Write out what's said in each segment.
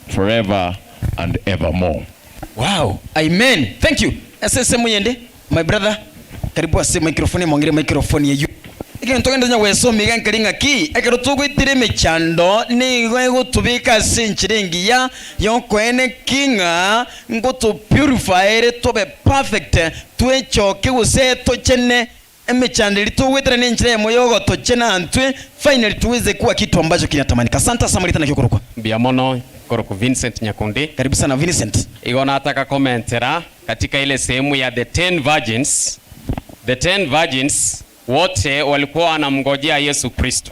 forever and evermore. Wow amen thank you ase ensemo yende my brother karibu ase microphone emongere microphone eywo egento gende tonya gwesomia iga nkeri ng'aki ekero togoitera emechando nigo egotobeka ase enchera engiya yokoeneki ng'a ngoto purify ere tobe perfect twechoke gose tochene Emechando eria togoetera nenchera eyemo y'ogotochena ntwe, finally tuweze kuwa kitu ambacho kinatamanika. Asante ase amarieta naki okorokwa. Mbuya mono nkorokwa Vincent Nyakundi. Karibu sana Vincent. Igo nataka komentera katika ile sehemu ya the ten virgins, the ten virgins wote walikuwa wanamngojea Yesu Kristo,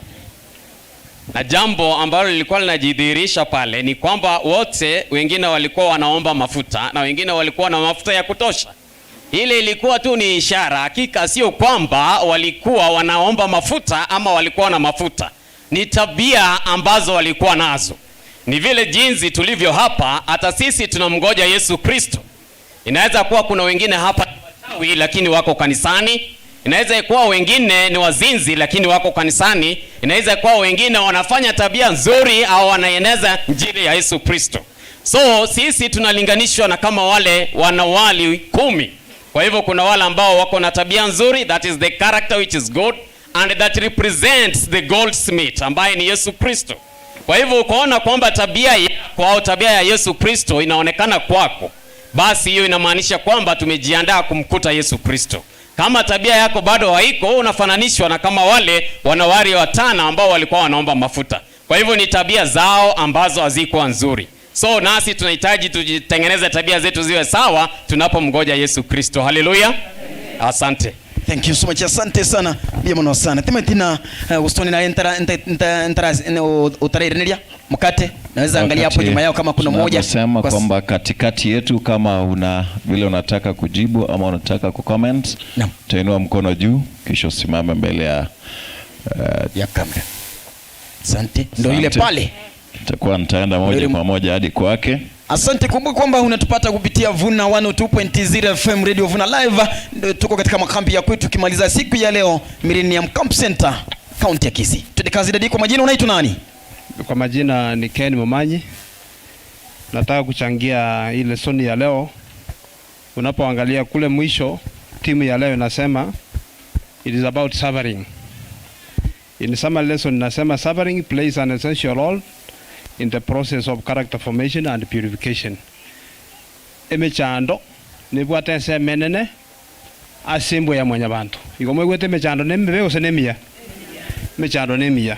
na jambo ambalo lilikuwa linajidhihirisha pale ni kwamba wote wengine walikuwa wanaomba mafuta na wengine walikuwa na mafuta ya kutosha. Ile ilikuwa tu ni ishara, hakika sio kwamba walikuwa wanaomba mafuta ama walikuwa na mafuta. Ni tabia ambazo walikuwa nazo. Ni vile jinsi tulivyo hapa, hata sisi tunamgoja Yesu Kristo. Inaweza kuwa kuna wengine hapa ni wachawi lakini wako kanisani. Inaweza kuwa wengine ni wazinzi lakini wako kanisani. Inaweza kuwa wengine wanafanya tabia nzuri au wanaeneza injili ya Yesu Kristo. So sisi tunalinganishwa na kama wale wanawali 10. Kwa hivyo kuna wale ambao wako na tabia nzuri, that is the character which is good and that represents the goldsmith ambaye ni Yesu Kristo. Kwa hivyo ukaona kwamba tabia yako au tabia ya Yesu Kristo inaonekana kwako, basi hiyo inamaanisha kwamba tumejiandaa kumkuta Yesu Kristo. Kama tabia yako bado haiko, unafananishwa na kama wale wanawali watano ambao walikuwa wanaomba mafuta. Kwa hivyo ni tabia zao ambazo hazikuwa nzuri. So nasi tunahitaji tujitengeneze tabia zetu ziwe sawa tunapomgoja Yesu Kristo. Haleluya. Asante. Thank you so much. Asante sana. Mbuya mono sana. Timanyeti na gosoni naye ntara nta nta ntara otaraireneria mukate. Naweza angalia hapo Wakati nyuma yao kama kuna mmoja. tunaposema Kwa kwamba katikati yetu kama una vile unataka kujibu ama unataka kucomment, Naam. utainua mkono juu kisha usimame mbele ya ya kamera. Asante. Ndio yule Asante. pale. Nitakuwa nitaenda moja Ndio. kwa moja hadi kwake. Asante. Kumbuka kwamba unatupata kupitia Vuna 102.0 FM Radio Vuna Live. Ndio tuko katika makambi ya kwetu tukimaliza siku ya leo Millennium Camp Center, kaunti ya Kisii. Twende kazi dadi. Kwa majina unaitwa nani? Kwa majina ni Ken Momanyi. Nataka kuchangia ile lesoni ya leo. Unapoangalia kule mwisho, timu ya leo inasema it is about suffering. In summary lesson inasema suffering plays an essential role in the process of character formation and purification. Emechando nebwate ensemo enene ase embwa ya mwanyabanto. Igo moigwete emechando nemebe gose nemiya? Emechando nemiya.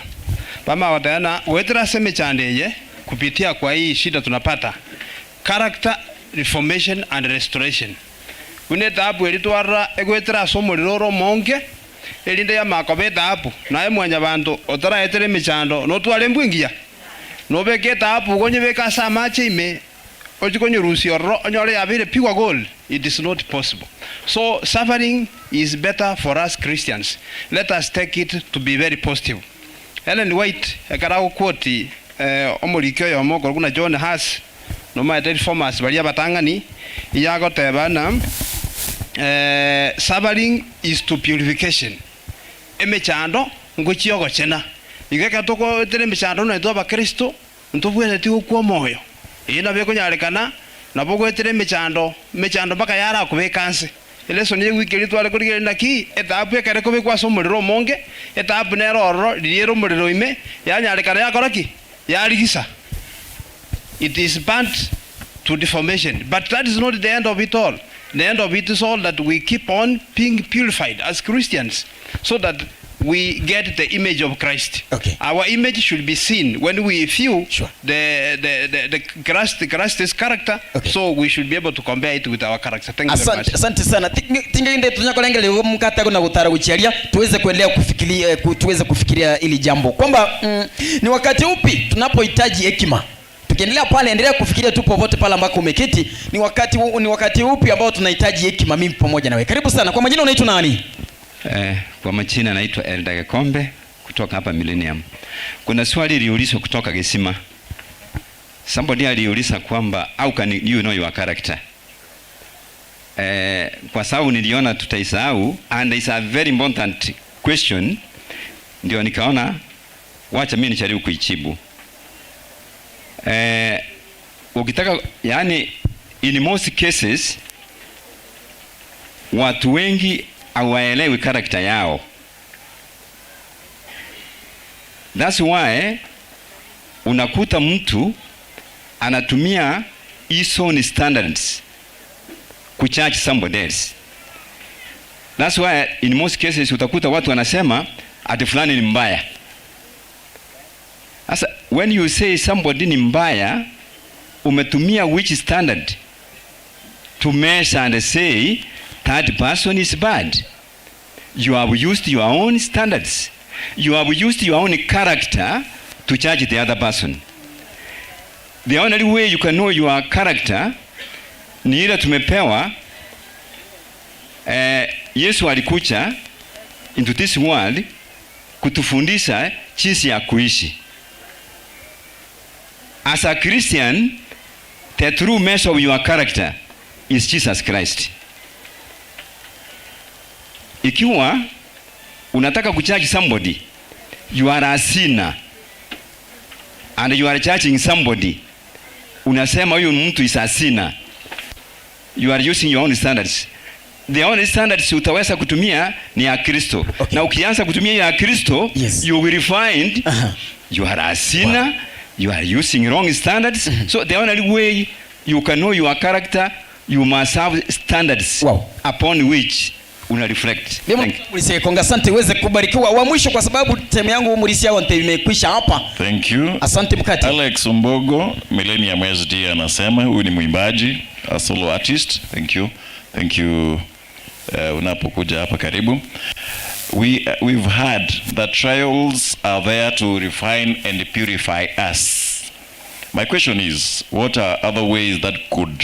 Bamagoteba na goetera ase emechando eye kupitia kwa hii shida tunapata character reformation and restoration. Buna etaabu eria twarora egoetera ase omorero ore omonge, erinde yamanya koba etaabu, naye mwanyabanto otaraetera emechando notware embwa engiya? Nobeke etaabu igo onyebeke ase amache ime, ochie konyerusia ororo onyore yabeire pure gold? It is not possible. So suffering is better for us Christians. Let us take it to be very positive. Ellen White ekero agoquoti omoriki oyomo okorokwa buna John Huss, nomaete Reformers baria abatang'ani, iga agoteba ng'a suffering is to purification, emechando ngochia ogochena. Igo ekero togoetera emechando buna intwe abakristo, ntobwenereti gokwa omoyo. Eyio nabo ekonyarekana, nabo ogoetera emechando, emechando mpaka yarakobeka nse. Elesoni y'ewiki eria tware korigereria naki etaabu ekero ekobekwa ase omorero omonge, etaabu nere ororo riria ere omorero ime, yanyarekana yakora ki? Yarigisa. It is burnt to deformation. But that is not the end of it all. The end of it is all that we keep on being purified as Christians so that we get the image of Christ. Okay. Our image should be seen when we view Sure. the Christ, Christ's character. Okay. So we should be able to compare it with our character. Thank you very Asante, much. asante sana. Tingende tunyakolenga mkate na gutara guchiaria tuweze kuendelea kufikiria, tuweze kufikiria hili jambo kwamba ni wakati upi tunapohitaji hekima. Tukiendelea pale, endelea kufikiria tu popote pale ambako umeketi, ni wakati upi ambao tunahitaji hekima, mimi pamoja nawe. Karibu sana. Kwa majina unaitwa nani? Kwa majina naitwa Elda Gekombe kutoka hapa Millennium. Kuna swali liliulizwa kutoka Gesima. Somebody aliuliza kwamba how can you know your character? Kwa sababu niliona tutaisahau and it's a very important question, ndio nikaona wacha mimi nijaribu kuijibu. Ukitaka yani, in most cases watu wengi hawaelewi character yao. That's why unakuta mtu anatumia his own standards kujudge somebody else. That's why in most cases utakuta watu wanasema ati fulani ni mbaya. Sasa when you say somebody ni mbaya, umetumia which standard to measure and say that person is bad? You have used your own standards. You have used your own character to judge the other person. The only way you can know your character ni ile tumepewa. Yesu alikuja into this world kutufundisha jinsi ya kuishi. As a Christian, the true measure of your character is Jesus Christ. Ikiwa unataka kujudge somebody, you are a sinner and you are judging somebody. Unasema huyu mtu is a sinner. You are using your own standards. The only standards utaweza kutumia ni ya Kristo. Na ukianza kutumia ya Kristo, you will find you are a sinner. You are using wrong standards. So the only way you can know your character, you must have standards upon which una reflect. Thank you. Mulisi Konga, asante uweze kubarikiwa. Wa mwisho kwa sababu time yangu Mulisi yao imekwisha hapa. Thank you. Asante mkate. Alex Mbogo, Millennium SD anasema huyu ni mwimbaji, a solo artist. Thank you. Thank you. Unapokuja hapa karibu. We've heard that trials are there to refine and purify us. My question is, what are other ways that could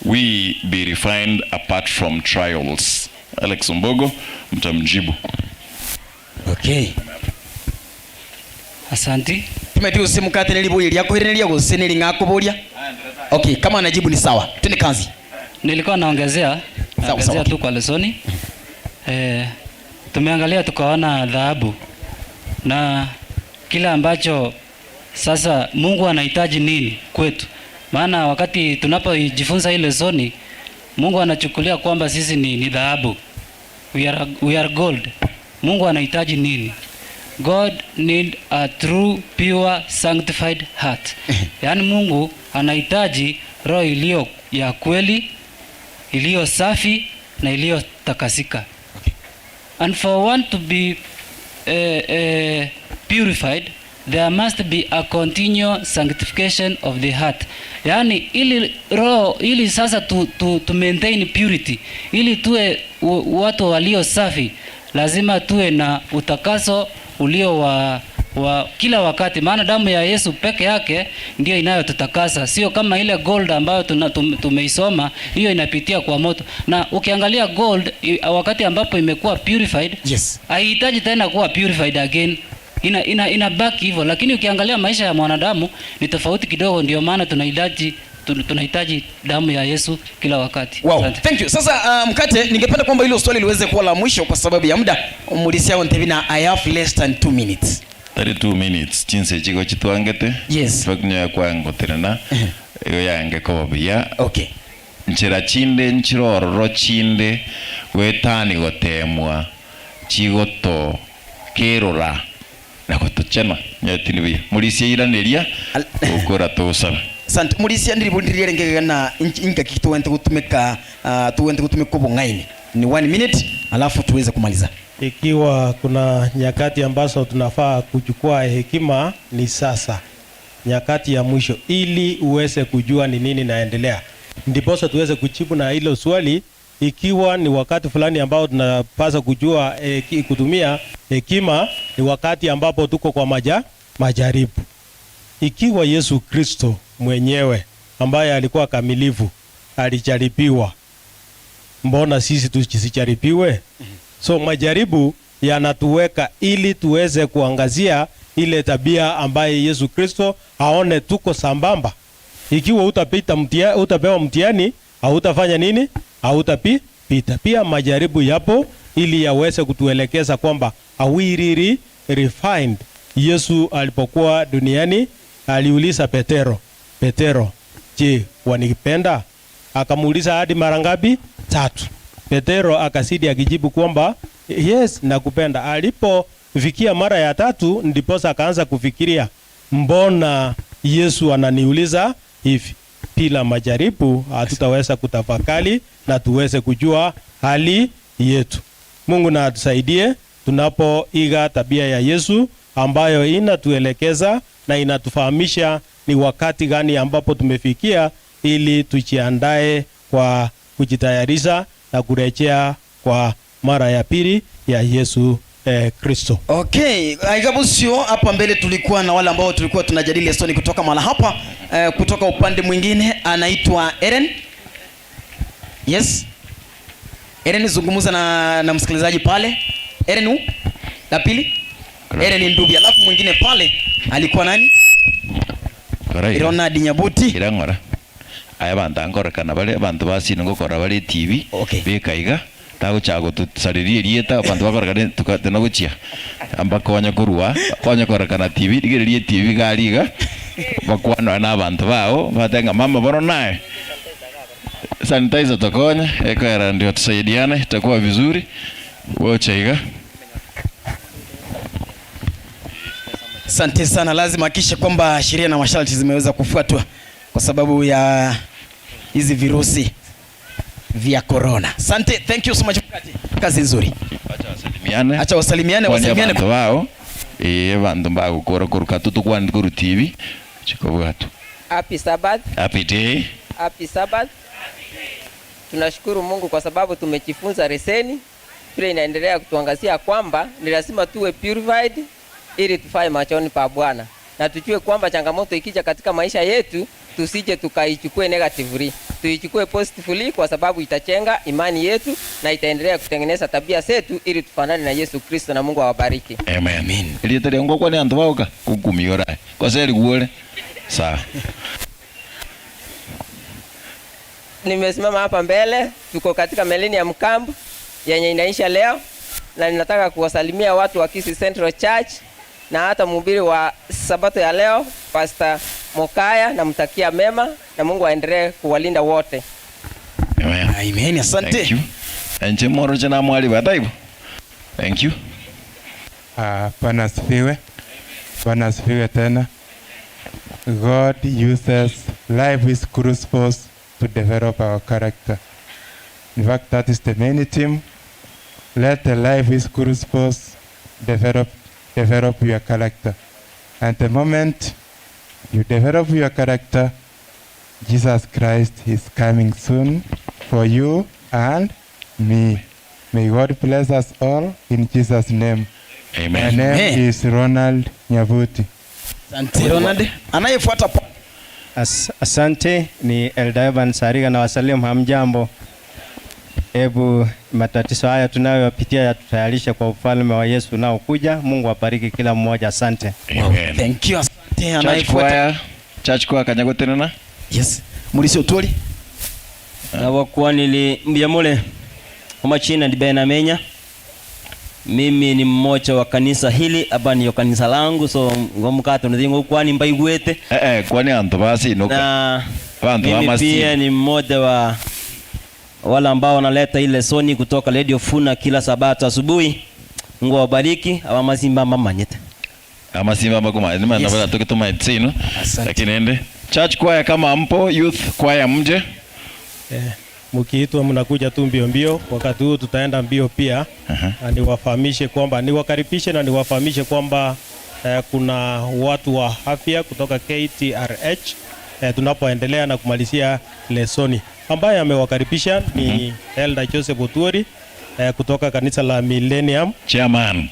we be refined apart from trials? Alex Mbogo, mtamjibu. Okay. Asante. Tumeti usimukate nilibuye lyako hili gose nili ngakubulia. Okay, kama anajibu ni sawa. Twende kazi. Nilikuwa naongezea, Sawa, naongezea sawa. tu kwa lesoni. Tumeangalia tukaona dhahabu na kile ambacho sasa Mungu anahitaji nini kwetu. Maana wakati tunapojifunza hii lesoni, Mungu anachukulia kwamba sisi ni dhahabu. We are gold. Mungu anahitaji nini? God need a true, pure, sanctified heart. Yaani Mungu anahitaji roho iliyo ya kweli, iliyo safi na iliyotakasika. And for one to be purified, there must be a continual sanctification of the heart. Yaani ili roho, ili sasa tu maintain purity, ili tuwe watu walio safi, lazima tuwe na utakaso ulio wa kila wakati. Maana damu ya Yesu peke yake ndiyo inayotutakasa, sio kama ile gold ambayo tumeisoma, hiyo inapitia kwa moto. Na ukiangalia gold wakati ambapo imekuwa purified, haihitaji tena kuwa purified again, inabaki hivyo. Lakini ukiangalia maisha ya mwanadamu ni tofauti kidogo, ndio maana tunahitaji damu ya Yesu kila wakati. Wow. Asante. Thank you. Sasa mkate, ningependa kwamba hilo swali liweze kuwa la mwisho kwa sababu ya muda. Mulisi yao ntevina, I have less than 2 minutes. 32 minutes. Chinse chiko chitwangete. Twakunyoya kwangu tena. Iyo yange kobia. Nchira chinde nchirororo chinde wetani gotemwa chigoto kerora na gotochena nyatini bi mulisi iraneria ukora tosaba. Asante. Mulisi ndiri bundiriere ngega na inga kituwente kutumika, tuwente kutumika obongaini. Ni 1 minute alafu tuweze kumaliza. Ikiwa kuna nyakati ambazo tunafaa kuchukua hekima ni sasa, nyakati ya mwisho, ili uweze kujua ni nini naendelea, ndiposa tuweze kujibu na hilo swali. Ikiwa ni wakati fulani ambao tunapaswa kujua kutumia hekima, ni wakati ambapo tuko kwa majaribu. Ikiwa Yesu Kristo mwenyewe ambaye alikuwa kamilifu alijaribiwa, mbona sisi tusijaribiwe? So majaribu yanatuweka ili tuweze kuangazia ile tabia ambaye Yesu Kristo aone tuko sambamba. Ikiwa utapewa mtihani, hautafanya nini? Hautapita. Pia majaribu yapo ili yaweze kutuelekeza kwamba are we really refined. Yesu alipokuwa duniani aliuliza Petero, Petero, je, wanipenda? Akamuuliza hadi mara ngapi? Tatu. Petero akazidi akijibu kwamba yes, nakupenda. Alipofikia mara ya tatu, ndiposa akaanza kufikiria, mbona Yesu ananiuliza hivi? Bila majaribu hatutaweza kutafakari na tuweze kujua hali yetu. Mungu na atusaidie tunapoiga tabia ya Yesu ambayo inatuelekeza na inatufahamisha ni wakati gani ambapo tumefikia, ili tujiandae kwa kujitayarisha na kurejea kwa mara ya pili ya Yesu eh, Kristo. Okay, Aigabusio hapa mbele tulikuwa na wale ambao tulikuwa tunajadili lesoni kutoka mahala hapa eh, kutoka upande mwingine anaitwa Eren. Yes. Eren zungumza na, na msikilizaji pale. Eren u? La pili? Eren Ndubi. Alafu mwingine pale alikuwa nani? Ronald Nyabuti. Irang'ora. Aya abanto ankorekana bare abanto basino ngokora bare TV Okay. beka iga tagochaka gotusariria erieta abanto bakorekana tuka tinagochia mbakonya korwa konya korekana TV rigereria TV iga aria iga bakwanore na abanto bao batebe ng'a mama bono naye sanitizer tokonye ekoera ndio tusaidiane itakuwa vizuri wocha iga. Asante sana, lazima hakikishe kwamba sheria na masharti zimeweza kufuatwa kwa sababu ya hizi virusi vya corona. Asante, thank you so much. Kazi nzuri. Acha wasalimiane. Acha wasalimiane, Kwani wasalimiane. abanto bao eh abanto mbagokora koruka tutukwanire koru TV chikobwatu. Happy Sabbath. Happy day. Happy Sabbath. Tunashukuru Mungu kwa sababu tumejifunza leseni vile inaendelea kutuangazia kwamba ni lazima tuwe purified ili tufae machoni pa Bwana, na tujue kwamba changamoto ikija katika maisha yetu tusije tukaichukue negatively, tuichukue positively, kwa sababu itachenga imani yetu na itaendelea kutengeneza tabia zetu ili tufanane na Yesu Kristo, na Mungu awabariki. Amen. Amen. Erieta ria ngokwane anto bagoka gokumiora kose erigwore sawa. Nimesimama hapa mbele, tuko katika Millennium Camp yenye inaisha leo, na ninataka kuwasalimia watu wa Kisii Central Church na hata mhubiri wa Sabato ya leo Pastor Mokaya, namtakia mema na Mungu aendelee kuwalinda wote. Amen. Amen, asante. Thank you. Enche moroche na mwali bataibo. Thank you. Bwana asifiwe. Bwana asifiwe tena. God uses life is crucibles to develop our character. In fact, that is the main theme. Let the life is crucibles develop your character. And the moment you develop your character, Jesus Christ is coming soon for you and me. May God bless us all in Jesus' name. Amen. My name Amen. is Ronald Nyabuti. Asante Ronald. Anayefuata pa Asante, ni Elder Evan Sariga na wasalimu, hamjambo. Hebu matatizo haya tunayoyapitia yatutayarishe kwa ufalme wa Yesu unaokuja. Mungu abariki kila mmoja, asante. Amen. Thank you. Asante. Church Anayefuata. choir, church choir kanyagotenena. Yes. Mulisi Otwoli. Nabakwanili mbyamule omachina ndi Ben Amenya. Mimi ni mmoja wa kanisa hili aba niyo kanisa langu so ngomukate nuthingo kwani mbaigwete Eh eh kwani anto basi noka. na Bantu mimi bamasi. pia ni mmoja wa wale ambao wanaleta ile soni kutoka Radio Funa kila sabato asubuhi. Mungu awabariki abamazimba mamanyete. Amasimba makuma ni mana Yes. bala tukituma itsino. Asante. Lakini ende church choir kama mpo youth choir mje. Eh, mkiitwa mnakuja tu mbio mbio. Wakati huu tutaenda mbio pia. Na niwafahamishe kwamba niwakaribishe na niwafahamishe kwamba eh, kuna watu wa afya kutoka KTRH eh, tunapoendelea na kumalizia lesoni. Ambaye amewakaribisha ni Elder Joseph Otuori eh, kutoka kanisa la Millennium, Chairman.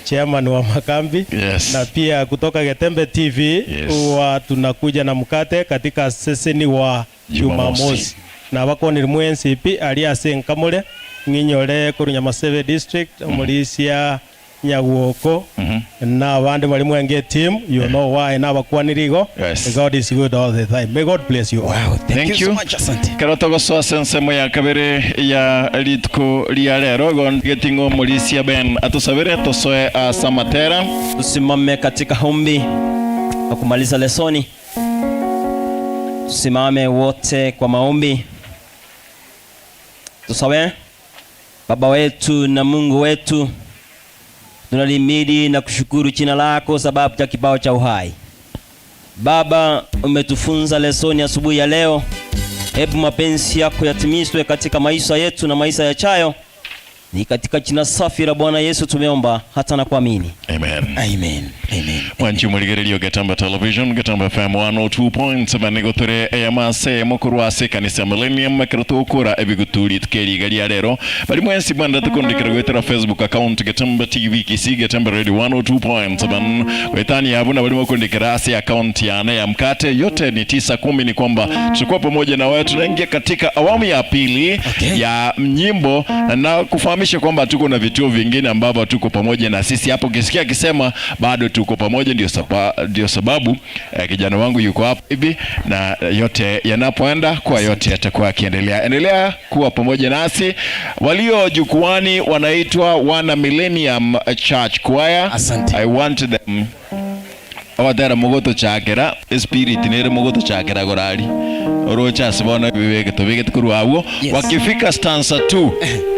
chairman wa makambi. Yes. Na pia kutoka Getembe TV Yes. huwa tunakuja na mkate katika seseni wa Jumamosi. Jumamosi na bakonire mu NCP ali ase nkamule ng'inyore koru Nyamasebe district omorisia Nyagwoko na abande bari mwenge team you know why nabakwanire igo. Yes. God is good all the time. May God bless you all. Wow, thank, Thank you, so you. much. Asante. Kero togosoa ensemo ya kabere ya rituko ria rero getingo morisia Ben atusabere tosoe asamatera. Tusimame katika ombi na kumaliza lesoni. Tusimame wote kwa maombi. Tusabe. Baba wetu na Mungu wetu, tunalimidi na kushukuru jina lako sababu cha kibao cha uhai. Baba, umetufunza lesoni asubuhi ya leo. Hebu mapenzi yako yatimizwe katika maisha yetu na maisha yajayo. Ni katika jina safi la Bwana Yesu tumeomba hata na kuamini. Amen. Amen. Amen. Mwanchi murigererio Getamba Television, Getamba FM 102.7 nigo tore eyamase mokorwa ase ekanisa ya Millennium ekero togokora ebiguturi tukeriga ria rero bari mwensi mwendete kondikera goetera Facebook account Getamba TV Kisii Getamba Radio 102.7 goetania abwo nabari mokondikera ase account yane ya mkate yote ni 9:10 ni kwamba tutakuwa pamoja na wewe tunaingia katika awamu ya pili ya nyimbo na kufahamisha kwamba tuko na vituo vingine ambavyo tuko pamoja na sisi hapo. Ukisikia akisema bado tuko pamoja, ndio sababu kijana wangu yuko hapa hivi, na yote yanapoenda kwa yote yatakuwa yakiendelea. Endelea kuwa pamoja nasi. Walio jukwani wanaitwa wana Millennium Church Choir. Asante. I want them abatera mogotochakera espiriti nere mogotochakera gorari oroche ase bono ebibeke tobegete korwa abwo. Yes. Wakifika stanza 2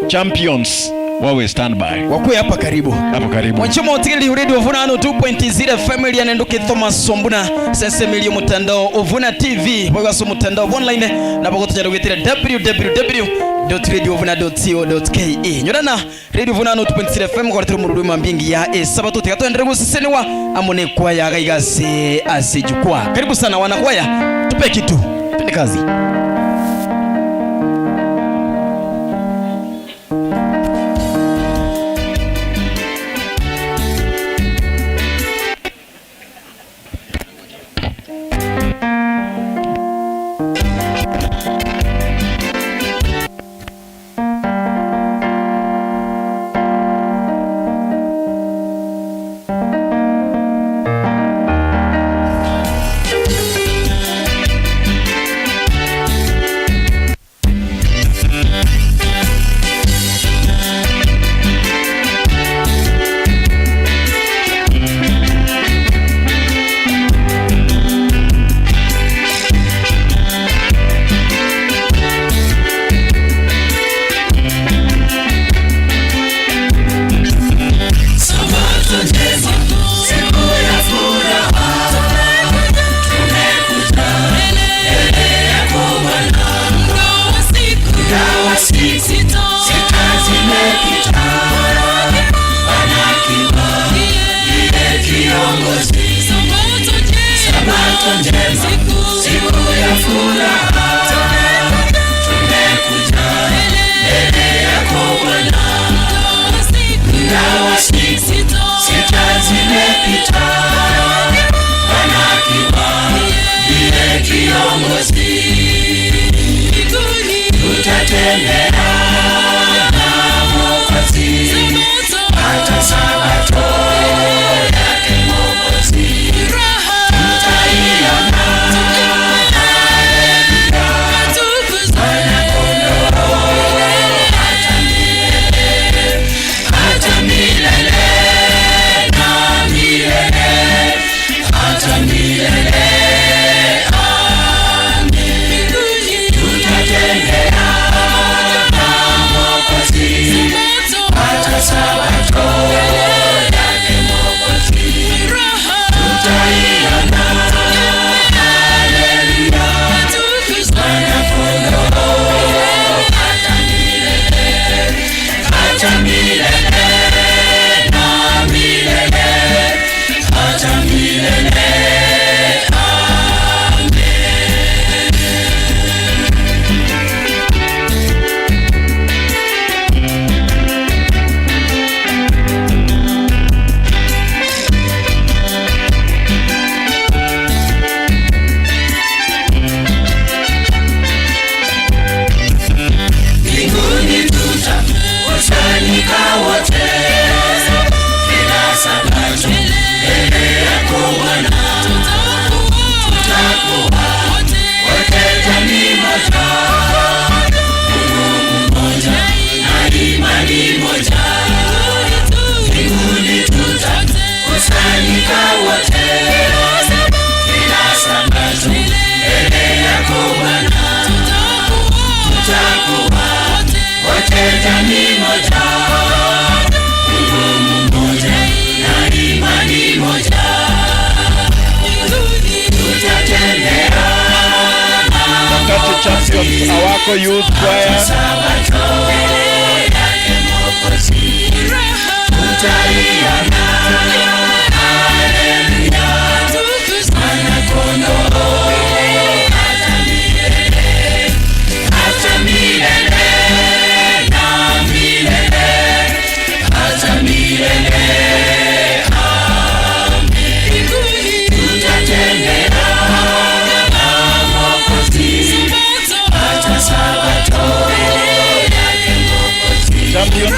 champions wawe standby Wakuwe hapa karibu. Hapo karibu. Mwanchomo otigereri Radio Vuna 2.0 FM ya Nenduke Thomas Sombuna sese milio mutandao Uvuna TV bwagaso mutandao online na bagotonya gwetera www.radiovuna.co.ke nyorana Radio Vuna 2.0 FM kwa mururu mambingi ya esabato tikatondere guseseniwa amone kwaya gaigase ase jukwaa. Karibu sana wana kwaya, tupe kitu twende kazi. Champions Awako Youth Choir. Champion.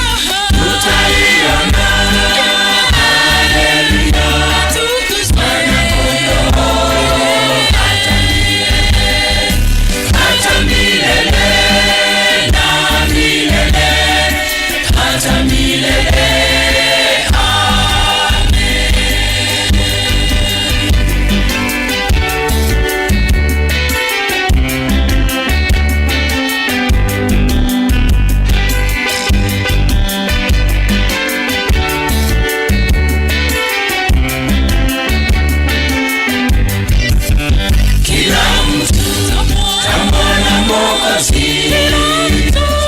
Kila mtu tamwona Mwokozi,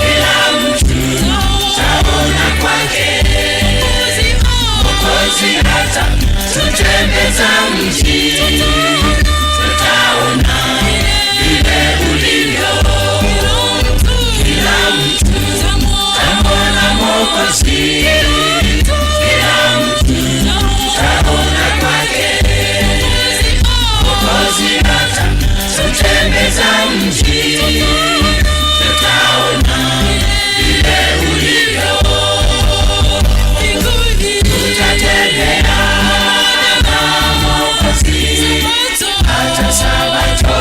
kila mtu taona kwake Mwokozi, hata tutembeza mji, tutaona vile ulivyo. Kila mtu tamwona Mwokozi, kila mtu taona kwake Mwokozi, hata tutembeza mji, tutaona vile ulivyo. Tutatembea na Mwokozi, hata Sabato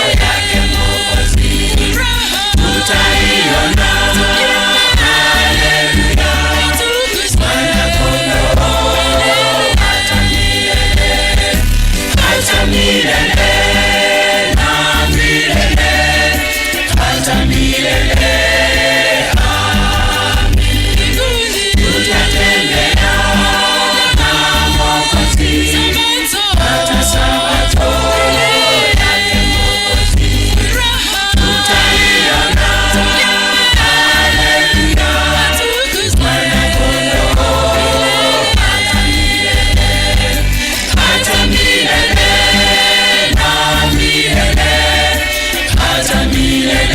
yake Mwokozi, tutaiona. Haleluya, Mwana-Kondoo, hata milele, hata milele na milele, hata milele. Amen. Tutatembea na Mwokozi, hata Sabato yake Mwokozi, tutaiona. Haleluya, Mwana-Kondoo, hata milele, hata milele na milele, hata milele.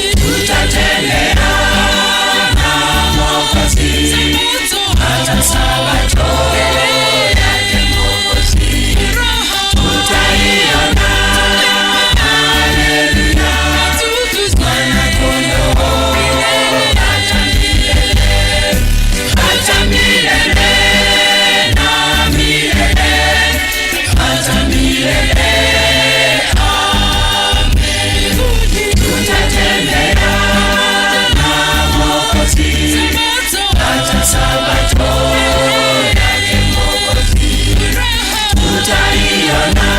Tutatembea na Mwokozi, hata Sabato yake Mwokozi, tutaiona. Haleluya, Mwana-Kondoo, hata milele, hata milele na milele, hata milele. Amen. Tutatembea na Mwokozi, hata Sabato yake Mwokozi, tutaiona.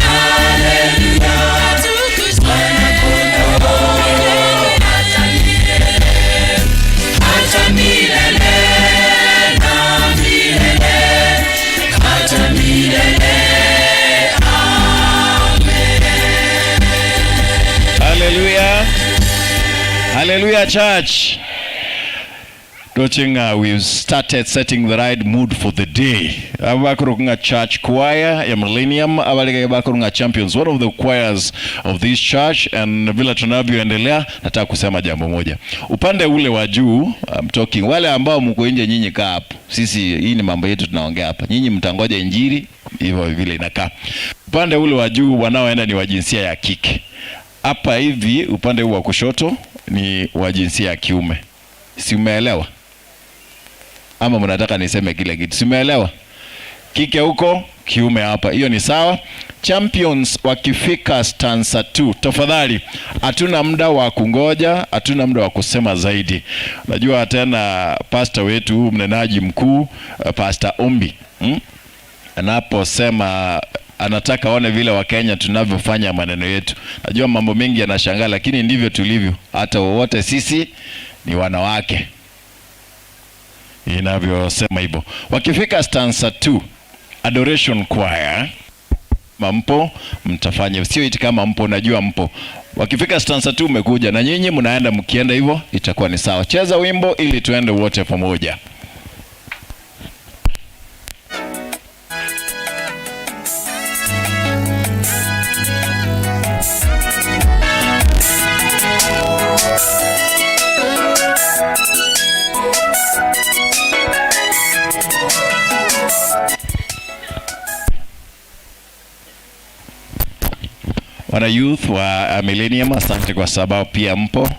Haleluya, Mwana-Kondoo, hata milele, hata milele na milele, hata milele. Hallelujah. Hallelujah, church. Dochinga, we've started setting the right mood for the day. Abakurunga Church Choir ya Millennium, abalege bakurunga Champions, one of the choirs of this church. And vile tunavyoendelea, nataka kusema jambo moja. Upande ule wa juu, I'm talking, wale ambao mko nje, nyinyi kaa hapo. Sisi hii ni mambo yetu tunaongea hapa. Nyinyi mtangoja injili hivyo vile inakaa. Upande ule wa juu wanaoenda ni wa jinsia ya kike. Hapa hivi upande huu wa kushoto ni wa jinsia ya kiume. Si umeelewa? Ama mnataka niseme kile kitu? Si umeelewa? Kike huko, kiume hapa. Hiyo ni sawa. Champions wakifika stanza 2, tafadhali, hatuna muda wa kungoja, hatuna muda wa kusema zaidi. Najua tena pastor wetu mnenaji mkuu Pastor Ombi, Anaposema anataka aone vile Wakenya tunavyofanya maneno yetu. Najua mambo mengi yanashangaa, lakini ndivyo tulivyo. Hata wowote sisi ni wanawake, inavyosema hivyo. Wakifika stanza 2, Adoration Choir, mpo mtafanya, sio iti kama mpo, najua mpo. Wakifika stanza 2 mmekuja na nyinyi mnaenda, mkienda hivyo itakuwa ni sawa. Cheza wimbo ili tuende wote pamoja. Wana youth wa Millennium, asante kwa sababu pia mpo.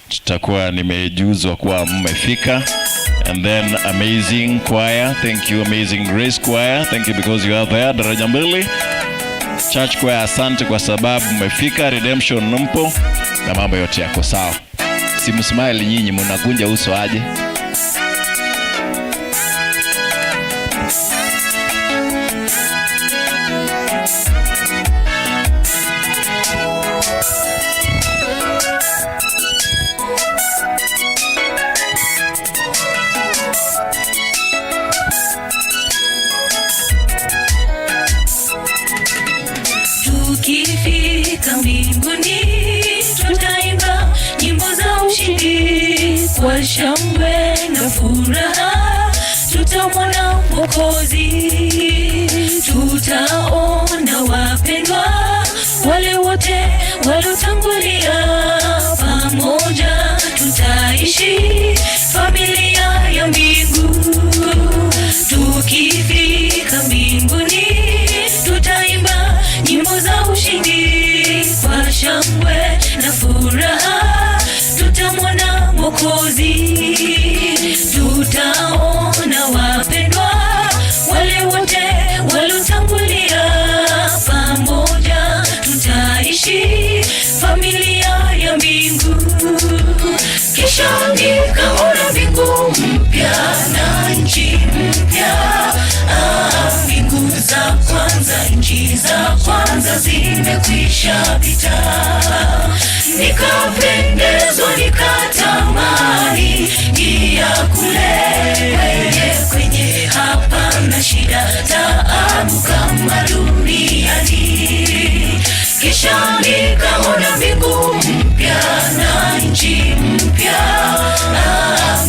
Tutakuwa nimejuzwa kuwa mmefika. And then Amazing Choir, thank you Amazing Grace Choir, thank you because you are there. Daraja Mbili Church Choir, asante kwa sababu mmefika. Redemption mpo na mambo yote yako sawa. Simsmile nyinyi, mnakunja uso aje? Tukifika mbinguni tutaimba nyimbo za ushindi, kwa shangwe na furaha tutamwona Mwokozi. Tutaona wapendwa wale wote waliotangulia, pamoja tutaishi familia ya mbingu. Tukifika mbinguni tutaimba nyimbo za ushindi, kwa shangwe na furaha tutamwona Mwokozi. Tutaona wapendwa wale wote waliotangulia, pamoja tutaishi familia ya mbingu. Kisha nikaona mbingu mpya na nchi mpya, mbingu za kwanza, nchi za kwanza zimekwisha pita. Nikapendezwa nikatamani njia kule kwenye hapana shida, taabu kama duniani. Kisha nikaona mbingu mpya na nchi mpya,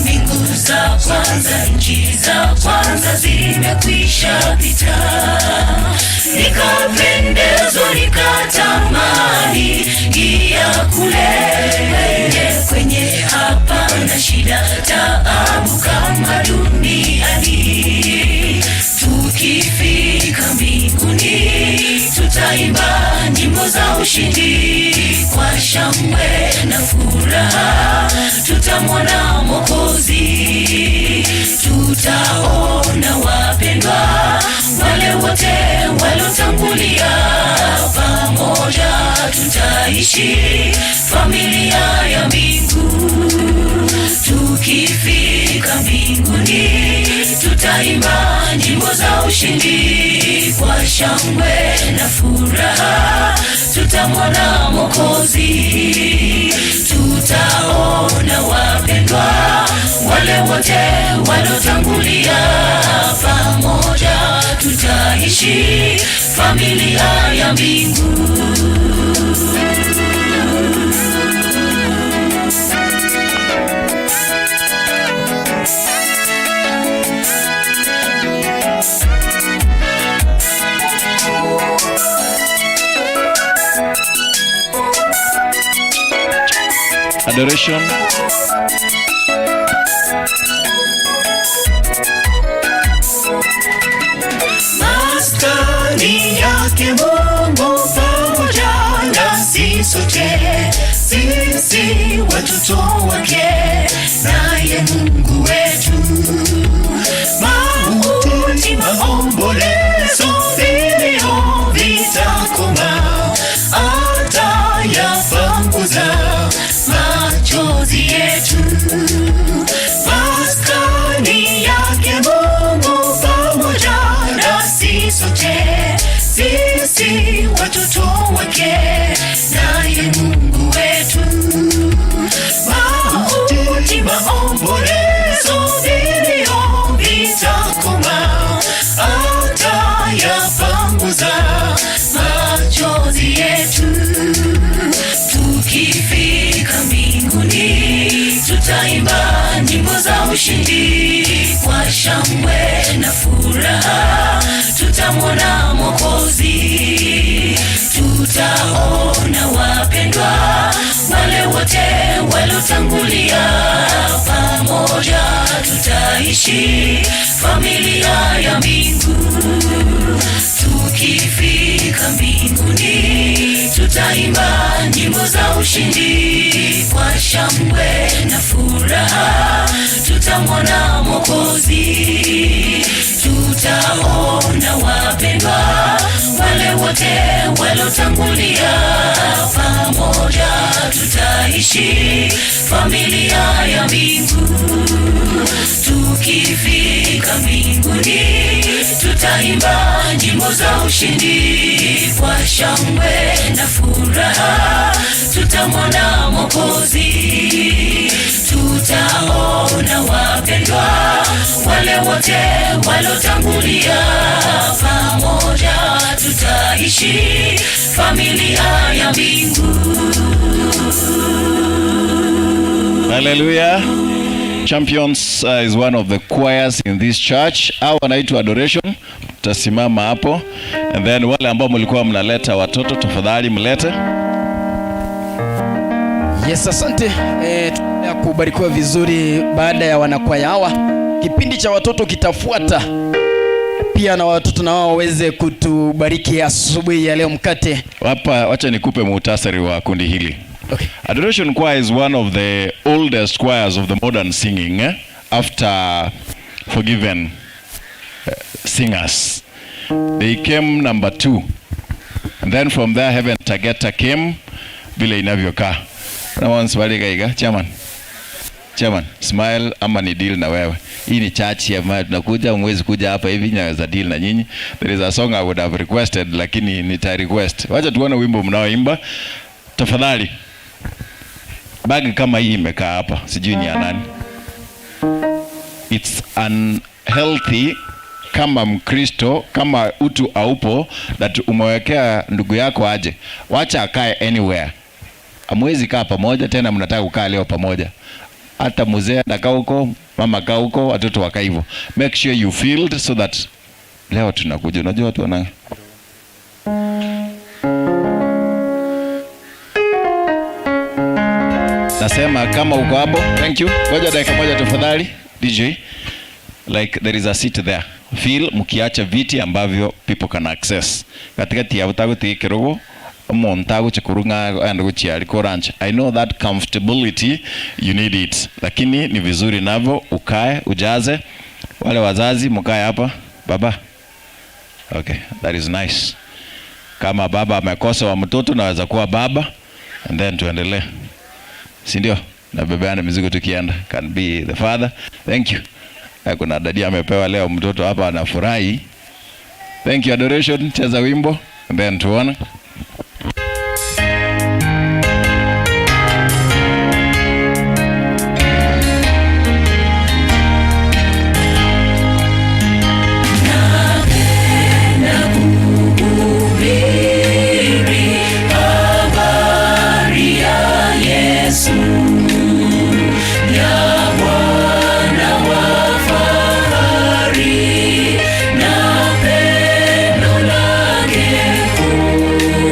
mbingu za kwanza, nchi za kwanza zimekwisha pita. Nikapendezwa nikatamani njia kule kwenye hapana shida, taabu kama duniani. Tukifika mbinguni tutaimba nyimbo za ushindi, kwa shangwe na furaha tutamwona Mwokozi. Tutaona wapendwa wale wote waliotangulia, pamoja tutaishi familia ya mbingu. Tukifika mbinguni tutaimba nyimbo za ushindi, kwa shangwe na furaha tutamwona Mwokozi. Tutaona wapendwa wale wote waliotangulia, pamoja tutaishi familia ya mbingu. Adoration. Maskani yake Mungu pamoja nasi sote, sisi watoto wake, naye Mungu wetu. Mauti, maombolezo, vilio vitakuwa Sisi watoto wake naye Mungu wetu. Mauti, maombolezo, vilio vitakoma, atayapanguza machozi yetu. Tukifika mbinguni, tutaimba nyimbo za ushindi kwa shangwe na furaha, tutamwona Mwokozi, tutaona wapendwa wale wote waliotangulia, pamoja tutaishi familia ya mbingu. Tukifika mbinguni, tutaimba nyimbo za ushindi kwa shangwe na furaha, tutamwona Mwokozi, tutaona wapendwa wale wote waliotangulia, pamoja tutaishi familia ya mbingu. Tukifika mbinguni, tutaimba nyimbo za ushindi kwa shangwe na furaha, tutamwona Mwokozi, tutaona wapendwa wale wote waliotangulia, pamoja tutaishi familia ya mbingu. Hallelujah. Champions is one of the choirs in this church. Au wanaitwa Adoration. Tutasimama hapo. And then wale ambao mlikuwa mnaleta watoto tafadhali mlete. Yes, asante. Ya kubarikiwa vizuri baada ya wanakwaya hawa. Kipindi cha watoto kitafuata pia, na watoto na wao waweze kutubariki asubuhi ya leo mkate. Hapa wacha nikupe muhtasari wa kundi hili. Okay. Adoration Choir is one of the oldest choirs of the modern singing after Forgiven Singers. They came number 2. And then from there Heaven Tageta came vile inavyokaa. Na once wale gaiga chairman. Chairman, smile ama ni deal na wewe. Hii ni church ya maana tunakuja, mwezi kuja hapa hivi naweza deal na nyinyi. There is a song I would have requested lakini nita request. Wacha tuone wimbo mnaoimba. Tafadhali. Bag kama hii imekaa hapa, sijui ni ya nani. It's unhealthy kama Mkristo, kama utu aupo that umewekea ndugu yako aje. Wacha akae anywhere. Hamwezi kaa pamoja tena, mnataka kukaa leo pamoja. Hata mzee anakaa huko, mama kaa huko, watoto wakaa hivyo. Make sure you filled so that leo tunakuja. Unajua watu wana Nasema kama uko hapo, thank you. Ngoja dakika moja tafadhali, DJ. Like there is a seat there. Feel mkiacha viti ambavyo people can access. Katikati ya utaguti kirogo omuntu agocha kurung'a and guchiari korancha. I know that comfortability you need it. Lakini ni vizuri navyo ukae ujaze. Wale wazazi mkae hapa baba. Okay, that is nice. Kama baba amekosa wa mtoto naweza kuwa baba and then tuendelee. Si ndio? Na bebeana mizigo tukienda. Can be the father. Thank you. Kuna dadi amepewa leo mtoto hapa anafurahi. Thank you Adoration, cheza wimbo and then tuone. Napenda kuhubiri habari ya Yesu, ya Bwana wa fahari na pendo lake kuu.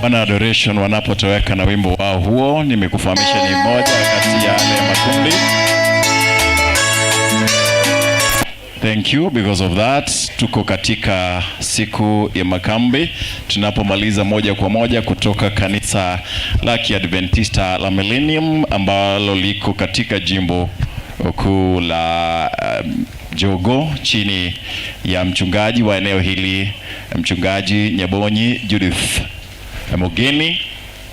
Wana Adoration wanapotoweka na wimbo wao huo, nimekufahamisha ni moja kati ya yale makundi. Thank you because of that. Tuko katika siku ya makambi tunapomaliza moja kwa moja kutoka kanisa la Kiadventista la Millennium ambalo liko katika jimbo kuu la Jogoo chini ya mchungaji wa eneo hili, mchungaji Nyabonyi Judith Mogeni,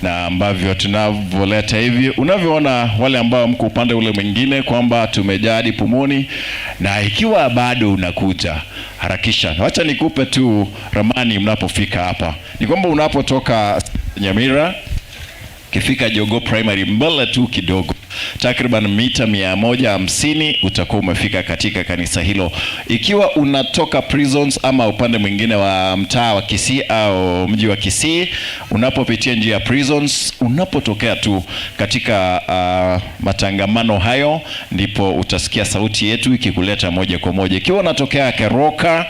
na ambavyo tunavyoleta hivi unavyoona wale ambao mko upande ule mwingine kwamba tumejaa hadi pumuni, na ikiwa bado unakuja harakisha. Wacha nikupe tu ramani mnapofika hapa, ni kwamba unapotoka Nyamira ukifika Jogoo Primary mbele tu kidogo takriban mita 150 utakuwa umefika katika kanisa hilo. Ikiwa unatoka prisons ama upande mwingine wa mtaa wa Kisii au mji wa Kisii, unapopitia njia ya prisons, unapotokea tu katika matangamano hayo, ndipo utasikia sauti yetu ikikuleta moja kwa moja. Ikiwa unatokea Keroka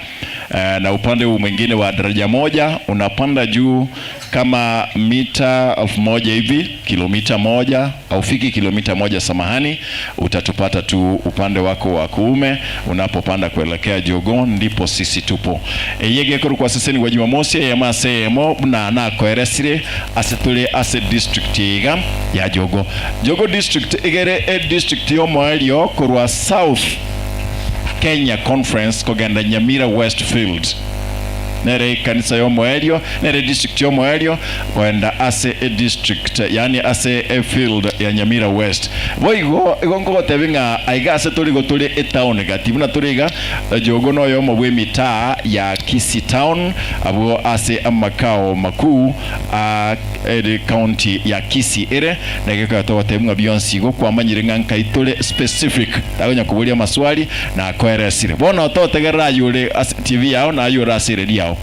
na upande huu mwingine wa daraja moja, unapanda juu kama mita 1000 hivi, kilomita moja, haufiki kilomita moja, samahani, utatupata tu upande wako wa kuume unapopanda kuelekea Jogoo, ndipo sisi tupo. Eyege koru kwa sisi ni wa Jumamosi ya masemo na na koeresire ase tuli ase district iga ya Jogoo. Jogoo district igere e district yo moelio korwa South Kenya Conference kogenda Nyamira Westfield. Nere kanisa yo moelio, nere district yo moelio kwenda ase e district, yani ase e field ya Nyamira West. Boigo igo nkogotebia ng'a aiga ase torigo tore e town gati buna tore iga Jogoo noyo omo bwa emitaa ya Kisii town abwo ase amakao makuu a ere county ya Kisii ere na gekogera togotebia ng'a bionsi igo kwamanyire ng'a nkai tore specific tagonya koboria amaswali na akoeresire. Bono totegerera aye ore ase TV yao na aye ore ase eredio yao.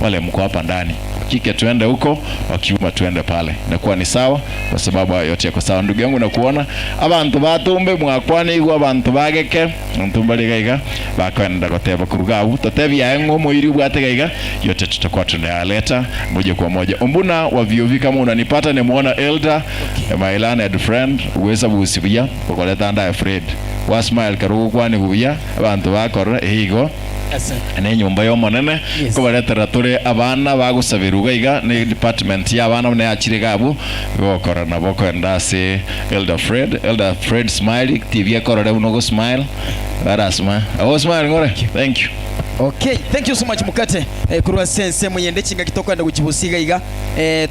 Wale mko hapa ndani, kike tuende huko, wa kiume tuende pale, inakuwa ni sawa, kwa sababu hayo yote yako sawa. Ndugu yangu nakuona abantu batumbe mwakwane igwa abantu bageke abantu mbari gaiga bakwenda goteba kuruga abu totebia eng'o moiri bwate gaiga, yote tutakuwa tunayaleta moja kwa moja. Ombuna wa VOV kama unanipata, nimuona elder okay. My learned friend uweza busibia kukoleta nda afraid wa smile karugu kwani buya abantu bakora higo. Asante. Ne nyumba y'omonene. Yes. Kobaretera tore abana bagosabirwa iga ne department ya abana ne achire gabu gokora nabo kwenda ase Elder Fred. Elder Fred smile TV ekorore buno go smile barasma abo smile ngore. Thank you. Okay, thank you so much Mukate. Kurwa sense muyende chinga kitokwenda guchibusiga iga.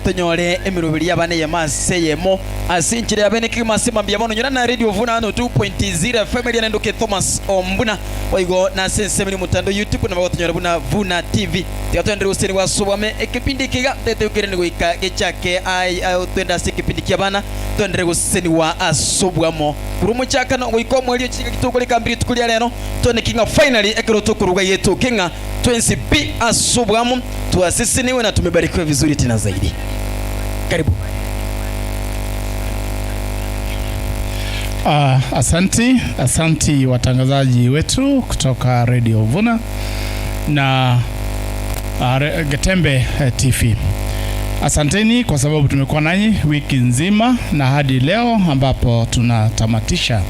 Tonyore emiroberi y'abana ya mase yemo. Ase nchire abene kima sema mbia bono nyora na Radio Vuna ano 2.0 FM ya Ndoke Thomas Ombuna. Oigo na sense muri mutando YouTube na bagotonyora buna Vuna TV. Tigatwendere useni wa sobame ekipindi kiga tete ukire ni goika gechake ai ai twenda ase ekipindi kia bana twendere guseni wa asobwamo. Kurumu chaka no goika omwerio chinga kitokore kambiri tukuria rero twende kinga finally ekero tokuruga yetu kinga twensi pi asobwamo tuasisiniwe na tumebarikiwa vizuri tena zaidi. Karibu. Asanti, asanti watangazaji wetu kutoka Radio Vuna na Getembe TV. Asanteni kwa sababu tumekuwa nanyi wiki nzima na hadi leo ambapo tunatamatisha.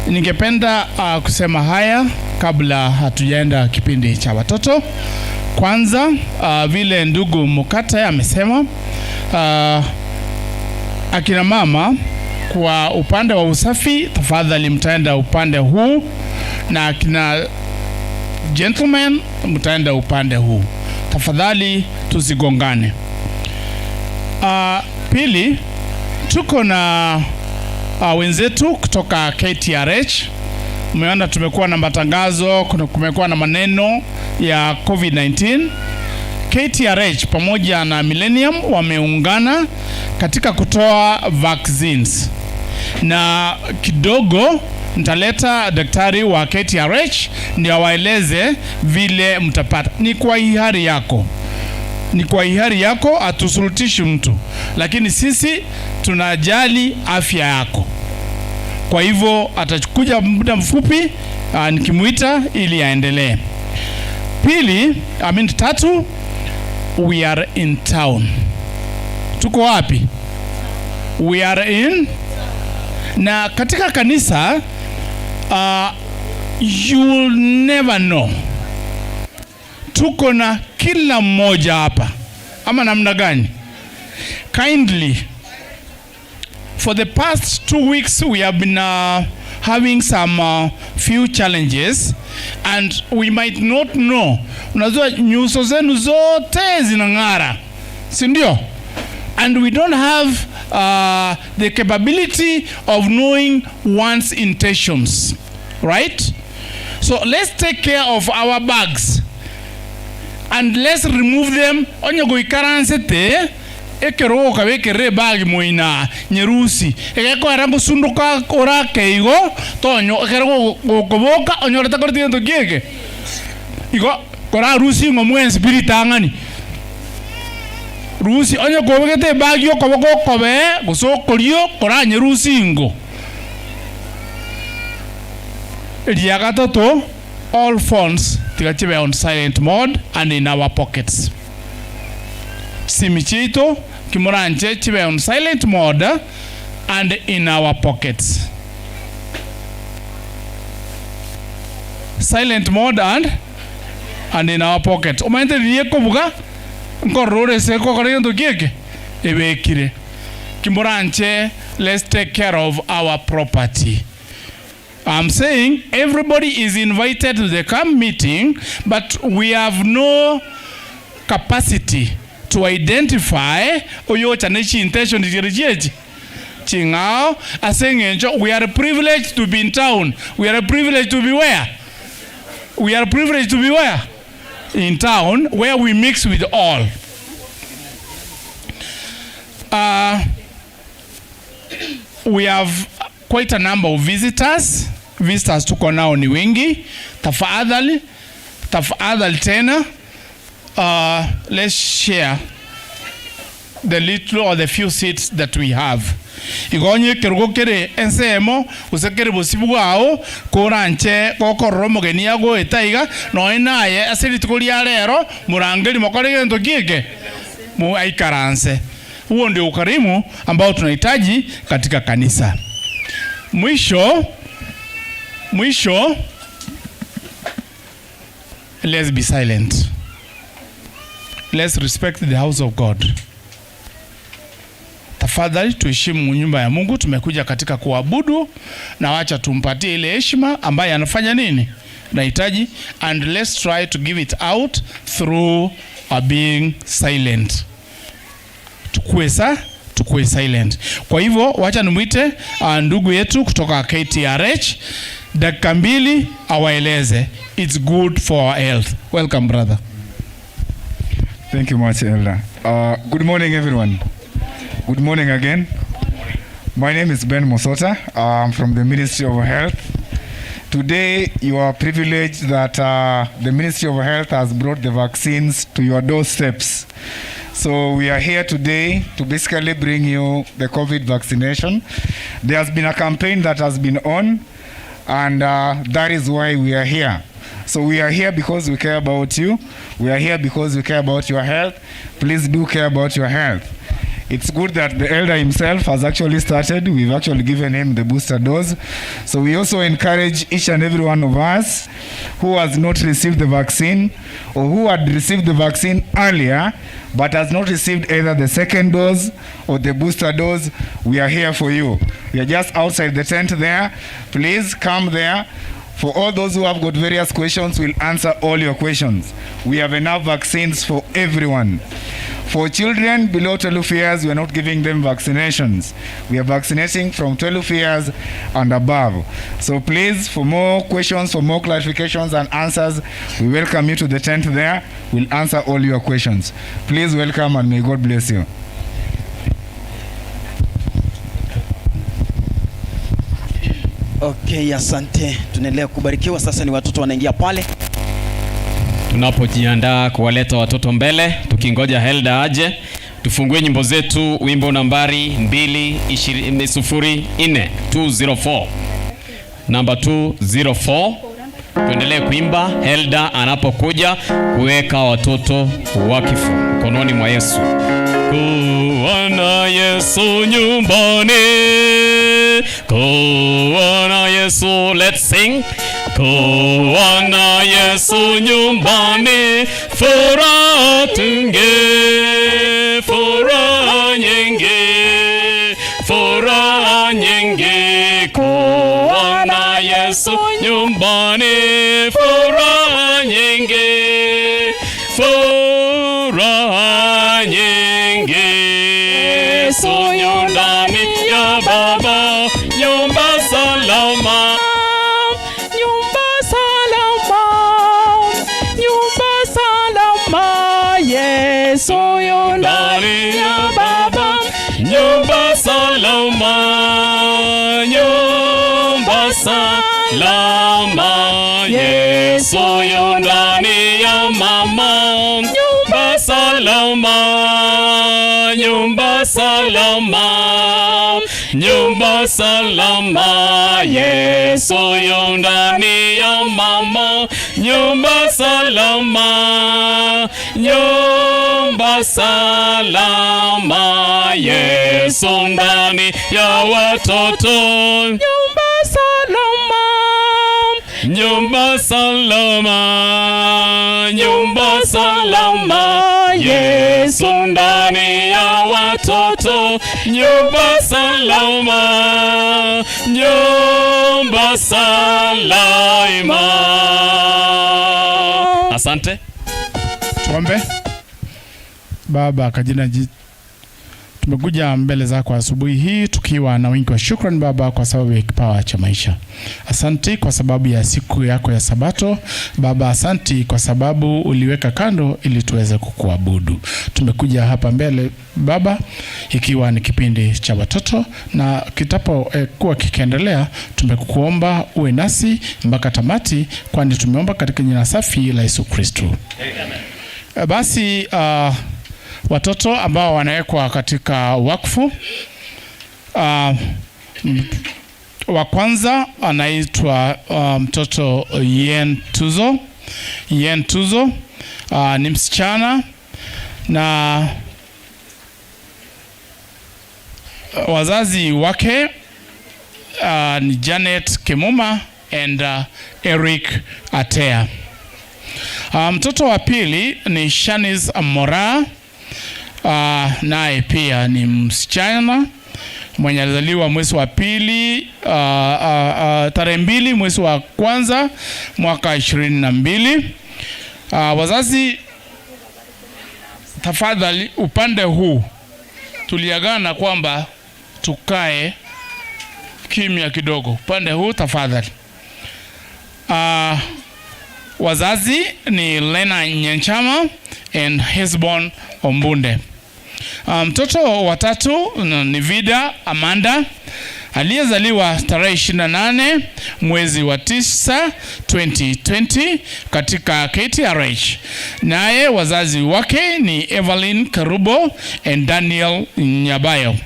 Ningependa kusema haya kabla hatujaenda kipindi cha watoto. Kwanza, vile ndugu Mukate amesema, akina mama kwa upande wa usafi tafadhali mtaenda upande huu, na akina gentlemen mtaenda upande huu. Tafadhali tusigongane. Pili, tuko na wenzetu kutoka KTRH. Umeona tumekuwa na matangazo, kumekuwa na maneno ya COVID-19. KTRH pamoja na Millennium wameungana katika kutoa vaccines. Na kidogo nitaleta daktari wa KTRH ndio awaeleze vile mtapata. Ni kwa hiari yako. Ni kwa hiari yako, hatusulutishi mtu. Lakini sisi tunajali afya yako. Kwa hivyo atakuja muda mfupi, nikimuita ili aendelee. Pili, I mean tatu, We are in town. Tuko wapi? We are in na katika kanisa you will never know. Tuko na kila mmoja hapa ama namna gani? Kindly, for the past 2 weeks we have been having some few challenges and we might not know. Unajua nyuso zenu zote zinang'ara, si ndio? And we don't have the capability of knowing one's intentions, right? So let's take care of our bags and let's remove them. Onye goikaransete ekero okabekerera ebagi moina nyerusi egekoera ngosunduka orake igo tonyo ekero gokoboka onyorete koreti gento kieke igo korarusi ng'o mwensi biritang'ani rusi onye kobegete ebagi okoboko okobee gose okorio koranyerusi ingo. Ria gatato, all phones tiga chibe on silent mode and in our pockets. Simi chiaito kimoranche chibe on silent mode and in our pockets. Silent mode and in our pocket. Omanyete riria ekobuga nkorora ore ase ekogokora egento kieke ebekire. Kimoranche, let's take care of our property. I'm saying everybody is invited to the camp meeting, but we have no capacity to identify oyocha ne intention chichi ching'ao ase eng'encho we are privileged to be in town. We are privileged to be where? We are privileged to be where? In town, where we mix with all. We have quite a number of visitors. Visitors tuko nao ni wengi. Tafadhali, tafadhali tena, let's share the little or the few seats that we have. Igonye ekerugo kere ensemo gose kere bosi bwao koranche gokorora omogeni agoeta iga noe naye ase rituko ria rero murangeri mokore gento kieke mu aikaranse. Huo ndio ukarimu ambao tunahitaji katika kanisa. Mwisho, mwisho, let's be silent. Let's respect the house of God. Tafadhali tuheshimu nyumba ya Mungu. Tumekuja katika kuabudu, na wacha tumpatie ile heshima ambaye anafanya nini nahitaji, and let's try to give it out through our being silent. Tukue sa tukue silent. Kwa hivyo wacha nimwite ndugu yetu kutoka KTRH dakika 2 awaeleze it's good for our health. Welcome, brother. Thank you much, Elder. Good morning, everyone. Good morning again. My name is Ben Mosota. I'm from the Ministry of Health. Today, you are privileged that the Ministry of Health has brought the vaccines to your doorsteps. So we are here today to basically bring you the COVID vaccination. There has been a campaign that has been on, and that is why we are here. So we are here because we care about you. We are here because we care about your health. Please do care about your health. It's good that the elder himself has actually started. We've actually given him the booster dose. So we also encourage each and every one of us who has not received the vaccine or who had received the vaccine earlier but has not received either the second dose or the booster dose, we are here for you. We are just outside the tent there. Please come there. For all those who have got various questions, we'll answer all your questions. We have enough vaccines for everyone. For children below 12 years, we are not giving them vaccinations. We are vaccinating from 12 years and above. So please, for more questions, for more clarifications and answers, we welcome you to the tent there. We'll answer all your questions. Please welcome and may God bless you. Okay, asante. Tunaendelea kubarikiwa. Sasa ni watoto wanaingia pale. Tunapojiandaa kuwaleta watoto mbele, tukingoja Helda aje, tufungue nyimbo zetu, wimbo nambari 204, 204, namba 204. Tuendelee kuimba Helda anapokuja kuweka watoto wakifu. mikononi mwa Yesu. Kuwa na Yesu nyumbani, kuwa na Yesu, let's sing. Kuwa na Yesu nyumbani, furaha tunge, furaha nyingi, furaha nyingi. Kuwa na Yesu nyumbani, furaha nyingi, furaha nyingi. Yesu nyumbani ya Baba, nyumba salama. Nyumba salama, nyumba salama, Yesu yu ndani ya Baba. Nyumba salama, nyumba salama, Yesu yu ndani ya mama. Nyumba salama, nyumba salama, nyumba salama, Yesu yu ndani ya mama. Nyumba salama, nyumba salama, Yesu ndani ya watoto. Nyumba salama, Nyumba salama, nyumba salama, Yesu ndani ya watoto. Nyumba salama, nyumba salama. Asante. Tuombe. Baba, kwa jina tumekuja mbele zako asubuhi hii tukiwa na wingi wa shukrani Baba, kwa sababu ya kipawa cha maisha. Asanti kwa sababu ya siku yako ya Sabato Baba, asanti kwa sababu uliweka kando ili tuweze kukuabudu. Tumekuja hapa mbele Baba, ikiwa ni kipindi cha watoto na kitapo eh, kuwa kikiendelea, tumekuomba uwe nasi mpaka tamati, kwani tumeomba katika jina safi la Yesu Kristo. Basi watoto ambao wanawekwa katika wakfu wa kwanza anaitwa mtoto Yen Tuzo. Yen Tuzo ni msichana na wazazi wake ni Janet Kimuma and Eric Atea. Mtoto wa pili ni Shanis Mora. Naye pia ni msichana mwenye alizaliwa mwezi wa pili tarehe 2 mwezi wa kwanza mwaka 22. Wazazi tafadhali, upande huu tuliagana kwamba tukae kimya kidogo. Upande huu tafadhali. Wazazi ni Lena Nyanchama and Hesbon Ombunde. Mtoto wa tatu ni Vida Amanda aliyezaliwa tarehe 28 mwezi wa 9 2020 katika KTRH. Naye wazazi wake ni Evelyn Karubo and Daniel Nyabayo.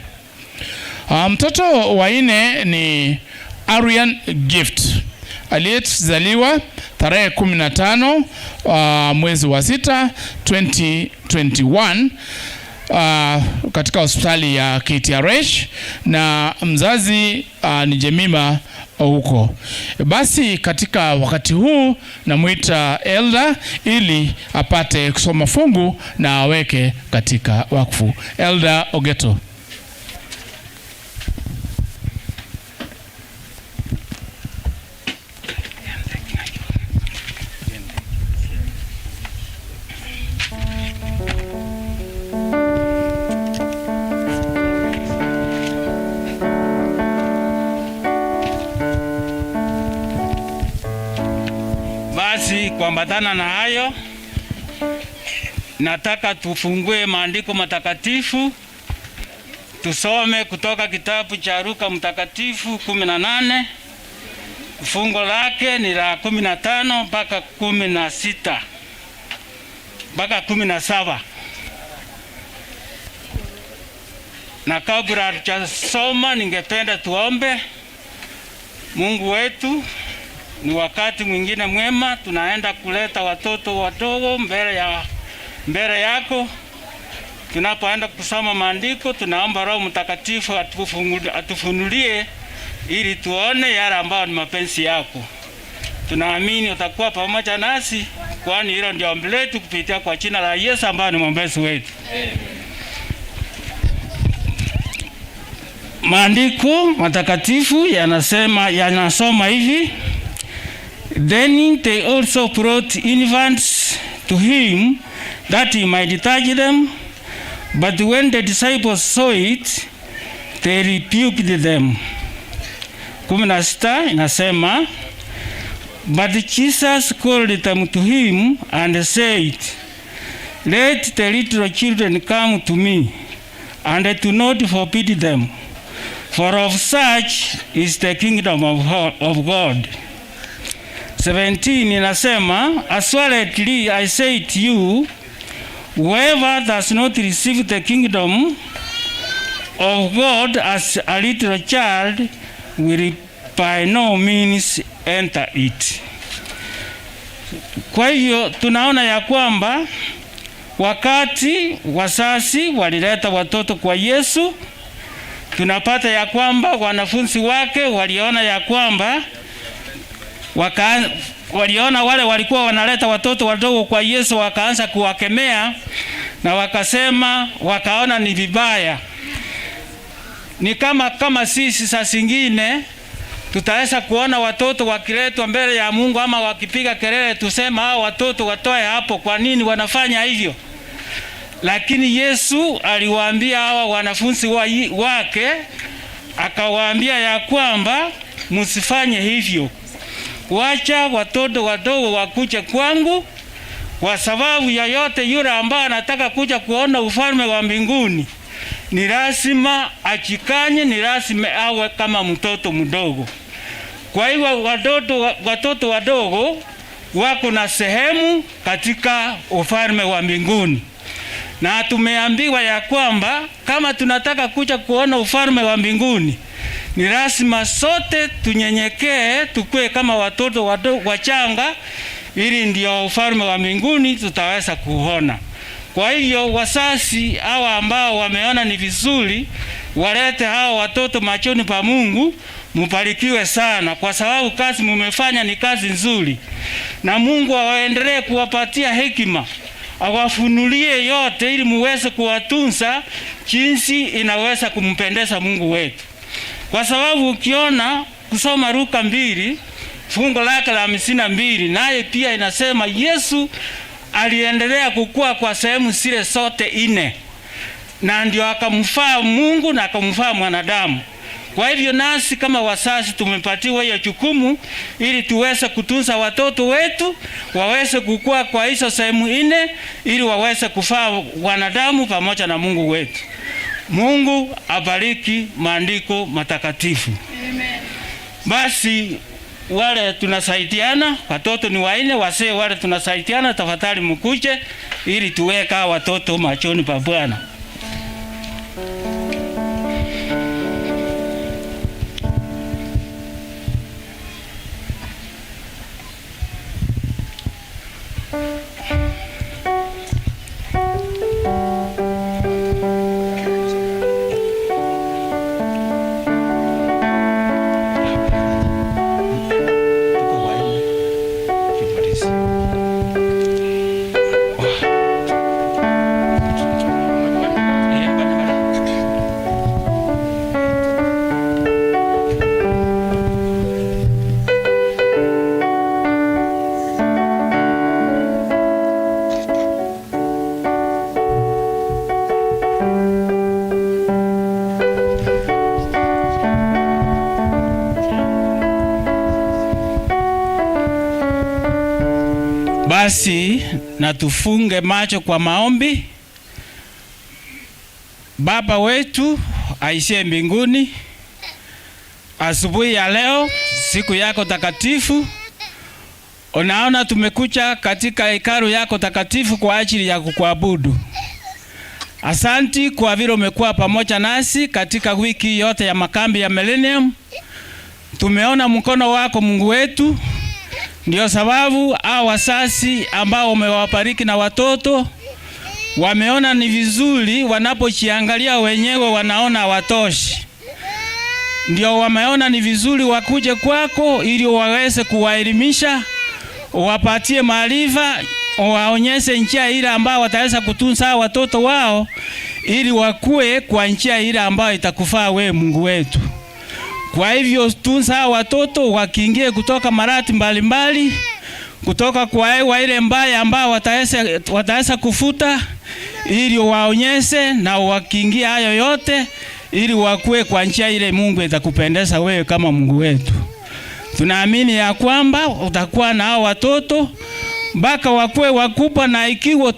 Mtoto wa nne ni Arian Gift aliyezaliwa tarehe 15 mwezi wa 6 2021 katika hospitali ya KTRH na mzazi ni Jemima huko. Basi katika wakati huu namuita Elda ili apate kusoma fungu na aweke katika wakfu. Elda Ogeto. Basi kuambatana na hayo, nataka tufungue maandiko matakatifu tusome kutoka kitabu cha Luka mtakatifu 18 fungo lake ni la 15 mpaka 16 mpaka 17. Na kabla hatujasoma, ningependa tuombe. Mungu wetu, ni wakati mwingine mwema, tunaenda kuleta watoto wadogo mbele yako. Tunapoenda kusoma maandiko, tunaomba Roho Mtakatifu atufunulie ili tuone yale ambayo ni mapenzi yako. Tunaamini utakuwa pamoja nasi, kwani hilo ndio ombi letu kupitia kwa jina la Yesu ambaye ni mwombezi wetu. Maandiko matakatifu yanasema, yanasoma hivi: Then they also brought infants to him that he might touch them, but when the disciples saw it, they rebuked them. 16 inasema But Jesus called them to him and said, Let the little children come to me, and do not forbid them, for of such is the kingdom of, of God. 17 inasema, Assuredly I say to you, whoever does not receive the kingdom of God as a little child will by no means enter it. Kwa hivyo tunaona ya kwamba wakati wazazi walileta watoto kwa Yesu, tunapata ya kwamba wanafunzi wake waliona ya kwamba waka, waliona wale walikuwa wanaleta watoto wadogo kwa Yesu, wakaanza kuwakemea na wakasema, wakaona ni vibaya. Ni kama kama sisi saa zingine tutaweza kuona watoto wakiletwa mbele ya Mungu ama wakipiga kelele, tusema hao watoto watoe hapo, kwa nini wanafanya hivyo? Lakini Yesu aliwaambia hawa wanafunzi wa, wake akawaambia ya kwamba msifanye hivyo, wacha watoto wadogo wakuje kwangu, kwa sababu yoyote yule ambaye anataka kuja kuona ufalme wa mbinguni ni lazima achikanye, ni lazima awe kama mtoto mdogo. Kwa hiyo watoto watoto wadogo wako na sehemu katika ufalme wa mbinguni, na tumeambiwa ya kwamba kama tunataka kuja kuona ufalme wa mbinguni ni lazima sote tunyenyekee, tukue kama watoto wadogo wachanga, ili ndio ufalme wa mbinguni tutaweza kuona. Kwa hivyo wazazi hawa ambao wameona ni vizuri walete hawa watoto machoni pa Mungu, mubarikiwe sana, kwa sababu kazi mumefanya ni kazi nzuri, na Mungu awaendelee kuwapatia hekima, awafunulie yote, ili muweze kuwatunza jinsi inaweza kumpendeza Mungu wetu, kwa sababu ukiona kusoma Luka mbili fungo lake la 52 naye pia inasema Yesu aliendelea kukua kwa sehemu zile zote ine, na ndio akamfaa Mungu na akamfaa mwanadamu. Kwa hivyo nasi kama wazazi tumepatiwa hiyo jukumu ili tuweze kutunza watoto wetu waweze kukua kwa hizo sehemu ine, ili waweze kufaa wanadamu pamoja na Mungu wetu. Mungu abariki maandiko matakatifu. Amen. Basi wale tunasaidiana, watoto ni waine, wasee wale tunasaidiana, tafadhali mkuje ili tuweka watoto machoni pa Bwana. Basi na tufunge macho kwa maombi. Baba wetu aishie mbinguni, asubuhi ya leo, siku yako takatifu, unaona tumekuja katika hekalu yako takatifu kwa ajili ya kukuabudu. Asanti kwa vile umekuwa pamoja nasi katika wiki yote ya makambi ya Millennium. Tumeona mkono wako Mungu wetu. Ndio sababu hao wazazi ambao umewabariki na watoto Wameona ni vizuri, wanapojiangalia wenyewe wanaona hawatoshi, ndio wameona ni vizuri wakuje kwako ili waweze kuwaelimisha, wapatie maarifa, waonyeshe njia ile ambayo wataweza kutunza watoto wao ili wakue kwa njia ile ambayo itakufaa we Mungu wetu. Kwa hivyo tunza watoto wakiingie kutoka marati mbalimbali, kutoka kwa hewa ile mbaya ambao wataweza kufuta, ili waonyeshe na wakiingia hayo yote, ili wakue kwa njia ile Mungu itakupendeza wewe kama Mungu wetu. Tunaamini ya kwamba utakuwa na hao watoto mpaka wakue wakubwa, na ikiwa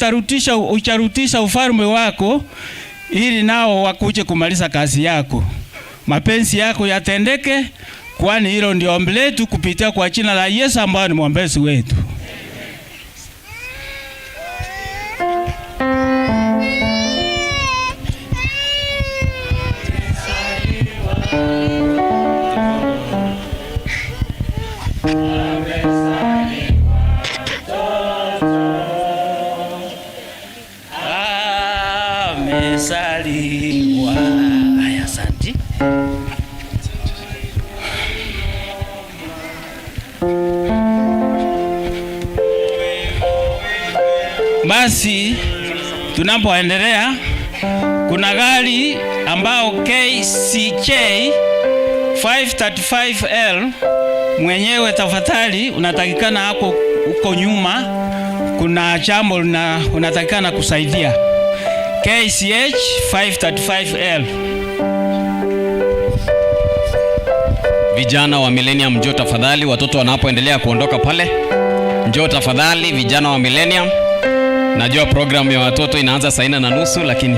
utarutisha ufalme wako, ili nao wakuje kumaliza kazi yako. Mapenzi yako yatendeke, kwani hilo ndio ombi letu kupitia kwa jina la Yesu ambaye ni mwombezi wetu. Amezaliwa. Haya, asante. Basi tunapoendelea, kuna gari ambao KCK 535L mwenyewe, tafadhali unatakikana hapo uko nyuma, kuna jambo unatakikana kusaidia. KCH 535L. Vijana wa Millennium njoo tafadhali, watoto wanapoendelea kuondoka pale, njoo tafadhali vijana wa Millennium. Najua programu ya watoto inaanza saa 4:30 lakini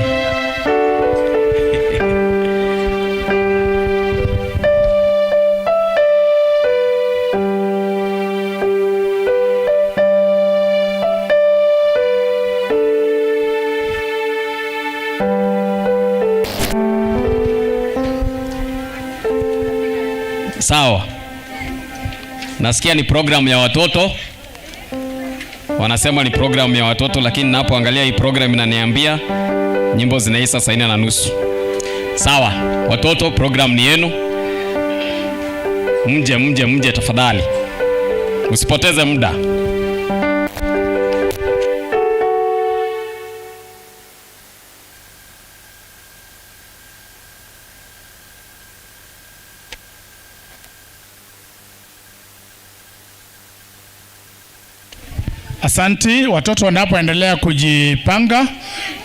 Sawa. Nasikia ni program ya watoto. Wanasema ni program ya watoto, lakini napoangalia hii program inaniambia nyimbo zinaisha saa 4:30. Sawa, watoto program ni yenu. Mje, mje, mje tafadhali. Usipoteze muda. Asanti. Watoto wanapoendelea kujipanga,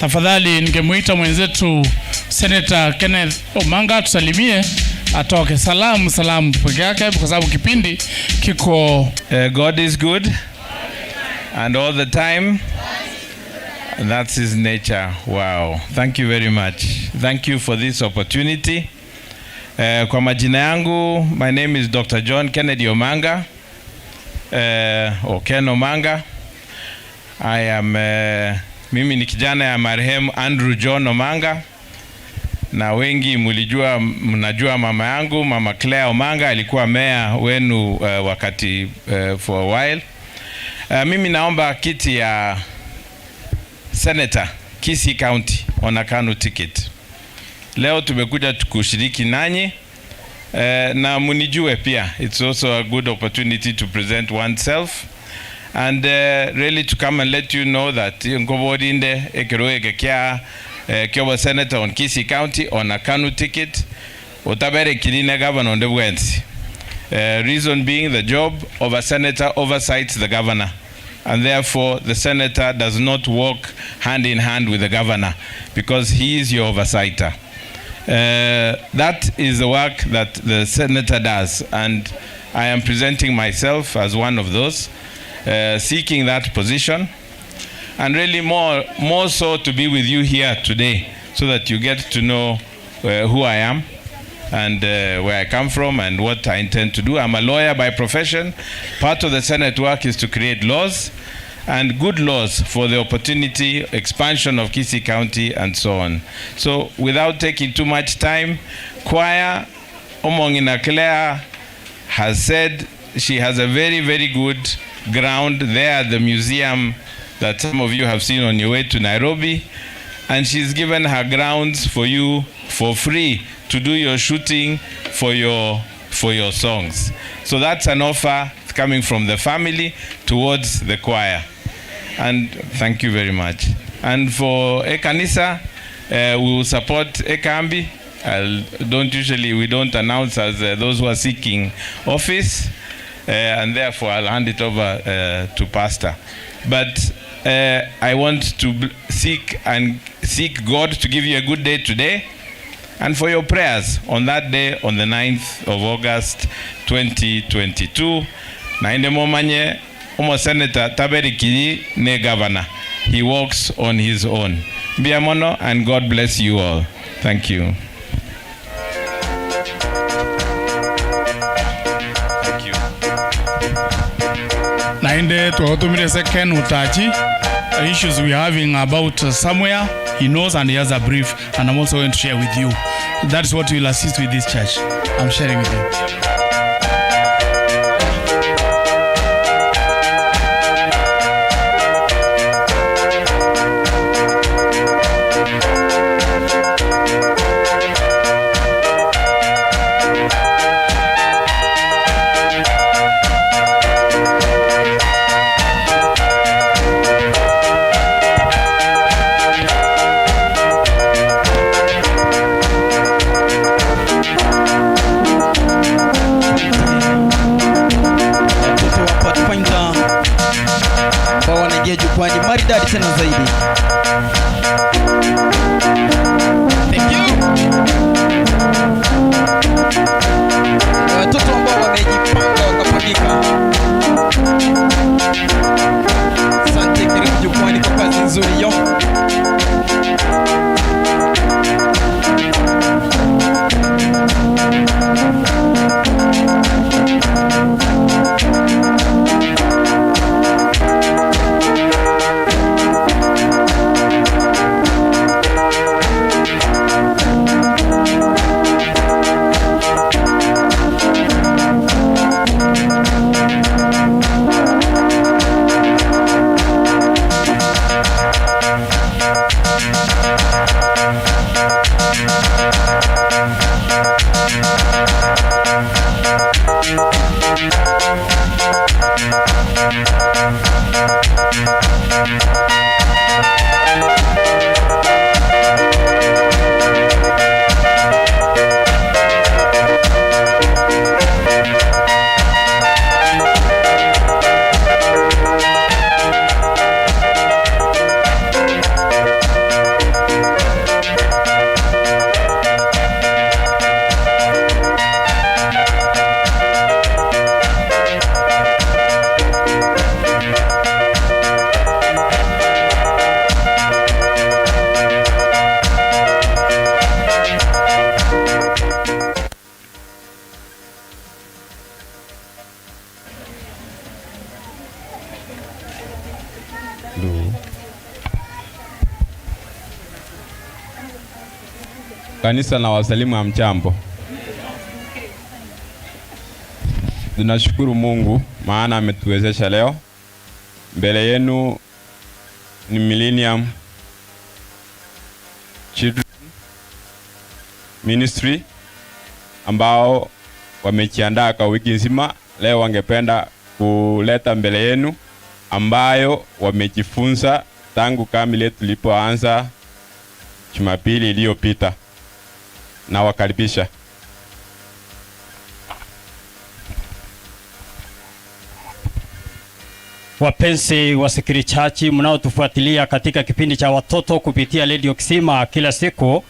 tafadhali ningemuita mwenzetu Senator Kenneth Omanga tusalimie, atoke salamu salamu peke yake kwa sababu kipindi kiko. God is good and all the time. That's his nature. Wow. Thank you very much. Thank you for this opportunity. Kwa majina yangu, my name is Dr. John Kennedy Omanga, or Ken Omanga. Mimi ni kijana ya marehemu Andrew John Omanga, na wengi mnajua mama yangu, Mama Claire Omanga alikuwa meya wenu wakati for a while. Mimi naomba kiti ya Senator Kisii County on a KANU ticket. Leo tumekuja kushiriki nanyi na munijue pia. It's also a good opportunity to present oneself and really to come and let you know that Nkoborinde ekeroeke kia kiobo Senator on Kisii County on a KANU ticket utabere kirine governor onde bwensi. Reason being, the job of a senator oversights the governor, and therefore the senator does not work hand in hand with the governor because he is your oversighter. That is the work that the senator does, and I am presenting myself as one of those seeking that position, and really more so to be with you here today so that you get to know who I am and where I come from and what I intend to do. I'm a lawyer by profession. Part of the Senate work is to create laws and good laws for the opportunity, expansion of Kisii County and so on. So without taking too much time, choir Omongina Claire has said she has a very, very good ground there at the museum that some of you have seen on your way to Nairobi and she's given her grounds for you for free to do your shooting for your for your songs. So that's an offer coming from the family towards the choir. And thank you very much. And for Ekanisa, uh, we will support Ekambi. I'll, don't usually we don't announce as uh, those who are seeking office, uh, and therefore I'll hand it over uh, to Pastor. But uh, I want to seek and seek God to give you a good day today and for your prayers on that day on the 9th of August 2022. Naende momanye omosenator taberikiri ne governor. He works on his own. Mbuya mono and God bless you all. Thank you. Thank you. Naende twagotomire ase Ken Utachi issues we are having about somewhere he knows and he has a brief and I'm also going to share with you. That is what will assist with this church. I'm sharing with you. Watoto wa Pathfinder ambao wanaingia jukwani maridadi tena zaidi. Thank you. Ni watoto ambao wamejipanga wakapangika. Asante, karibu jukwani kwa kazi nzuri yo. Kanisa na wasalimu hamjambo. Tunashukuru Mungu maana ametuwezesha leo. Mbele yenu ni Millennium Children Ministry ambao wamejiandaa kwa wiki nzima. Leo wangependa kuleta mbele yenu ambayo wamejifunza tangu kambi letu tulipoanza Jumapili iliyopita. Nawakaribisha. Wapenzi wasikilizaji mnaotufuatilia katika kipindi cha watoto kupitia Radio Kisima kila siku.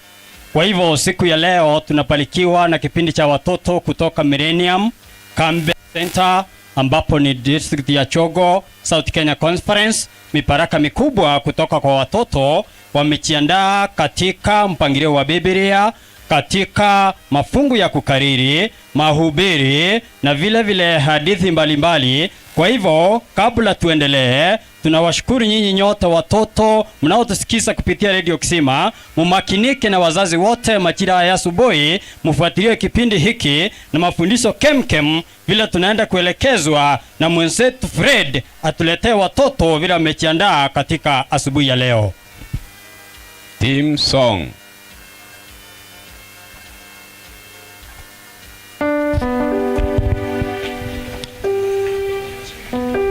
Kwa hivyo siku ya leo tunabarikiwa na kipindi cha watoto kutoka Millennium Kambe Center ambapo ni district ya Chogo, South Kenya Conference. Mibaraka mikubwa kutoka kwa watoto wamejiandaa katika mpangilio wa Biblia, katika mafungu ya kukariri, mahubiri na vile vile hadithi mbalimbali. Kwa hivyo kabla tuendelee, tunawashukuru nyinyi nyote watoto mnaotusikiza kupitia Radio Kisima, mumakinike na wazazi wote majira ya asubuhi, mfuatilie kipindi hiki na mafundisho kemkem vile tunaenda kuelekezwa na mwenzetu Fred atuletee watoto vile wamejiandaa katika asubuhi ya leo. Team song.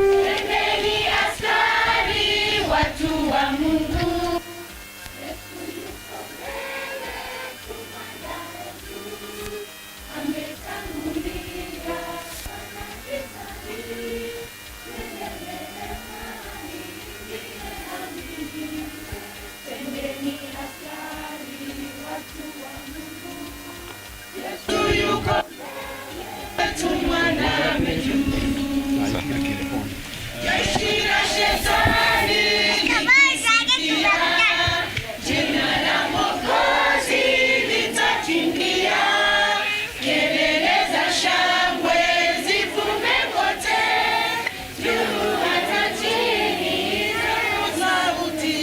Twendeni askari, watu wa Mungu. Yesu yuko tumwaname juu. Jeshi la shetani lisikia, jina la Mwokozi litakimbia. Kelele za shangwe zivume kote, juu hata chini za sauti.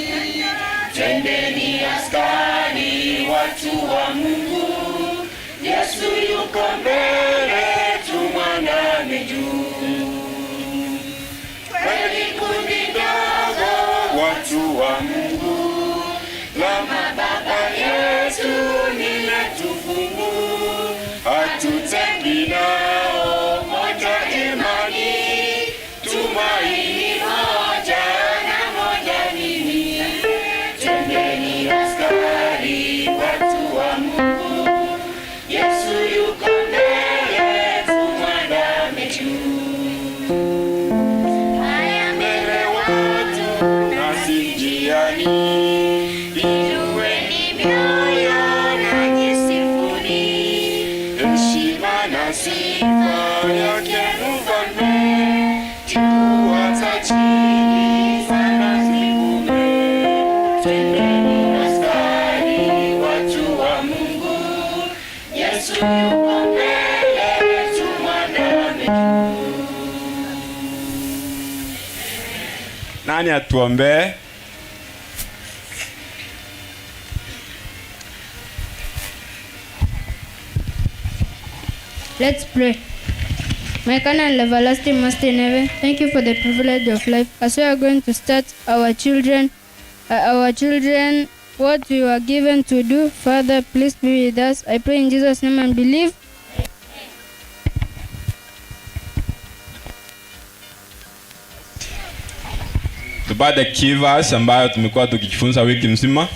Twendeni askari, watu wa Mungu, Yesu yuko mbele, tumwaname juu. Kweli kundi dogo, watu wa Mungu, la mababa yetu ni letu fungu, hatutengi nao, moja imani, tumaini moja na moja nini. Twendeni askari, watu wa Mungu, Yesu yuko mbele, tumwandame juu. Haya mbele watu nasi njiani, inueni mioyo na jisifuni, heshima na sifa yake mfalme, juu hata chini sana zivume. Twendeni askari, watu wa Mungu, Yesu yuko mbele, tumwandame juu. Nani atuombee? Let's pray. My kind and everlasting Master in heaven, thank you for the privilege of life. As we are going to start our children, our children, what we were given to do, Father, please be with us. I pray in Jesus' name and believe. Tupate key verse ambayo tumekuwa tukijifunza wiki mzima.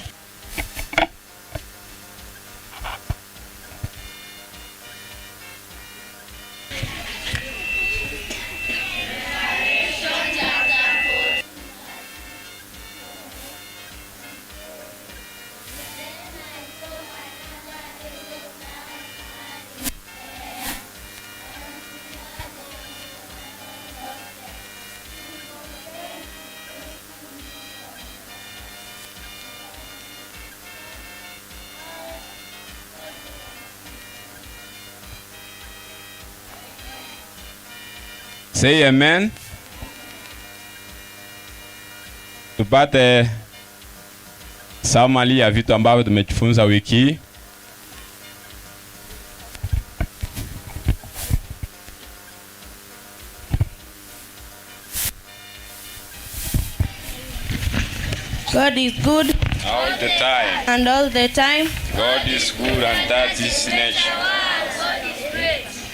Say amen. Tupate summary ya vitu ambavyo tumejifunza wiki hii. God is good All the time. and all the time. God is good and that is nature.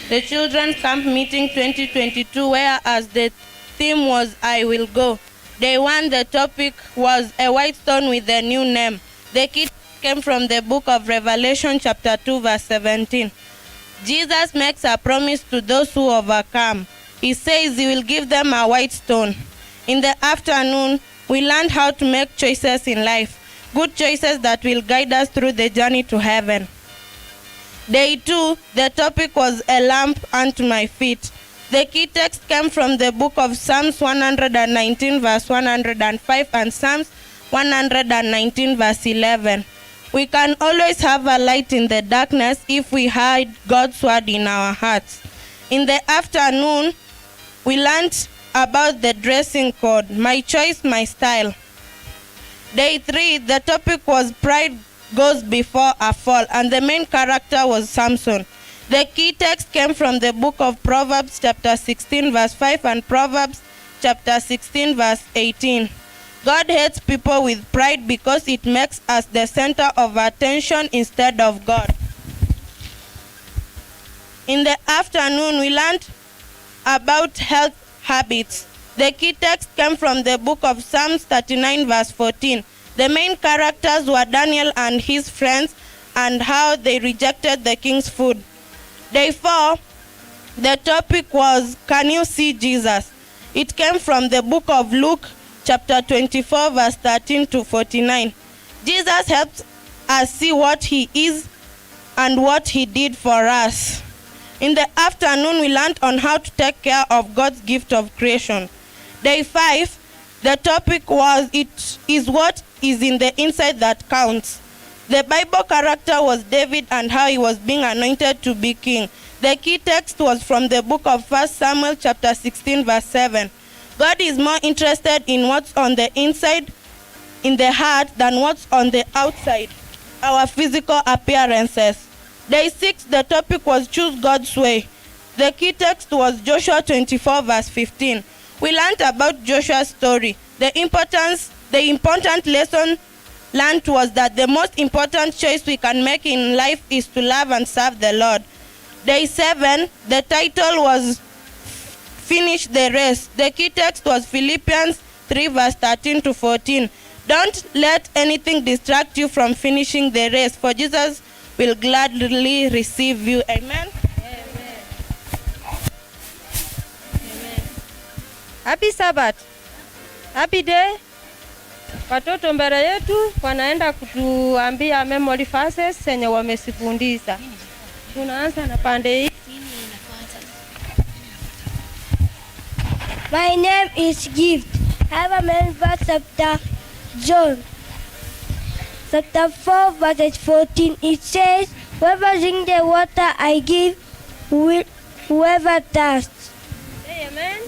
The Children's Camp Meeting 2022, whereas the theme was I Will Go. Day one, the topic was a white stone with a new name. The key came from the book of Revelation, chapter 2, verse 17. Jesus makes a promise to those who overcome. He says he will give them a white stone. In the afternoon, we learned how to make choices in life, good choices that will guide us through the journey to heaven. Day 2, the topic was a lamp unto my feet. The key text came from the book of Psalms 119, verse 105, and Psalms 119, verse 11. We can always have a light in the darkness if we hide God's word in our hearts. In the afternoon, we learned about the dressing code, my choice, my style. Day 3, the topic was pride goes before a fall, and the main character was Samson. The key text came from the book of Proverbs chapter 16 verse 5 and Proverbs chapter 16 verse 18. God hates people with pride because it makes us the center of attention instead of God. In the afternoon, we learned about health habits. The key text came from the book of Psalms 39 verse 14. The main characters were Daniel and his friends and how they rejected the king's food. Day 4, the topic was Can you see Jesus? It came from the book of Luke chapter 24 verse 13 to 49. Jesus helps us see what he is and what he did for us. In the afternoon, we learned on how to take care of God's gift of creation. Day 5, the topic was It is what is in the inside that counts. The Bible character was David and how he was being anointed to be king. The key text was from the book of 1 Samuel chapter 16 verse 7. God is more interested in what's on the inside in the heart than what's on the outside, our physical appearances. Day 6, the topic was Choose God's Way. The key text was Joshua 24 verse 15. We learned about Joshua's story. The importance, the important lesson learned was that the most important choice we can make in life is to love and serve the Lord. Day 7, the title was Finish the Race. The key text was Philippians 3 verse 13 to 14. Don't let anything distract you from finishing the race, for Jesus will gladly receive you. Amen. Happy Sabbath. Happy day. Watoto mbele yetu wanaenda kutuambia memory verses zenye wamesifundisha. Tunaanza na pande hii. My name is Gift. I have a memory verse chapter John. Chapter 4 verse 14. It says, Whoever drink the water I give will whoever thirsts. Amen.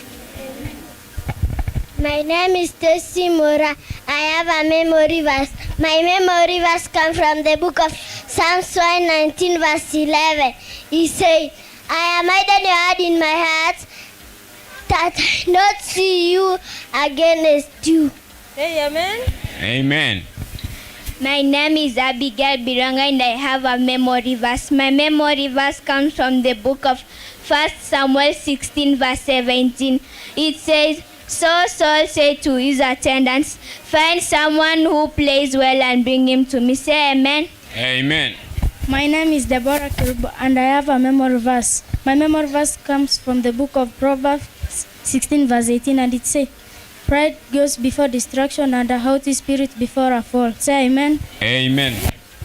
My name is Stacy Mora. I have a memory verse. My memory verse comes from the book of Psalms 119, verse 11. He said, I am hiding your heart in my heart that I not see you against you. Amen. Amen. My name is Abigail Biranga and I have a memory verse. My memory verse comes from the book of 1 Samuel 16, verse 17. It says, So Saul said to his attendants, Find someone who plays well and bring him to me. Say amen. Amen. My name is Deborah Kirubo and I have a memory verse. My memory verse comes from the book of Proverbs 16 verse 18 and it says, Pride goes before destruction and a haughty spirit before a fall. Say amen. Amen.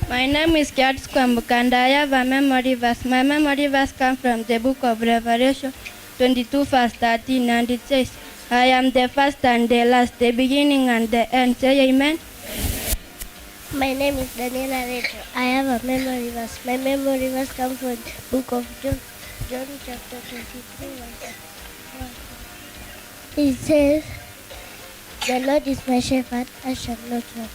My name is Kiat Kwambuka and I have a memory verse. My memory verse comes from the book of Revelation 22 verse 13 and it says, I am the first and the last, the beginning and the end. Say amen. My name is Daniela Retro. I have a memory verse. My memory verse comes from the book of John, John chapter 23, verse 1. It says, The Lord is my shepherd, I shall not want.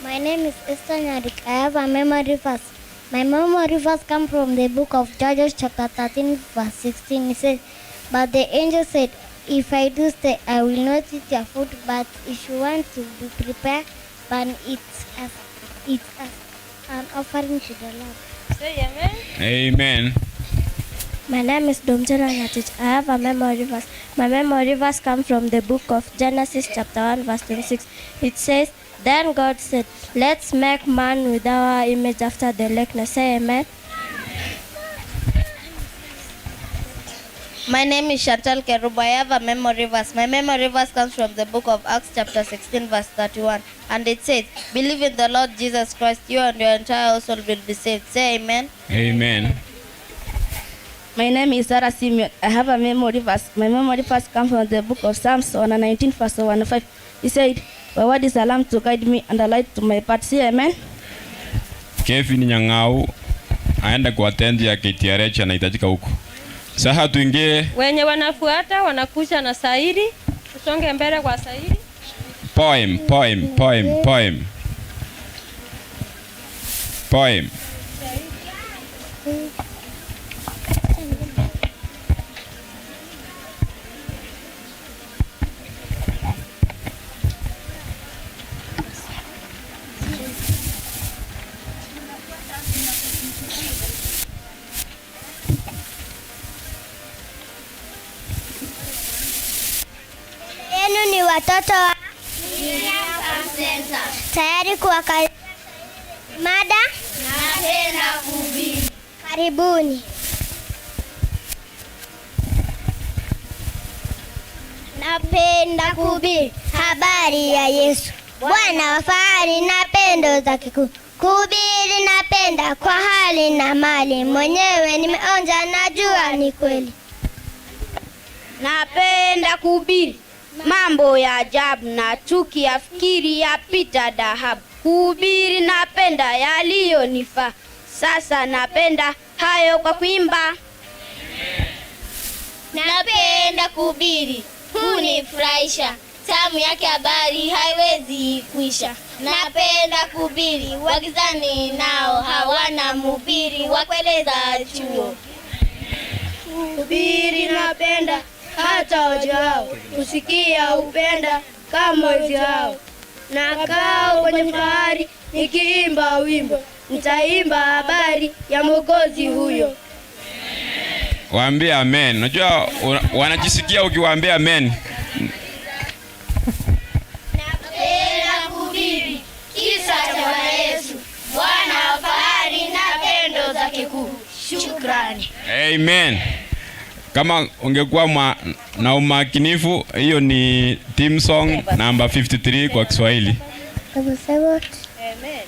My name is Esther Nyarik. I have a memory verse. My memory verse comes from the book of Judges, chapter 13, verse 16. It says, But the angel said, If I do stay, I will not eat your food, but if you want to be prepared, burn it as, it as an offering to the Lord. Say amen. Amen. My name is Domjana Nyatich. I have a memory verse. My memory verse comes from the book of Genesis, chapter 1, verse 26. It says, Then God said, Let's make man with our image after the likeness. Say amen. My name is Chantal Kerubo. I have a memory verse. My memory verse comes from the book of Acts, chapter 16, verse 31. And it says, Believe in the Lord Jesus Christ, you and your entire household will be saved. Say amen. Amen. My name is Sarah Simeon. I have a memory verse. My memory verse comes from the book of Psalms 119, verse 105. He said, My word is a lamp to guide me and a light to my path. Say amen. Kevin Nyang'au aende kuattend ya KTRH anahitajika huko. Sasa tuingie Wenye wanafuata wanakuja na sairi. Tusonge mbele kwa sairi. poem, poem, poem, poem. Poem. Yenu ni watoto wa tayari kuwakaribisha mada. Napenda kuhubiri. Karibuni. Napenda kuhubiri habari ya Yesu, Bwana wa fahari na pendo zake kuu. Kuhubiri napenda kwa hali na mali, mwenyewe nimeonja, najua ni kweli. Napenda kuhubiri mambo ya ajabu na chuki ya fikiri yapita dhahabu. Kuhubiri napenda yaliyonifaa, sasa napenda hayo kwa kuimba. Napenda kuhubiri, hunifurahisha, tamu yake habari haiwezi kuisha. Napenda kuhubiri, wagizani nao hawana mhubiri wa kueleza chuo. Kuhubiri napenda hata wajuao, kusikia upenda kama wajuao. Nakaa kwenye fahari nikiimba wimbo, nitaimba habari ya Mwokozi huyo. Waambie amen. Unajua wanajisikia ukiwaambia amen. Napenda kuhubiri kisa cha Bwana Yesu, Bwana wa fahari na pendo zake kuu. Shukrani. Amen. Kama ungekuwa na umakinifu, hiyo ni theme song number 53 kwa Kiswahili. Amen.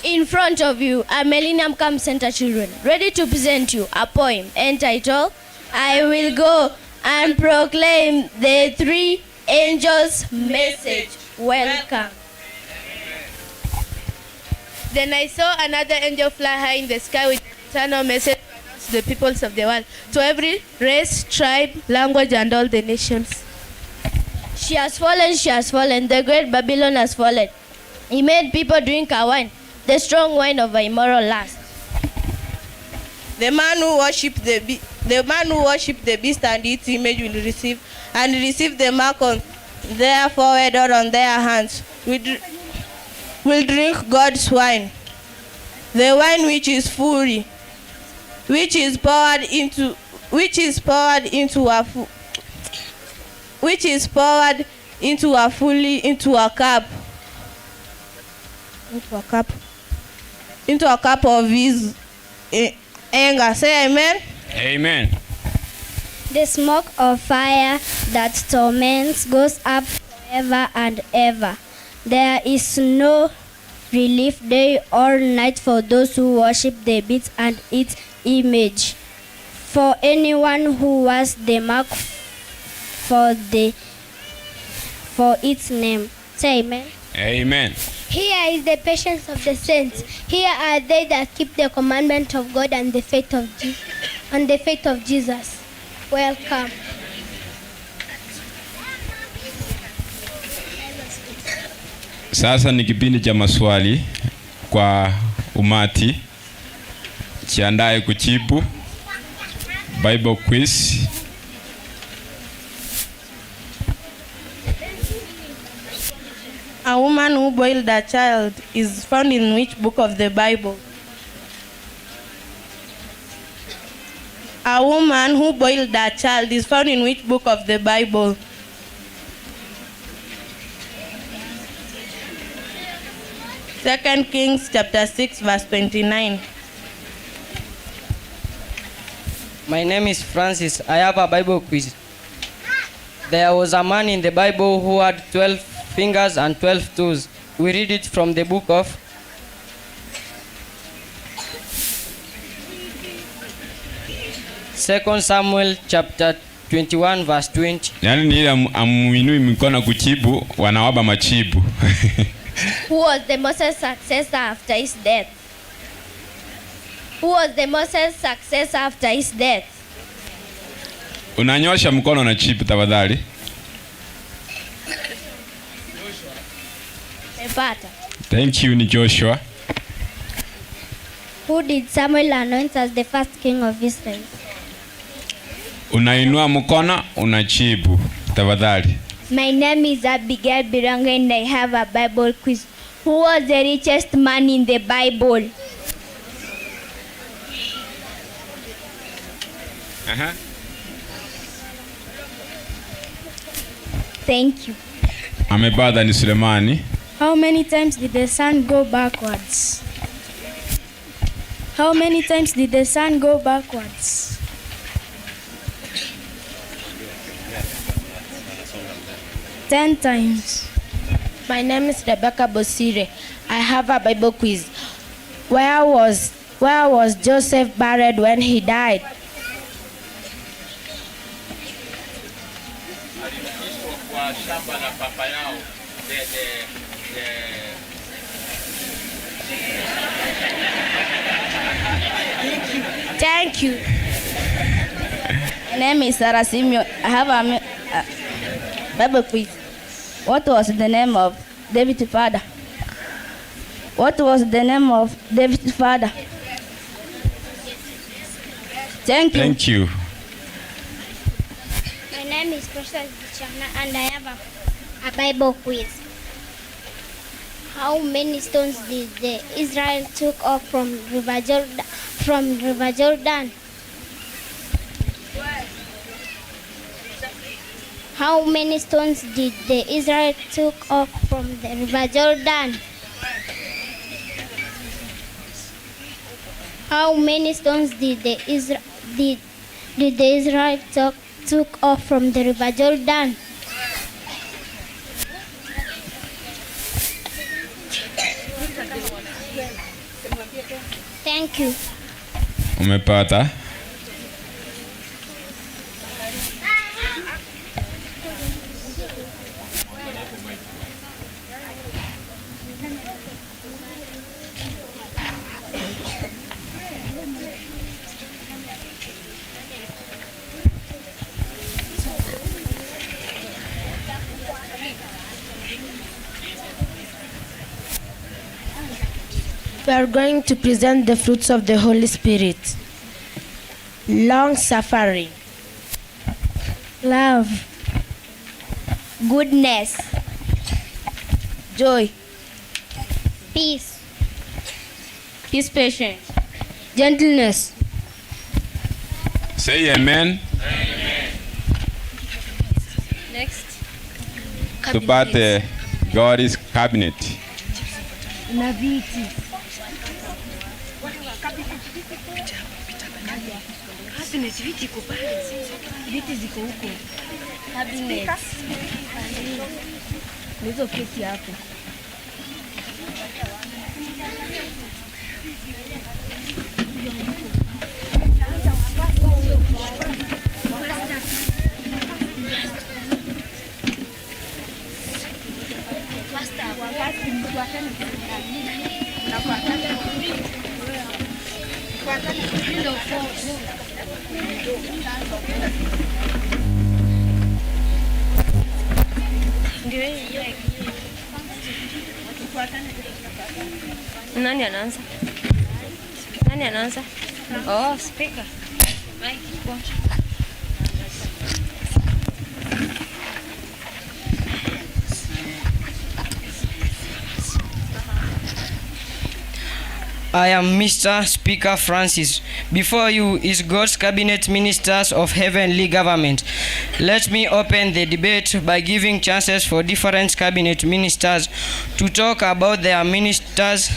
In front of you are Millennium Camp Center children, ready to present you a poem entitled, I Will Go and Proclaim the Three Angels' Message. Welcome. Then I saw another angel fly high in the sky with an eternal message to announce to the peoples of the world, to every race, tribe, language, and all the nations. She has fallen, she has fallen, the great Babylon has fallen. He made people drink her wine, the strong wine of her immoral lust. The man who worship the the man who worship the beast and its image will receive and receive the mark on their forehead or on their hands. We will drink God's wine, the wine which is fury, which is poured into, which is poured into a which is poured into a fully into a cup, into a cup, into a cup of his anger. Say amen. Amen. The smoke of fire that torments goes up forever and ever. There is no relief day or night for those who worship the beast and its image. For anyone who was the mark for its name. Say amen. Amen. Here is the patience of the saints. Here are they that keep the commandment of God and the faith of and the faith of Jesus. Welcome. Sasa ni kipindi cha maswali kwa umati. Jiandae kujibu. Bible quiz. A woman who boiled a child is found in which book of the Bible? A woman who boiled a child is found in which book of the Bible? 2 Kings chapter 6 verse 29. My name is Francis. I have a Bible quiz. There was a man in the Bible who had 12 fingers and 12 toes. We read it from the book of 2 Samuel chapter 21 verse 20. Yaani ni ile amuinui mikono kujibu, wanawapa majibu. Who was the Moses successor after his death? Who was the Moses successor after his death? Unanyosha mkono na jibu tafadhali. Nimepata. Thank you ni Joshua. Who did Samuel anoint as the first king of Israel? Unainua mkono unajibu tafadhali. My name is Abigail Birongo and I have a Bible quiz. Who was the richest man in the Bible? Aha. Thank you. Amepata ni Sulemani. How many times did the sun go backwards? How many times did the sun go backwards? 10 times. My name is Rebecca Bosire. I have a Bible quiz. Where was Joseph buried when he died? Kwa shamba la papa yao. Thank you. My name is Sarah Simeon. I have a Bible quiz. What was the name of David's father? What was the name of David's father? Thank you. Thank you. My name is Precious Bichana and I have a Bible quiz. How many stones did the Israel took off from River Jordan? From River Jordan? How many stones did the Israel took off from the River Jordan? How many stones did the Isra-, did, did the Israel took off from the River Jordan? Thank you. Umepata? We are going to present the fruits of the Holy Spirit. Long suffering, love, goodness, joy, peace, peace, patience, gentleness. Say amen. Amen. Next. Tupate God's cabinet. Na viti. Cabinet, viti iko pale. Viti ziko huko. Cabinet. Nizo keti hapo. Nani anaanza? Nani anaanza? Oh, speaker. Mic iko. I am Mr. Speaker Francis. Before you is God's cabinet ministers of heavenly government. Let me open the debate by giving chances for different cabinet ministers to talk about their ministers,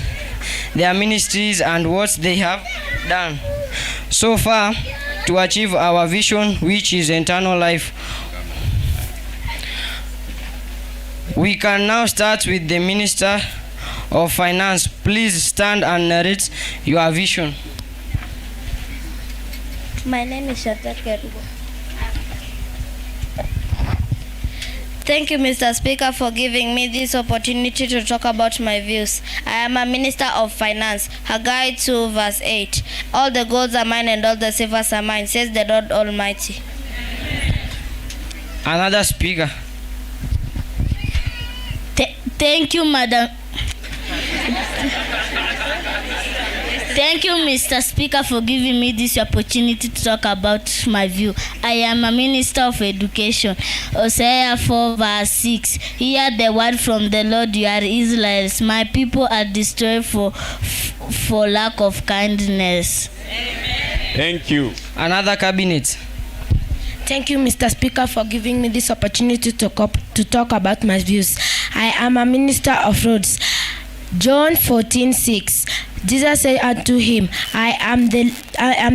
their ministries and what they have done so far to achieve our vision, which is eternal life. We can now start with the Minister of Finance. Please stand and narrate your vision. My name is Shadrach Kerubo. Thank you, Mr. Speaker, for giving me this opportunity to talk about my views. I am a Minister of Finance. Haggai 2, verse 8. All the golds are mine and all the silvers are mine, says the Lord Almighty. Another speaker. Thank you, Madam. Thank you, Mr. Speaker, for giving me this opportunity to talk about my view. I am a minister of education. Hosea 4, verse 6. Hear the word from the Lord, you are Israels. My people are destroyed for lack of kindness. Thank you. Another cabinet. Thank you, Mr. Speaker, for giving me this opportunity to talk about my views. I am a minister of roads. John 14:6. Jesus said unto him, I am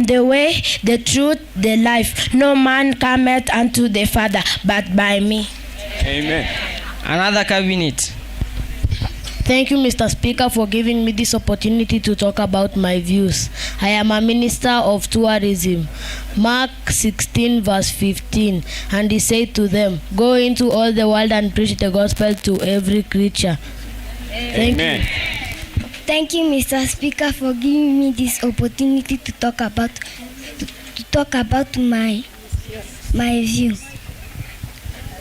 the way, the truth, the life. No man cometh unto the Father but by me. Amen. Another cabinet. Thank you, Mr. Speaker, for giving me this opportunity to talk about my views. I am a minister of tourism. Mark 16, verse 15. And he said to them, Go into all the world and preach the gospel to every creature. Thank Amen. you. Thank you, Mr. Speaker, for giving me this opportunity to talk about to talk about my view.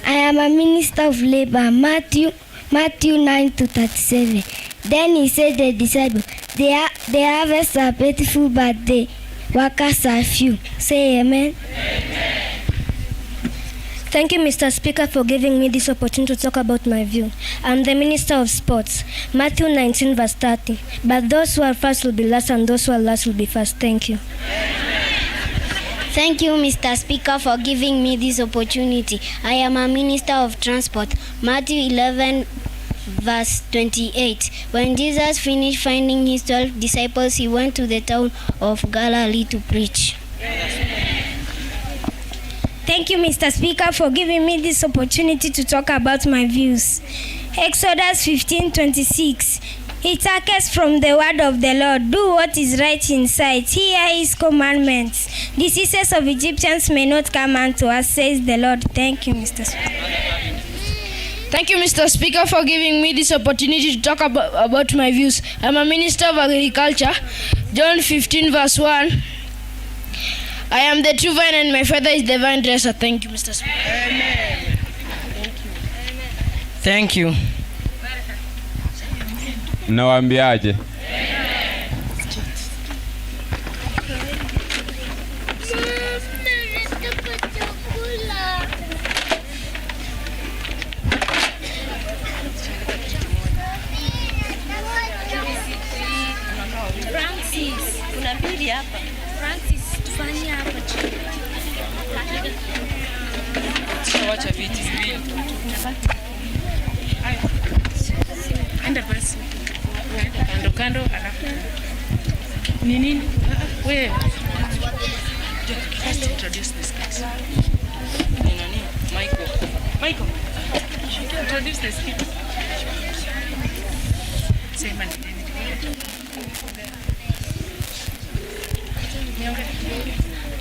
I am a minister of labor. Matthew 9 to 37. Then he said to the disciples, the harvests are plentiful, but the workers are few. Say amen. Thank you, Mr. Speaker, for giving me this opportunity to talk about my view. I'm the Minister of Sports. Matthew 19, verse 30. But those who are first will be last, and those who are last will be first. Thank you. Thank you, Mr. Speaker, for giving me this opportunity. I am a Minister of Transport. Matthew 11, verse 28. When Jesus finished finding his 12 disciples, he went to the town of Galilee to preach. Thank you, Mr. Speaker, for giving me this opportunity to talk about my views. Exodus 15:26. He taketh from the word of the Lord. Do what is right in sight. Hear his commandments. Diseases of Egyptians may not come unto us, says the Lord. Thank you, Mr. Speaker. Thank you, Mr. Speaker, for giving me this opportunity to talk about my views. I'm a minister of agriculture. John 15, verse 1. I am the true vine and my father is the vine dresser. Thank you, Mr. Speaker. Amen. Thank you. Mnawaambiaje? Francis, kuna mbili hapa. Francis, tufanyie hapa chini. Wacha viti viwili. Enda basi. Kando kando alafu. Ni nini? Wewe. First introduce this guys. Ni nani? Michael. Michael. Introduce this kid. Sema ni nini?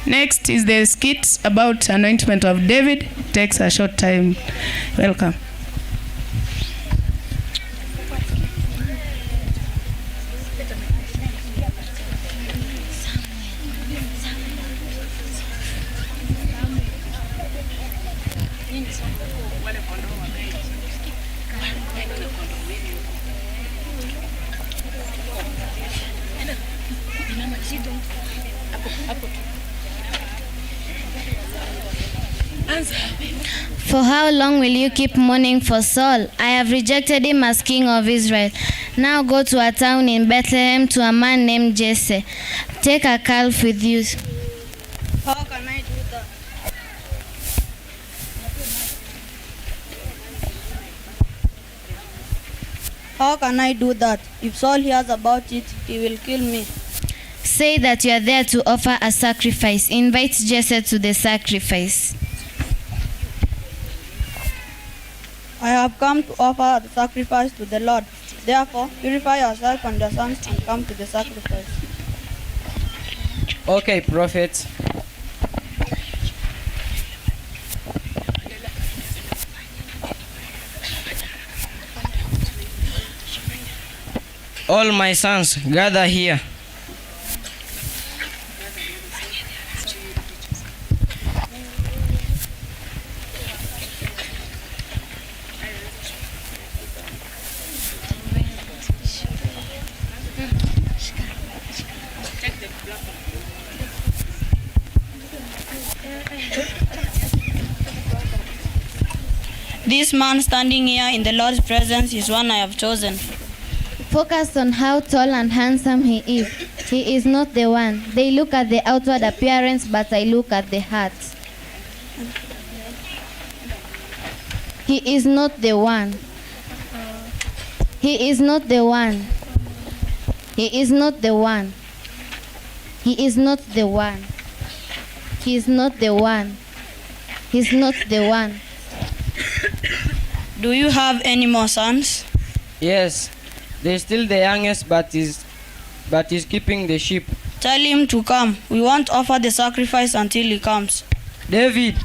Next is the skit about anointment of David. Takes a short time. Welcome. For how long will you keep mourning for Saul? I have rejected him as king of Israel. Now go to a town in Bethlehem to a man named Jesse. Take a calf with you. How can I do that? How can I do that? If Saul hears about it, he will kill me. Say that you are there to offer a sacrifice. Invite Jesse to the sacrifice. I have come to offer the sacrifice to the Lord. Therefore, purify yourself and your sons and come to the sacrifice. Okay, prophet. All my sons, gather here. This man standing here in the Lord's presence is one I have chosen. Focus on how tall and handsome he is. He is not the one. They look at the outward appearance, but I look at the heart. He is not the one. He is not the one. He is not the one. He is not the one. He is not the one. He's not the one. Do you have any more sons? Yes, they're still the youngest, but is but is keeping the sheep. Tell him to come. We won't offer the sacrifice until he comes. David.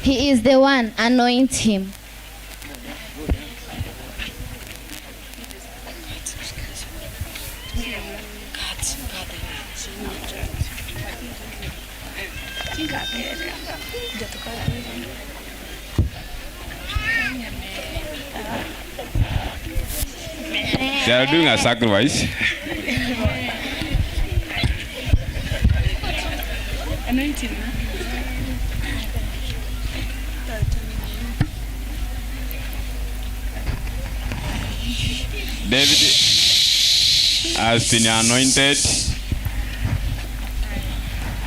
He is the one. Anoint him. They are doing a sacrifice. Anointing. David has been anointed.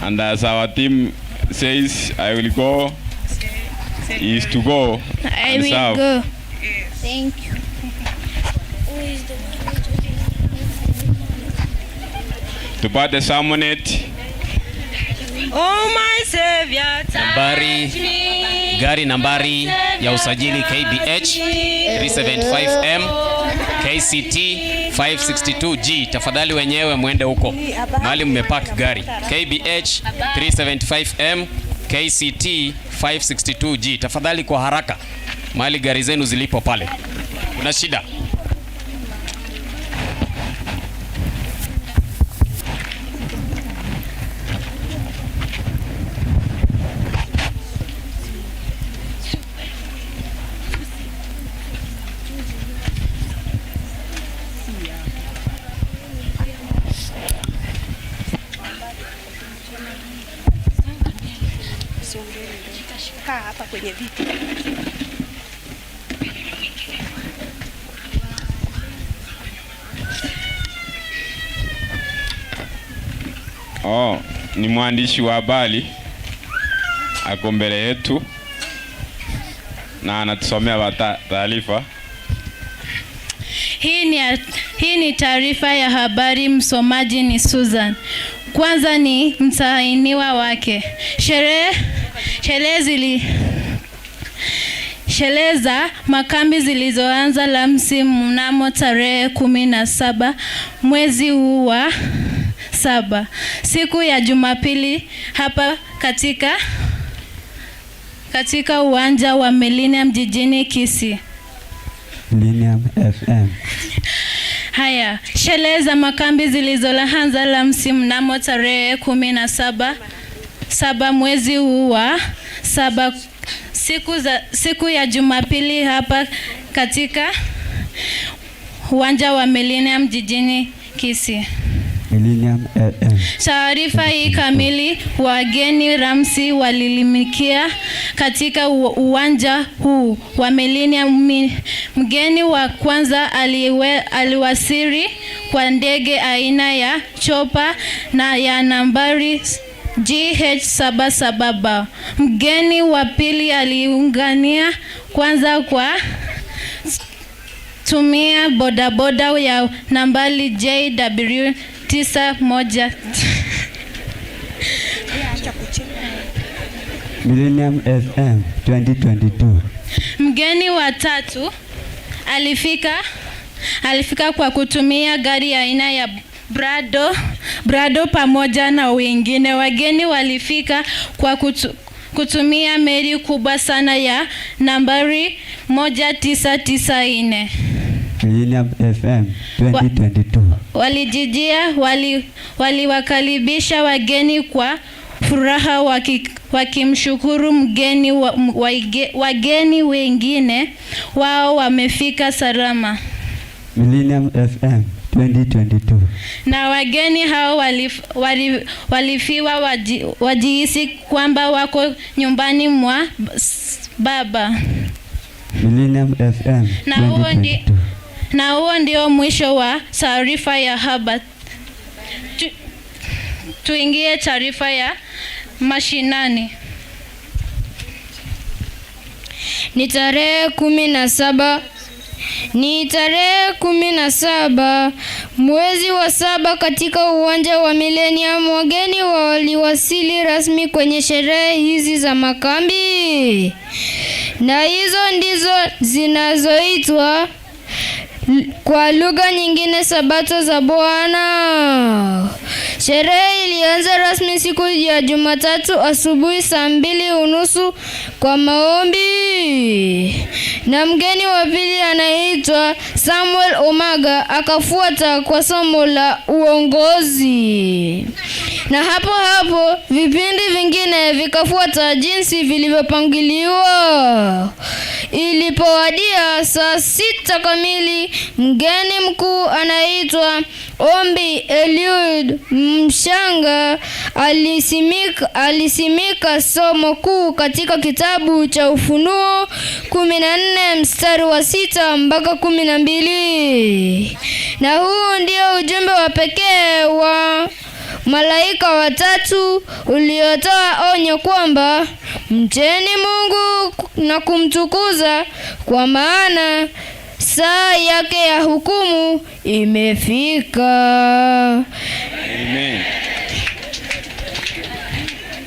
And as our team says, I will go, is to go I and will serve. go. Thank you. Tupate sermonette. Oh my Savior, Nambari gari nambari ya usajili KBH 375M KCT 562G. Tafadhali wenyewe mwende huko mahali mmepark gari KBH 375M KCT 562G. Tafadhali kwa haraka mahali gari zenu zilipo pale, kuna shida. Kaa hapa kwenye viti. Oh, ni mwandishi wa habari ako mbele yetu na anatusomea taarifa. Hii ni, hii ni taarifa ya habari. Msomaji ni Susan. Kwanza ni msainiwa wake. Sherehe sherehe zili Sherehe za makambi zilizoanza lamsi mnamo tarehe 17 mwezi huu wa saba, siku ya Jumapili hapa katika katika uwanja wa Millennium jijini Kisii. Millennium FM. Haya, sherehe za makambi zilizoanza lamsi mnamo tarehe 17 saba mwezi huu wa saba siku, za, siku ya Jumapili hapa katika uwanja wa Millennium jijini Kisii. Millennium FM. Taarifa hii kamili, wageni ramsi walilimikia katika uwanja huu wa Millennium. Mgeni wa kwanza aliwasili kwa ndege aina ya chopa na ya nambari GH77B. Mgeni wa pili aliungania kwanza kwa tumia bodaboda ya nambari JW91. Millennium FM 2022. Mgeni wa tatu alifika alifika kwa kutumia gari aina ya Prado Brado pamoja na wengine. Wageni walifika kwa kutumia meli kubwa sana ya nambari 1994. Millennium FM 2022. Walijijia waliwakaribisha wageni kwa furaha wakimshukuru mgeni wageni wengine wao wamefika salama. Millennium FM 2022. Na wageni hao walifiwa wajihisi kwamba wako nyumbani mwa Baba. Millennium FM 2022. Na huo ndio mwisho wa taarifa ya habari. Tuingie taarifa ya mashinani. Ni tarehe 17. Ni tarehe 17 mwezi wa 7 katika uwanja wa Millennium. Wageni waliwasili rasmi kwenye sherehe hizi za makambi, na hizo ndizo zinazoitwa kwa lugha nyingine Sabato za Bwana. Sherehe ilianza rasmi siku ya Jumatatu asubuhi saa 2:30 kwa maombi, na mgeni wa pili anaitwa Samuel Omaga akafuata kwa somo la uongozi, na hapo hapo vipindi vingine vikafuata jinsi vilivyopangiliwa. Ilipowadia saa 6 kamili, mgeni mkuu anaitwa Ombi Eliud Mshanga alisimika somo kuu katika kitabu cha Ufunuo 14 mstari wa 6 mpaka 12. Na huu ndio ujumbe wa pekee wa malaika watatu uliotoa onyo kwamba mcheni Mungu na kumtukuza, kwa maana saa yake ya hukumu imefika. Amen.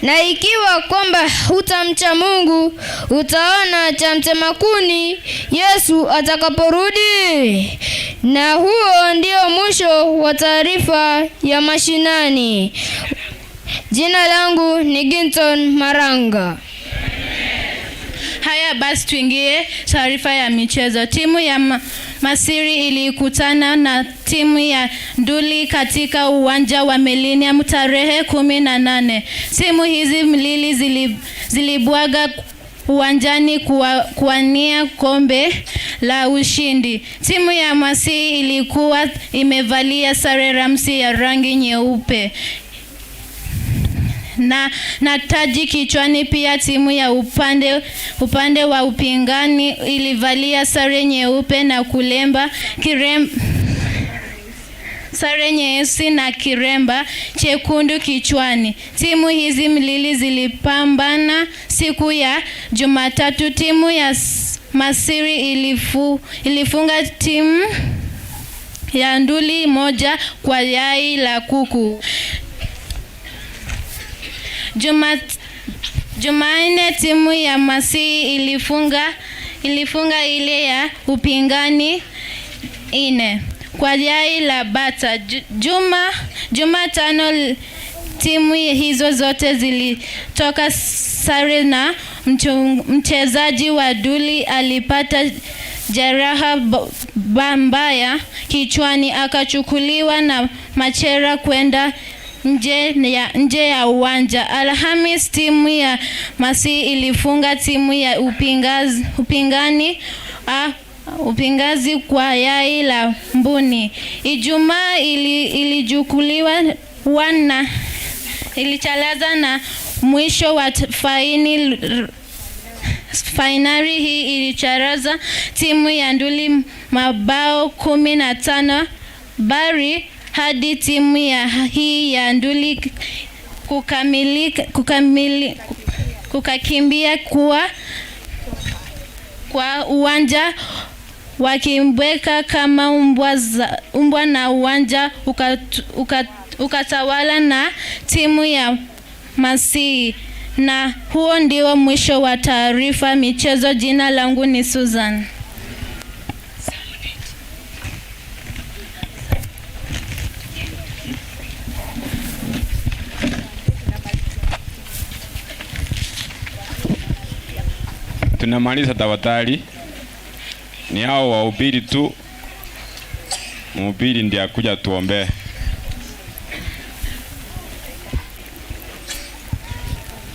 Na ikiwa kwamba hutamcha Mungu, utaona cha mtema kuni Yesu atakaporudi. Na huo ndio mwisho wa taarifa ya mashinani. Jina langu ni Ginton Maranga. Haya basi, tuingie taarifa ya michezo. Timu ya Masiri ilikutana na timu ya Nduli katika uwanja wa Millennium tarehe 18. Timu hizi mbili zilibwaga uwanjani kuwania kombe la ushindi. Timu ya Masiri ilikuwa imevalia sare rasmi ya rangi nyeupe na taji kichwani. Pia timu ya upande wa upingani ilivalia sare nyeupe na kulemba sare nyeusi na kiremba chekundu kichwani. Timu hizi mbili zilipambana siku ya Jumatatu. Timu ya Masiri ilifunga timu ya Nduli 1 kwa yai la kuku. Jumanne timu ya Masii ilifunga ile ya upingani 4 kwa yai la bata. Jumatano timu hizo zote zilitoka sare na mchezaji wa Nduli alipata jeraha mbaya kichwani, akachukuliwa na machera kwenda nje ya uwanja. Alhamis timu ya Masii ilifunga timu ya upingazi kwa yai la mbuni. Ijumaa ilichukuliwa wana ilichalaza na mwisho wa fainali hii ilicharaza timu ya Nduli mabao 15 bari hadi timu ya hii ya Nduli kukakimbia kwa uwanja wakimbweka kama mbwa na uwanja ukatawala na timu ya Masii. Na huo ndio mwisho wa taarifa michezo. Jina langu ni Susan. Tunamaliza tafadhali. Ni hao wahubiri tu. Mhubiri ndiye akuja tuombee.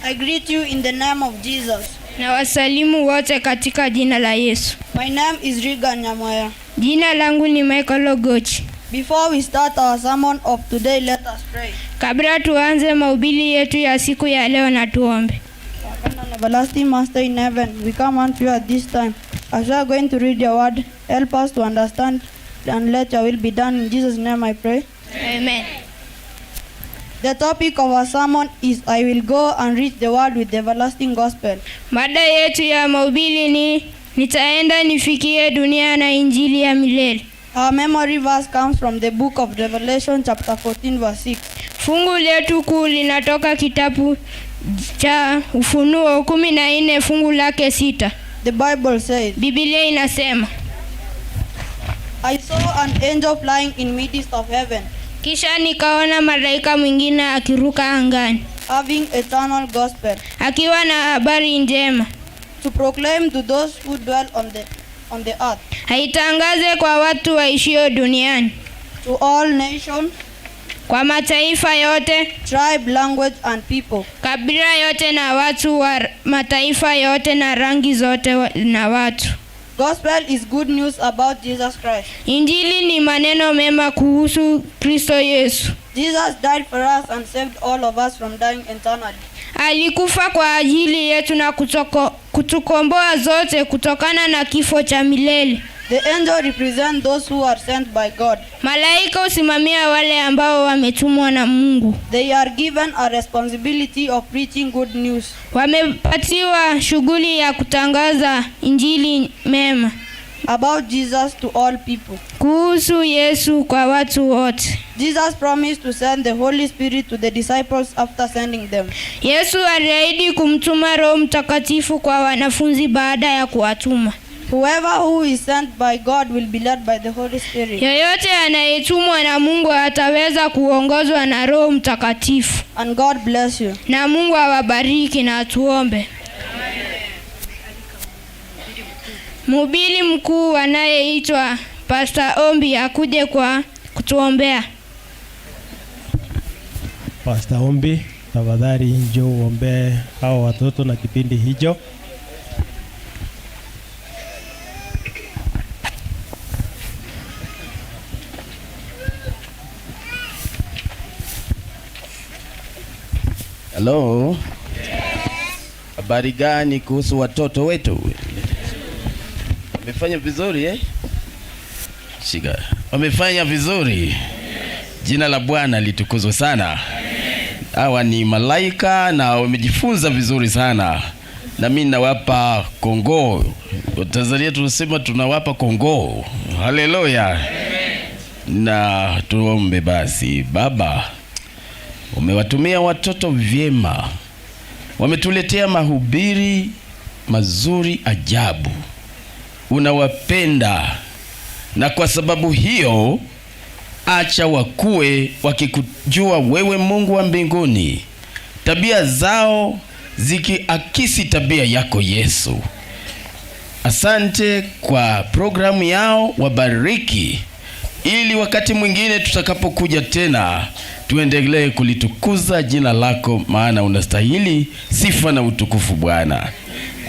I greet you in the name of Jesus. Na wasalimu wote katika jina la Yesu. My name is Regan Nyamwaya. Jina langu ni Michael Ogochi. Before we start our sermon of today, let us pray. Kabla tuanze mahubiri yetu ya siku ya leo na tuombe. And everlasting Master in heaven, we come unto you at this time. As we are going to read your word, help us to understand and let your will be done. In Jesus' name I pray. Amen. The topic of our sermon is I will go and reach the world with the everlasting gospel. Mada yetu ya mahubiri ni nitaenda nifikie dunia na injili ya milele. Our memory verse comes from the book of Revelation, chapter 14, verse 6. Fungu letu kuu linatoka kitabu cha Ufunuo 14 fungu lake 6. The Bible says, Biblia inasema, I saw an angel flying in midst of heaven, kisha nikaona malaika mwingine akiruka angani having eternal gospel akiwa na habari njema to proclaim to those who dwell on the earth, aitangaze kwa watu waishio duniani, to all nations, kwa mataifa yote, tribe, language, and people, kabila yote na watu wa mataifa yote na rangi zote na watu. Gospel is good news about Jesus Christ. Injili ni maneno mema kuhusu Kristo Yesu. Jesus died for us and saved all of us from dying eternally. Alikufa kwa ajili yetu na kutukomboa zote kutokana na kifo cha milele. The angel represents those who are sent by God. Malaika husimamia wale ambao wametumwa na Mungu. They are given a responsibility of preaching good news. Wamepatiwa shughuli ya kutangaza injili mema about Jesus to all people. kuhusu Yesu kwa watu wote. Jesus promised to send the Holy Spirit to the disciples after sending them. Yesu aliahidi kumtuma Roho Mtakatifu kwa wanafunzi baada ya kuwatuma. Whoever who is sent by God will be led by the Holy Spirit. Yeyote anayetumwa na Mungu ataweza kuongozwa na Roho Mtakatifu. And God bless you. Na Mungu awabariki na tuombe. Mhubiri mkuu anayeitwa Pastor Ombi akuje kwa kutuombea. Pastor Ombi, tafadhali njoo uombee hao watoto na kipindi hicho. Hello. Habari gani kuhusu watoto wetu? Wamefanya vizuri eh? Shika. Wamefanya vizuri. Jina la Bwana litukuzwe sana. Hawa ni malaika na wamejifunza vizuri sana. Na mimi nawapa kongoo. Tanzania tunasema tunawapa kongoo. Haleluya. Na tuombe basi. Baba, umewatumia watoto vyema, wametuletea mahubiri mazuri ajabu. Unawapenda, na kwa sababu hiyo acha wakue wakikujua wewe, Mungu wa mbinguni, tabia zao zikiakisi tabia yako Yesu. Asante kwa programu yao, wabariki ili wakati mwingine tutakapokuja tena tuendelee kulitukuza jina lako, maana unastahili sifa na utukufu Bwana.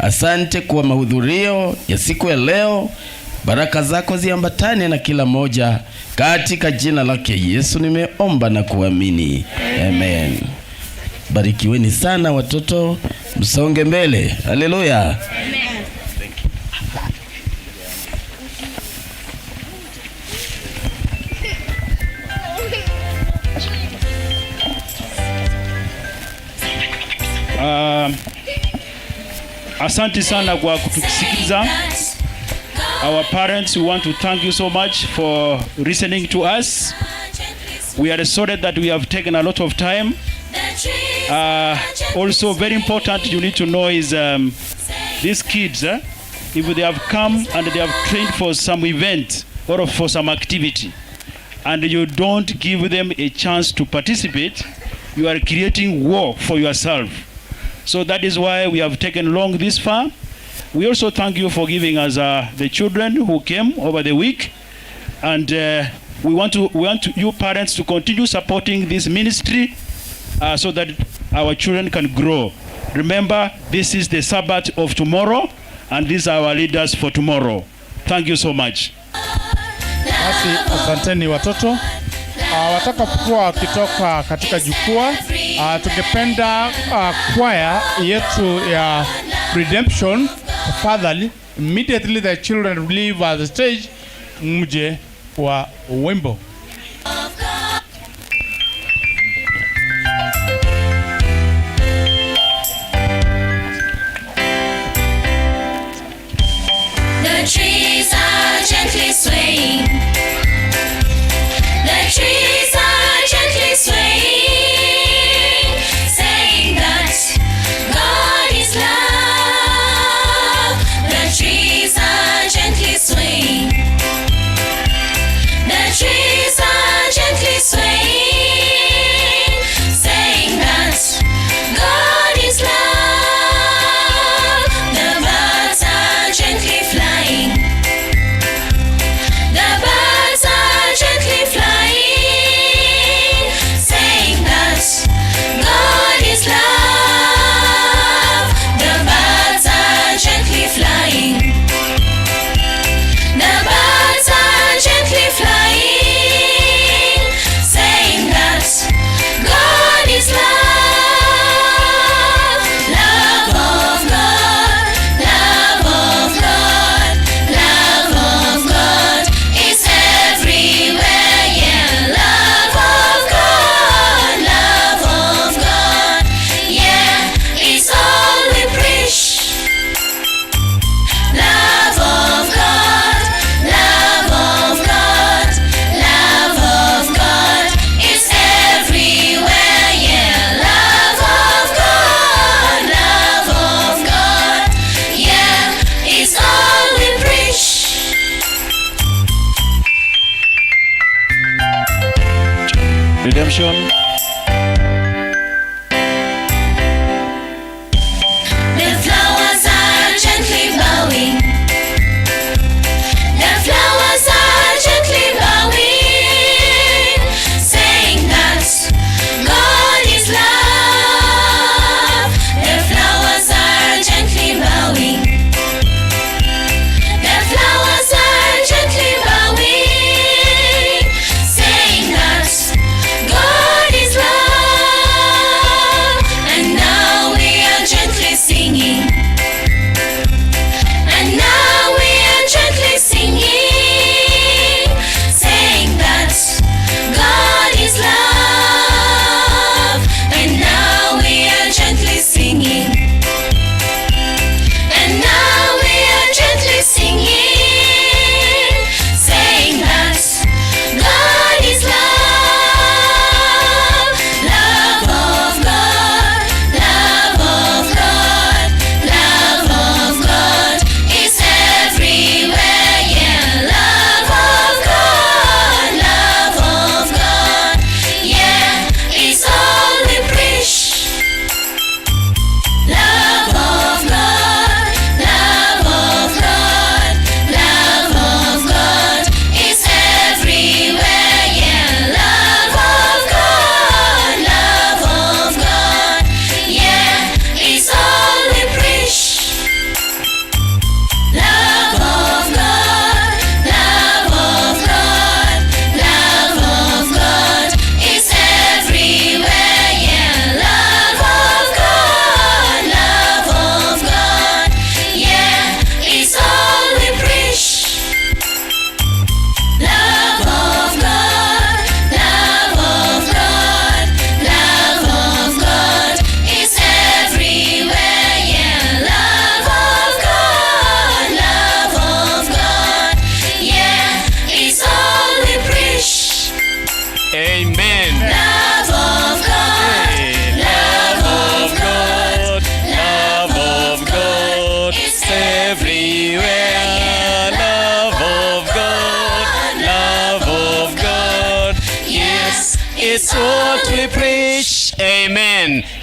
Asante kwa mahudhurio ya siku ya leo. Baraka zako ziambatane na kila moja, katika jina lake Yesu nimeomba na kuamini, amen. Barikiweni sana watoto, msonge mbele. Haleluya. Asante sana kwa kutusikiza. Our parents, we want to thank you so much for listening to us. We are sorry that we have taken a lot of time. Also, very important you need to know is these kids, if they have come and they have trained for some event or for some activity, and you don't give them a chance to participate, you are creating war for yourself. So that is why we have taken long this far. We also thank you for giving us uh, the children who came over the week. And uh, we want, to, we want to, you parents to continue supporting this ministry uh, so that our children can grow. Remember, this is the Sabbath of tomorrow, and these are our leaders for tomorrow. Thank you so much. Basi asanteni watoto. Watakapokuwa wakitoka katika jukwaa, tungependa kwaya yetu ya Redemption, tafadhali, immediately the children leave the stage, mje kwa wimbo. The trees are gently swaying. The trees are gently swaying, saying that God is love. The trees are gently swaying. The trees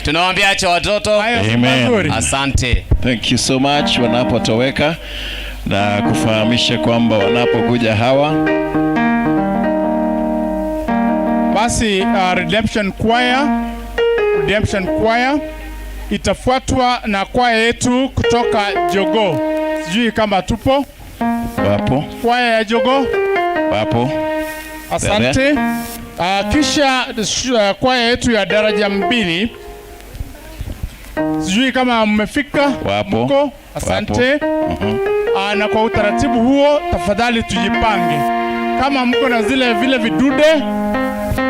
Tunawaambia acha watoto. Amen. Asante. Thank you so much wanapotoweka na kufahamisha kwamba wanapokuja hawa Basi Redemption Choir, Redemption Choir itafuatwa na kwaya yetu kutoka Jogoo. Sijui kama tupo wapo kwaya ya Jogoo. wapo. Asante. Kisha kwaya yetu ya daraja mbili, sijui kama mmefika. Wapo. Mko? Asante. Wapo. Na kwa utaratibu huo, tafadhali tujipange. Kama mko na zile vile vidude,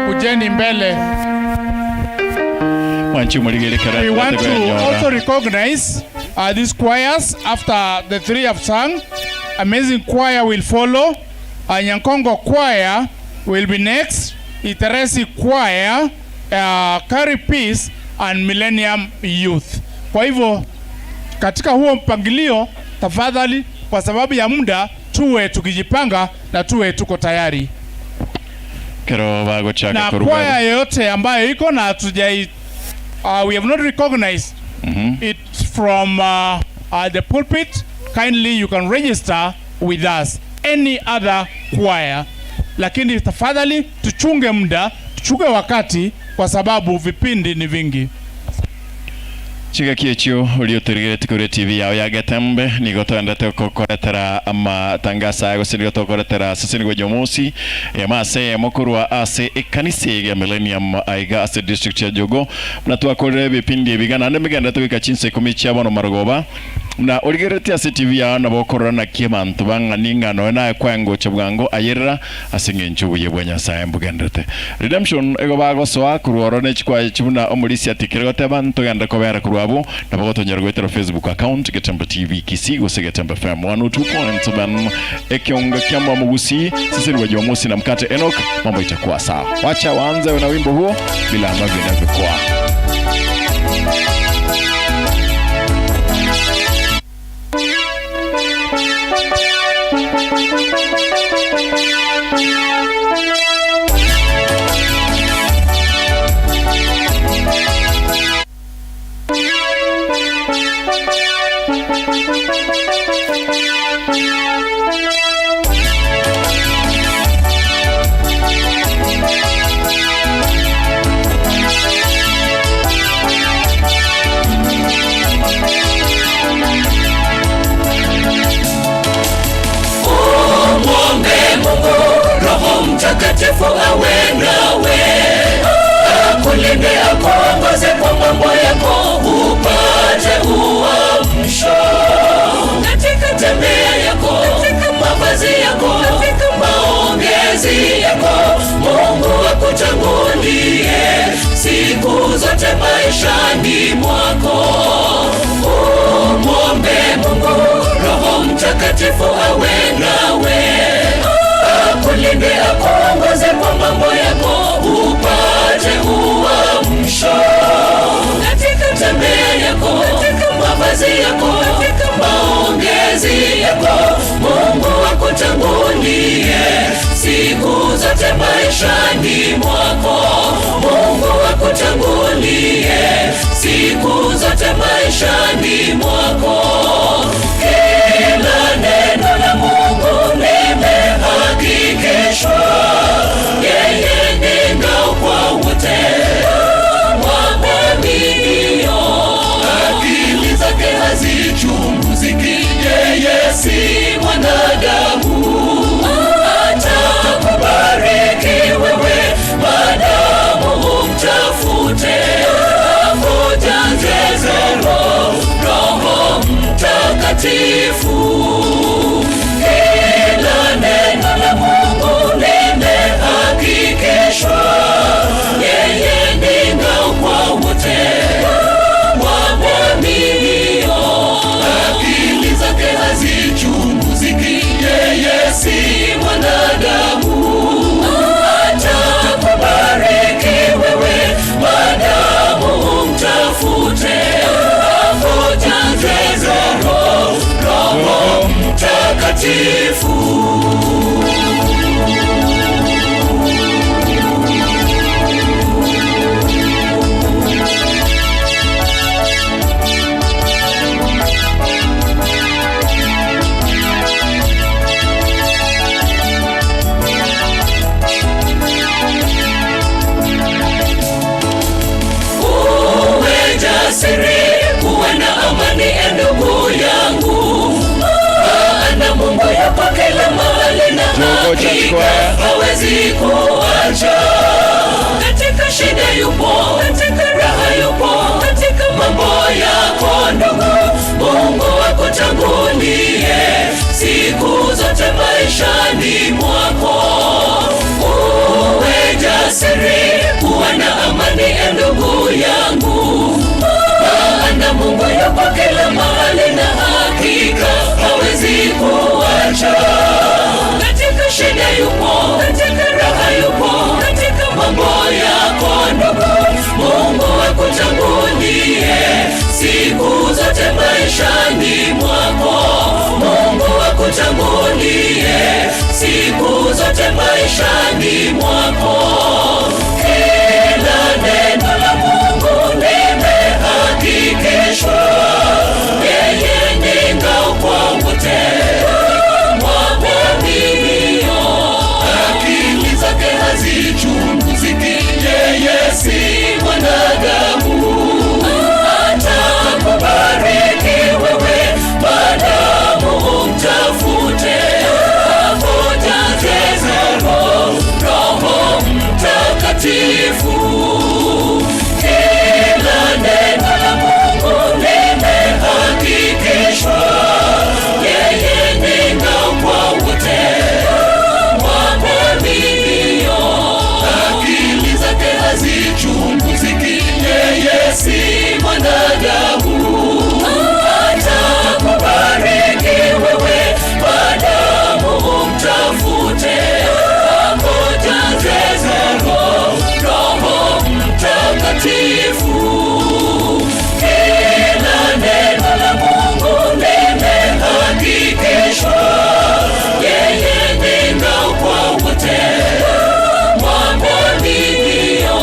kujeni mbele. Mwanchi muligerekera We want to also recognize these choirs after the three have sung. Amazing Choir will follow. Nyankongo Choir will be next. Iteresi Choir, Carry Peace and Millennium Youth. Kwa hivyo katika huo mpangilio, tafadhali, kwa sababu ya muda, tuwe tukijipanga na tuwe tuko tayari kero bagochaka na koruga kwaya yoyote ambayo iko na hatujai we have not recognized it from the pulpit, kindly you can register with us any other choir, lakini tafadhali tuchunge muda, tuchunge wakati, kwa sababu vipindi ni vingi. Chigaki ekio ori otorigereti kore TV yao ya Getembe nigo twendete gokoretera amatangasa aya gose nigo tokoretera ase nigo Jumamosi emase emokorwa ase ekanisa ya Millennium aiga ase district ya Jogo na twakorire ebipindi ebiga naende migendete goika chinsa ikumi chia bono marogoba na origereti ase TV yao nabo okorora naki abanto bang'ani ng'a noe naye kwaengocha bwango ayerera ase eng'encho obuya bwa Nyasaye mbugenderete. Redemption igo bagosoa korwa oro na echikwaya chibuna omorisia atikire goteba ntogende kobera korwa abwo nabo gotonyora goetera Facebook account Getembe TV Kisii gose Getembe FM 102.7 ekionga kia Mwamugusi sisi ni wa Jumamosi na mkate Enoch, mambo itakuwa sawa. Wacha waanze na wimbo huo bila ambavyo inavyokuwa. Umwombe Mungu Roho Mtakatifu awe nawe, akulinde, akuongoze kwa mambo yako, upate uamsho katika tembea yako, katika mavazi yako, katika maongezi yako. Mungu akutangulie siku zote maishani mwako. Umwombe Mungu Roho Mtakatifu awe nawe, akulinde, akuongoze kwa mambo yako, upate uamsho katika tembea yako, katika mavazi yako, katika maongezi yako. Mungu akutangulie siku zote maishani mwako. Mungu akutangulie siku zote maishani mwako. Kila neno la Mungu limehakikishwa, yeye ni ngao kwa wote waaminio. Akili zake hazichunguziki, yeye si mwanadamu. Atakubariki wewe maadamu umtafute, akujaze Roho Mtakatifu. Kila neno la Mungu limehakikishwa, yeye ni ngao kwa wote waaminio. Akili zake hazichunguziki, yeye si mwanadamu. Atakubariki wewe maadamu umtafute, akujaze Roho Mtakatifu. kila mahali na Jogoo Church hakika Choir. hawezi kuacha. Katika shida yupo, katika raha yupo, katika mambo yako ndugu, Mungu akutangulie siku zote maishani mwako. Uwe jasiri, kuwa na amani e ndugu yangu, maana Mungu yupo kila mahali na hakika hawezi kuacha. Katika shida yupo, katika raha yupo, katika mambo yako ndugu, Mungu akutangulie siku zote maishani mwako. Mungu akutangulie siku zote maishani mwako. Kila neno la Mungu limehakikishwa, yeye ni ngao kwa wote waaminio. Akili zake hazichunguziki, yeye si mwanadamu. Atakubariki wewe maadamu umtafute, akujaze Roho Mtakatifu. Kila neno la Mungu limehakikishwa, yeye ni ngao kwa wote waaminio. Akili zake hazichunguziki, yeye si mwanadamu. Atakubariki wewe maadamu umtafute, akujaze Roho Mtakatifu. Kila neno la Mungu limehakikishwa, yeye ni ngao kwa wote waaminio.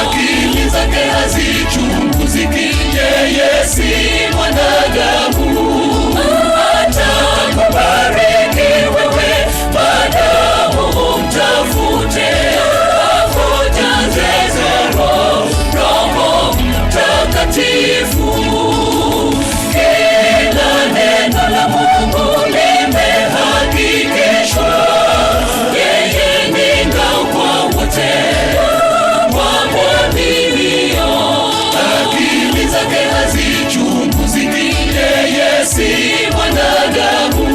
Akili zake hazichunguziki, yeye si mwanadamu. Atakubariki wewe maadamu umtafute, akujaze Roho Mtakatifu. Kila neno la Mungu limehakikishwa, yeye ni ngao kwa wote waaminio. Akili zake hazichunguziki, yeye si mwanadamu.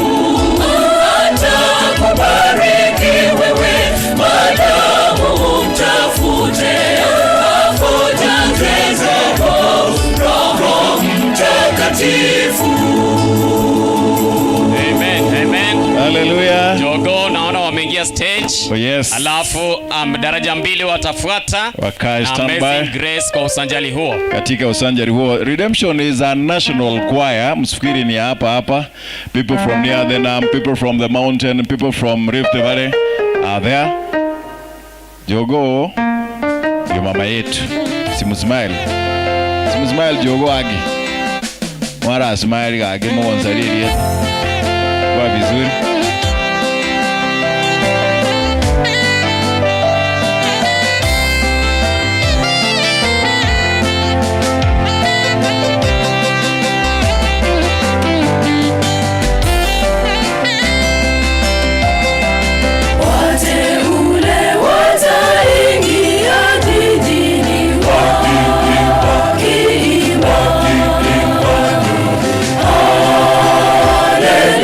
Atakubariki wewe maadamu umtafute, akujaze Roho Mtakatifu. Amen, amen. Hallelujah. Jogoo naona wameingia stage. Oh, yes. Alafu daraja mbili watafuata. Wakae Na standby. Amazing Grace kwa usanjali huo. Katika usanjari huo Redemption is a national choir, msifikiri ni hapa hapa. People from near the Nam, people from the mountain, people from Rift Valley are there. Jogoo ndio mama yetu. Simusmile. Simusmile jogoo age. Mara smile gage mwonsalirie. Kwa vizuri. Wateule wataingia jijini wakiimba, haleluya.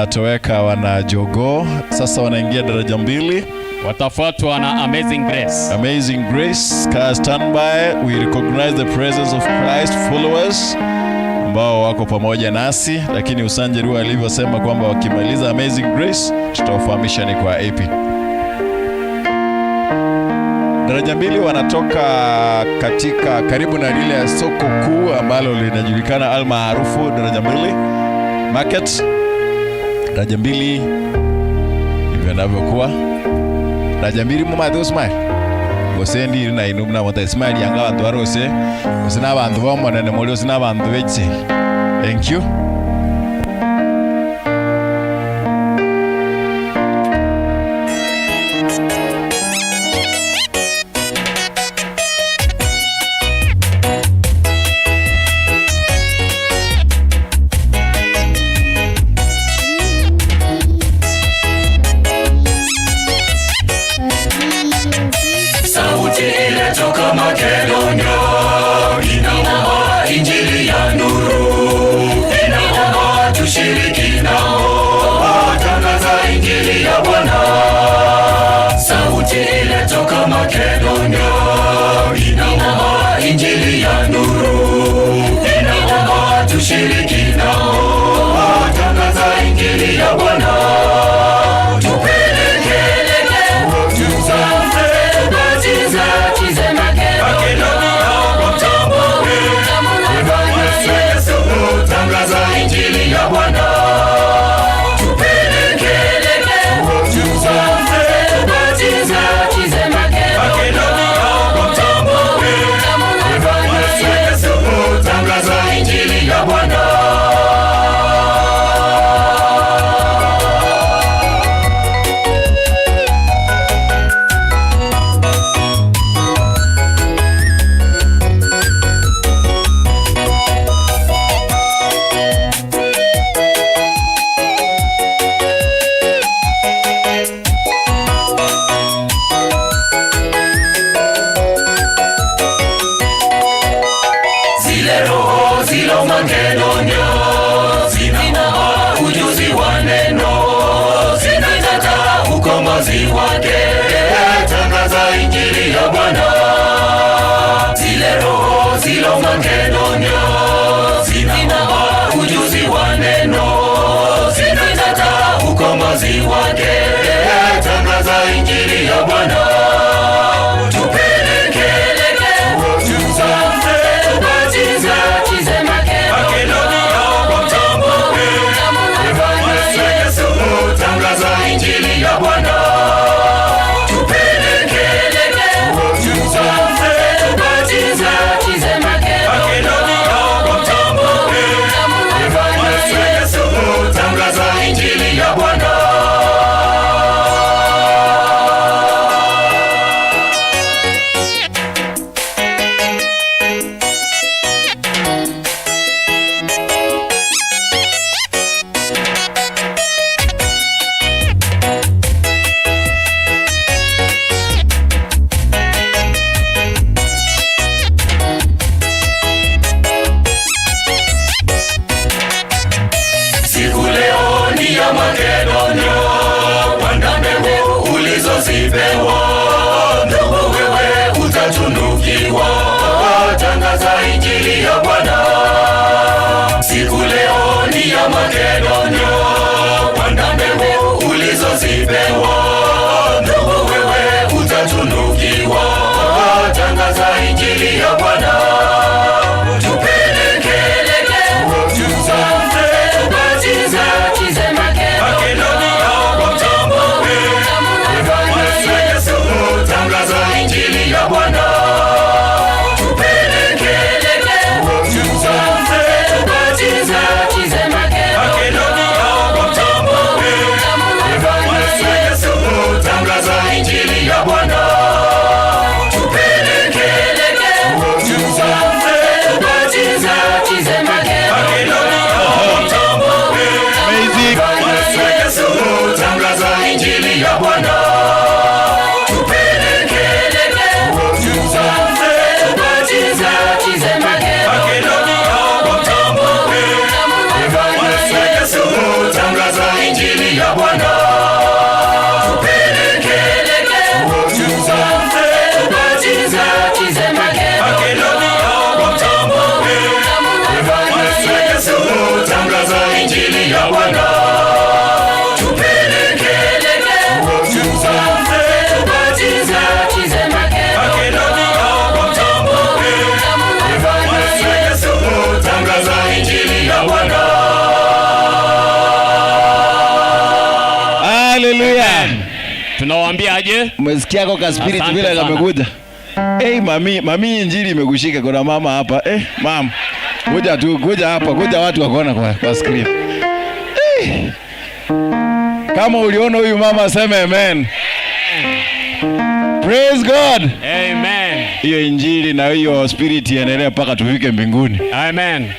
Wanatoweka wana jogoo, sasa wanaingia daraja mbili. Watafuatwa na Amazing Grace. Amazing Grace, kaa standby. We recognize the presence of Christ followers ambao wako pamoja nasi, lakini Usanje Rua alivyosema kwamba wakimaliza Amazing Grace tutawafahamisha ni kwa ipi. Daraja mbili wanatoka katika karibu na lile soko kuu ambalo linajulikana almaarufu daraja mbili market. Daraja mbili ndivyo inavyokuwa. Daraja mbili mumathe usmile gose ndiri nainu buna mota smile yanga abantu barose gose na abantu bomonene muri gose na abantu b'ekiseri. Thank you. Sauti ile toka Makedonia inaomba injili ya nuru, inaomba tushiriki nao, tangaza injili ya Bwana. Sauti ile toka Makedonia inaomba injili ya nuru, inaomba tushiriki nao, tangaza injili ya Bwana. Tupeleke Tangaza injili ya Bwana. Tupeleke, tubatize, Makedonia watambue. Yesu, tangaza injili ya Bwana. Zile roho zilo Makedonia zinaomba ujuzi wa neno, zinataka ukombozi wake. Tangaza injili ya Bwana. Zile roho zilo Makedonia zinaomba ujuzi wa neno, zinataka ukombozi wake. Tangaza injili ya Bwana. Tupeleke, tubatize, Makedonia watambue. Yesu, tangaza injili ya Bwana. Tupeleke, tubatize, Makedonia watambue. Yesu, tangaza injili ya Bwana. Haleluya. Tunawaambia aje? Umesikia kwa ka spirit Asante vile sana. kamekuja. Hey, mami, mami injili imekushika. Kuna mama hapa. Eh, mam. Kuja tu, kuja hapa, kuja watu wakuona kwa screen. Hey. Kama uliona huyu mama sema amen. Praise God. Amen. Hiyo injili na hiyo spirit iendelee mpaka tufike mbinguni. Amen.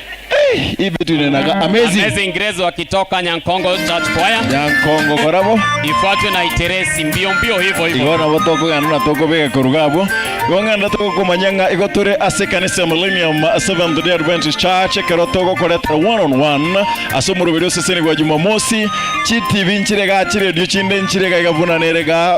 Hii vitu inakaa amazing. Amazing Grace wakitoka Nyankongo Church Choir. Nyankongo korabo. Ifuatwe na Iteresi mbio mbio hivyo hivyo. Igo nabo tokogenda na tokobeka koruga abwo. Igo ng'enda togokomanya ng'a igo tore ase ekanisa ya Millennium Seventh Day Adventist Church ekero togokoretera one on one ase omoroberi oseseni bwa Jumamosi, chitibi nchire iga, chiredio chinde nchire iga iga buna nere iga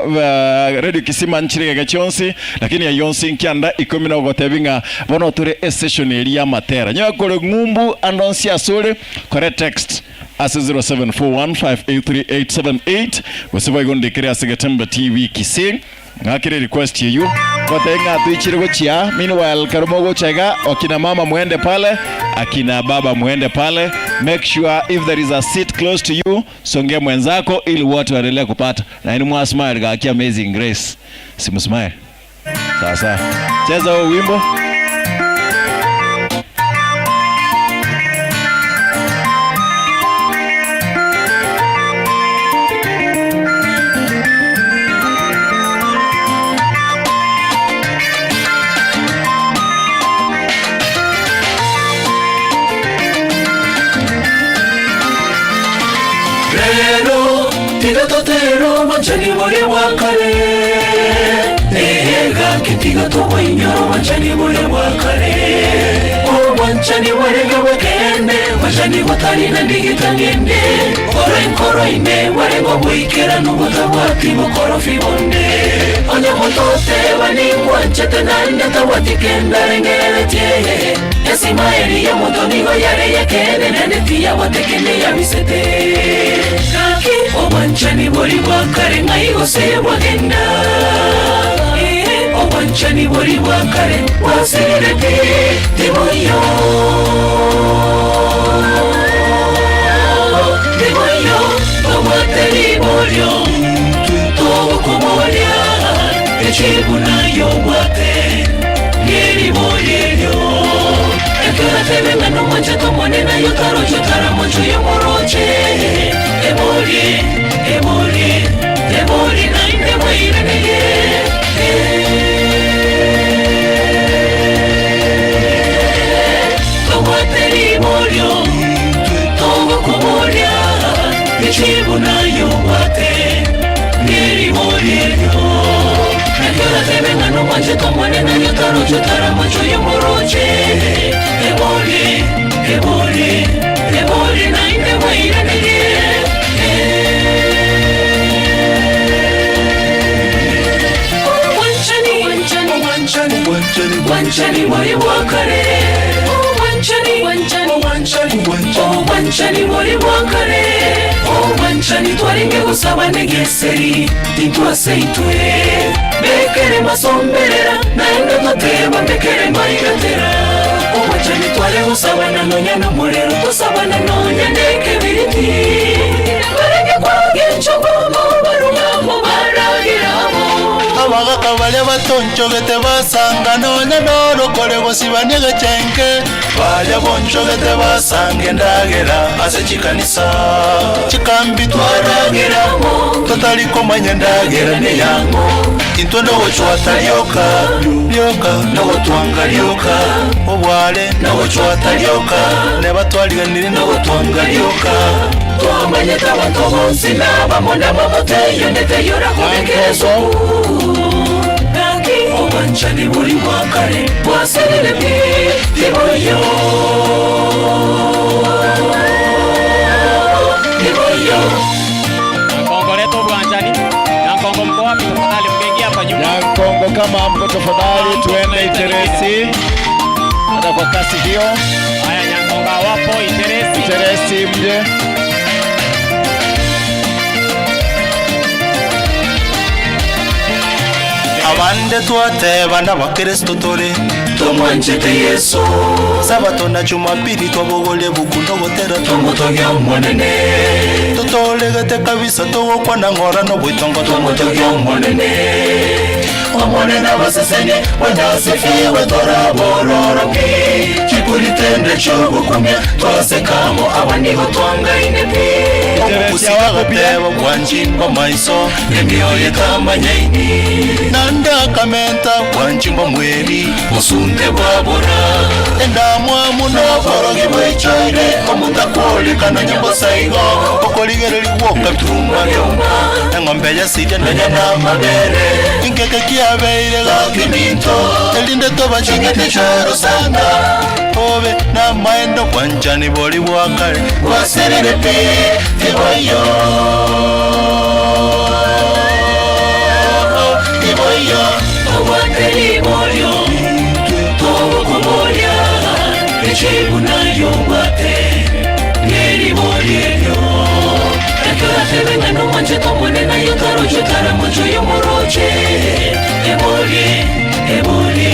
Radio Kisima nchire iga iga chionsi, lakini ayio onsi nkianda ikomi na ogotebi ng'a bono tore esession eria y'amatera. Nyowe kore ng'umbu ande onsi asore, kore text ase 0741583878 gose boigo ndikere ase Getembe TV Kisii ng'akere request eywo gotebia ng'a toichire gochia meanwhile kero mogocha iga akina mama mwende pale akina baba mwende pale make sure if there is a seat close to you songea mwenzako ili wote waendelee kupata na ini mwa smile gaki amazing grace simu smile sasa cheza huo wimbo. Rero tiga totere obwanchani boria bwa kare, Ee gaki tiga toboinyore obwanchani boria bwa kare, Obwanchani bwarenge bw'ekeene, bwanchani botari na ndigita ng'ende, Ore nkoro ime bwarenge oboikeranu botabwati bokorofi bonde, Onye mototeba ningwanchete naende tabwati kende arengereretie, Esima eria y'omonto nigo yare y'ekeene naende tiyabwate kende yabisete. Gaki obwanchani bori bwa kare ng'ai gose bwagenda? Ee, obwanchani bori bwa kare bwasirire pi, tiboiyo, tiboiyo, tobwate riborio, togokoboria, echibu nayo obwate, rieriborio erio. Ekero atebe ng'a nomwanchete Omonene aye otaroche otaramocha oyomoroche, eborie, eborie, eborie naende bweiraneye. Tobwate riborio, togokoboria, echibu naye obwate, rieriborio erio. Ekero atebe ng'a nomwanchete Omonene aye otaroche otaramocha oyomoroche, eborie, eborie, eborie naende bweiraneye. Obwanchani, obwanchani, obwanchani bori bwa kare. Obwanchani, obwanchani, obwanchani bori bwa kare. Obwanchani twarenge gosaba negeseri, tintwaseitwe. Mbekere masomberera, naende toteba mbekere maigatera. Obwanchani tware gosabana nonya nomorero, tosabana nonya nekebiriti. Barenge kwagenchogomo, barugamo, baragiramo. Abagaka baria batonchogete basanga nonya norokore gosibania egechenke, baria bonchogete basanga endagera ase chikanisa chikambi twarageramo, totari komanya endagera neyango. Intwe nogochwata rioka rioka, nogotwanga rioka obware, nogochwata rioka nebatwariganire, nogotwanga rioka. Twamanyete abanto bonsi nabamo namamoteyo ndeteyora kobekerezo. Gaki obwanchani bori bwa kare bwaserire pi, tiboyo, tiboyo. Nyankongo leta ubwanchani. Nyankongo mko wapi tafadhali mgeingia hapa nyuma. Nyankongo kama mko tafadhali tuende Iteresi. Hata kwa kasi hiyo. Haya Nyankongo wapo Iteresi. Iteresi mje. Abande twateba n'abakristo tore. Tomwanchete Yesu. Sabato na Jumapili twabogole bukundo gotera Tomotogia omonene. Totoregete kabisa togokwana ng'ora nobwitongo Tomotogia omonene. Omonene abasesenie wanasifiwe torabororoki kikuritende chogokumya twasekamo abanigo twangaine pi Usigateba bwanjimba maiso emioyo etamanyaini nandakamenta bwanjimba mweri osunte bwabura endamwamu noborogi bwechoire omutakwolikana nyambosaigo okorigereri gwoka bitumba byoma eng'ombe yasiria nanya namabere inkeke kiabeire gakiminto elinde chingete tobachingete chorosana obe namaendo bwanchani bori bwakare bwaserere pi tiboyo tiboyo obwateri bolyo tobukubolya ekibu nayo bwate ngeribolyeryo ekyoratebenga nomwanje tomone nayo taroche taramocho yomoroche ebolye ebolye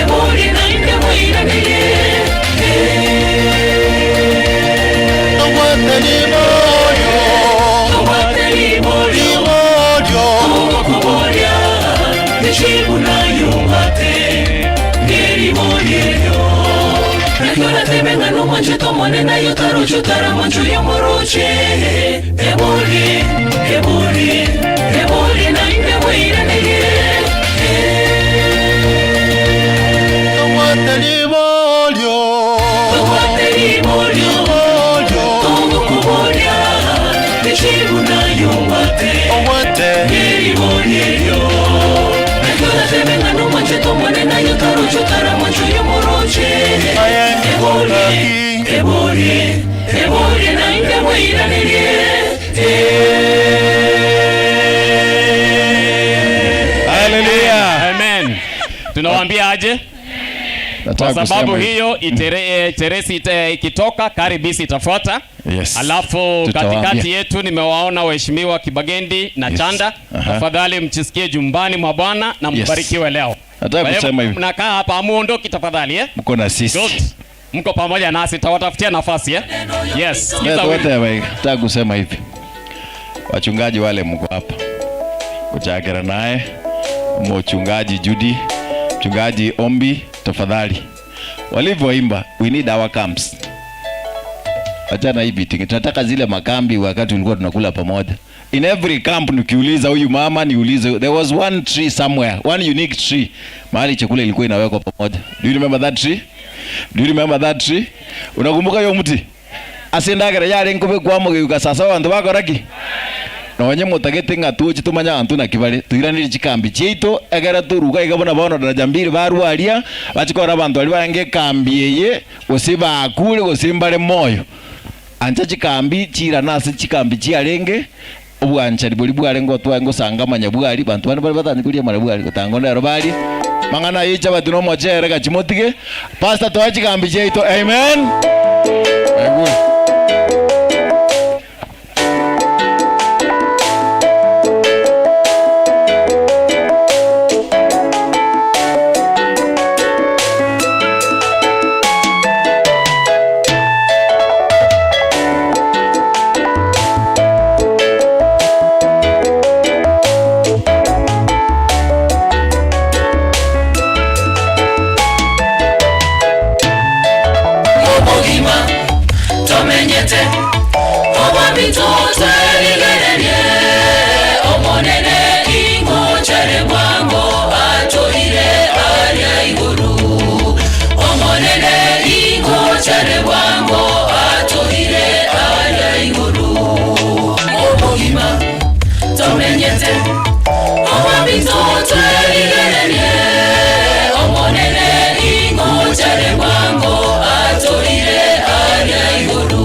ebolye nainde mwiranire obwateri bolyo obwateri bolyo bolyo tobukubolya ekibu nayo bwate ngeribolyeryo ekyoratebenga nomwanje tomone nayo taroche taramocho yomoroche ebolye ebolye ebolye nainde mwiranire obwateri bolyo obwateri bolyo bolyo tobukubolya ekibu nayo bwate obwate ngeribolyeryo ekyoratebenga nomwanje tomone nayo taroche taramocho yomoroche ebolye ebolye ebolye nainde mwiranire Hallelujah. Amen. Tunawaambia aje? Nataka Kwa sababu kusema hivi. hiyo teresi ikitoka karibisi itafuata. Yes. Alafu Tutawaambia. katikati yetu nimewaona waheshimiwa Kibagendi na Yes. Chanda. Aha. Tafadhali mchisikie jumbani mwa Bwana na Yes. mbarikiwe leo. Nataka Kwa hivyo, kusema hivi. Mnakaa hapa amuondoki tafadhali eh? Mko na sisi. Good. Mko pamoja nasi tawatafutia nafasi eh? Yes. Sikiza Leo wimbo. wote nataka kusema hivi. Wachungaji wale mko hapa. Uchakera naye mchungaji Judy, mchungaji Ombi, tafadhali. Walivyoimba, we need our camps. Achana hii meeting. Tunataka zile makambi wakati tulikuwa tunakula pamoja. In every camp nikiuliza huyu mama niulize there was one tree somewhere, one unique tree. Mahali chakula ilikuwa inawekwa pamoja. Do you remember that tree? Do you remember that tree? Unakumbuka hiyo mti? Asindagera yari nkube kwamugeuka sasa bantu bakoraki nonye mutagete ng'a tuchi tumanya antu na kibare tuiranire chikambi chiaito egera turuga iga buna bono daraja mbili barwaria bachikora abantu bari barenge ekambi eye gose bakure gose mbare moyo ancha chikambi chirana ase chikambi chiarenge obwanchani bori bwarenge otwae ngosanga amanyabwari bantu bande bari batanye koria amarabwari gotanga onde ero baria mang'ana aye bati na omochere gachimotige pastor twae chikambi chiaito amen. Very good. Obogima tomenyete obwabito twerigererie omonene ingochere bwango atoire aria iguru omonene ingochere bwango atoire aria iguru obogima tomenyete obwabito twerigererie omonene ingochere bwango atoire aria iguru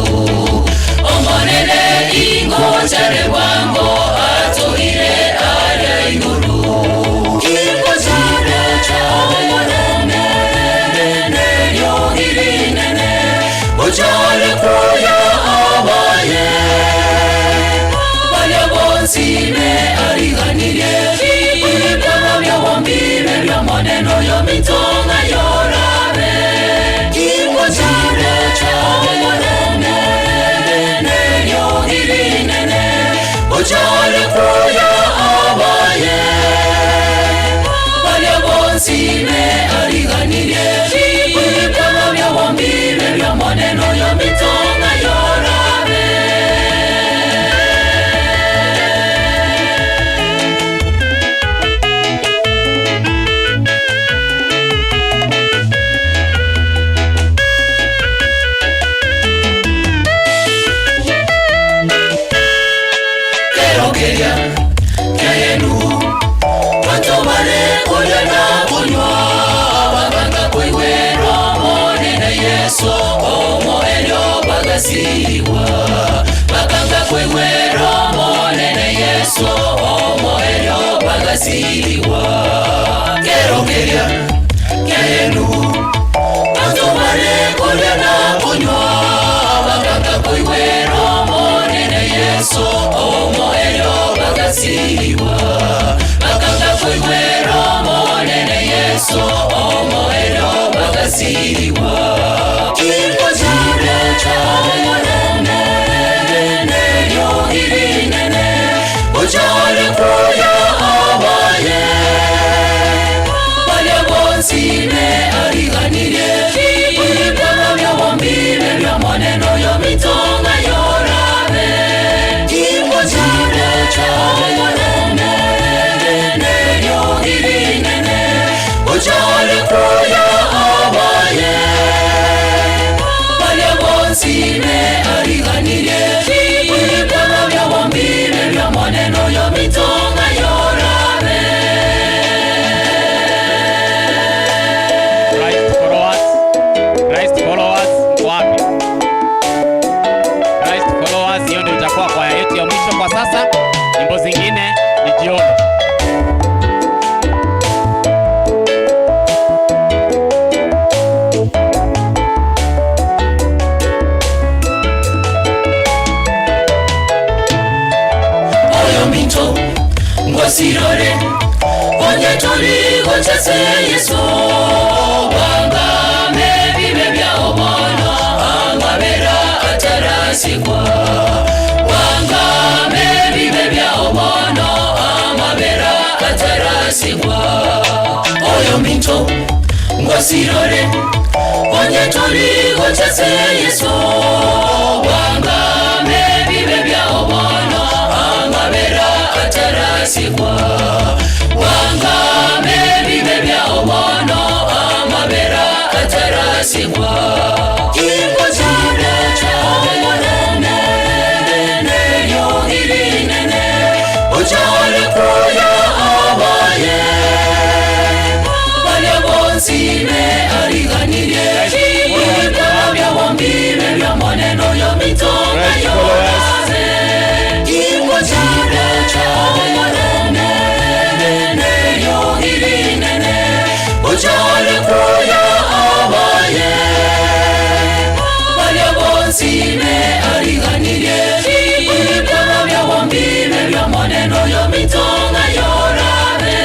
omonene ingochere bwango atoire aria iguru ingochere omonene neryogirinene uchore kuya abaye balya bonsime ariganirie ibikono byabombire byomoneno yomitonga yo. Ujore kuya abaye Balya bonsi be ariganirie Ibikono bya bombi be bya moneno yo mitonga yorabe Kerokeria keyenu Bantu bare kulya na kunywa Baganga kuigwerwa monene Yesu Omo elyo bagasirigwa Baganga kuigwerwa monene Yesu Omo elyo bagasirigwa Kerokeria keyenu Bantu bare kulya na kunywa Baganga kuigwerwa monene Yesu Omo elyo bagasirigwa Baganga kuigwerwa monene Yesu Omo elyo bagasirigwa Kimbo chane Nelyo irinene Ujore kuya abaye Balya bonsi be ariganirie Ibikono bya bombi be bya moneno yo mitonga yorabe Kimbo chane Nelyo irinene Ujore kuya abaye Balya bonsi be ariganirie Ibikono bya bombi be bya moneno yo mitonga yorabe Christ followers, Christ followers, mko wapi? Christ followers, hiyo ndio itakuwa kwaya yetu ya mwisho kwa sasa. Nyimbo zingine ni jioni. Oyo minto ngosirore onye tuli gochese Yesu wangame bibe bya obono angabera atarasikwa wangame bibe bya obono amabera atarasikwa oyo minto ngosirore onye tuli gochese Yesu wangame bibe bya obono amabera atarasikwa wangame bibe bya obono amabera atarasikwa kimbo chane nelyo irinene ujore kuya abaye balya bonsi be ariganirie ibikono bya bombi be bya moneno yo mitonga yorabe kimbo chane nelyo irinene ujore kuya abaye balya bonsi be ariganirie ibikono bya bombi be bya moneno yo mitonga yorabe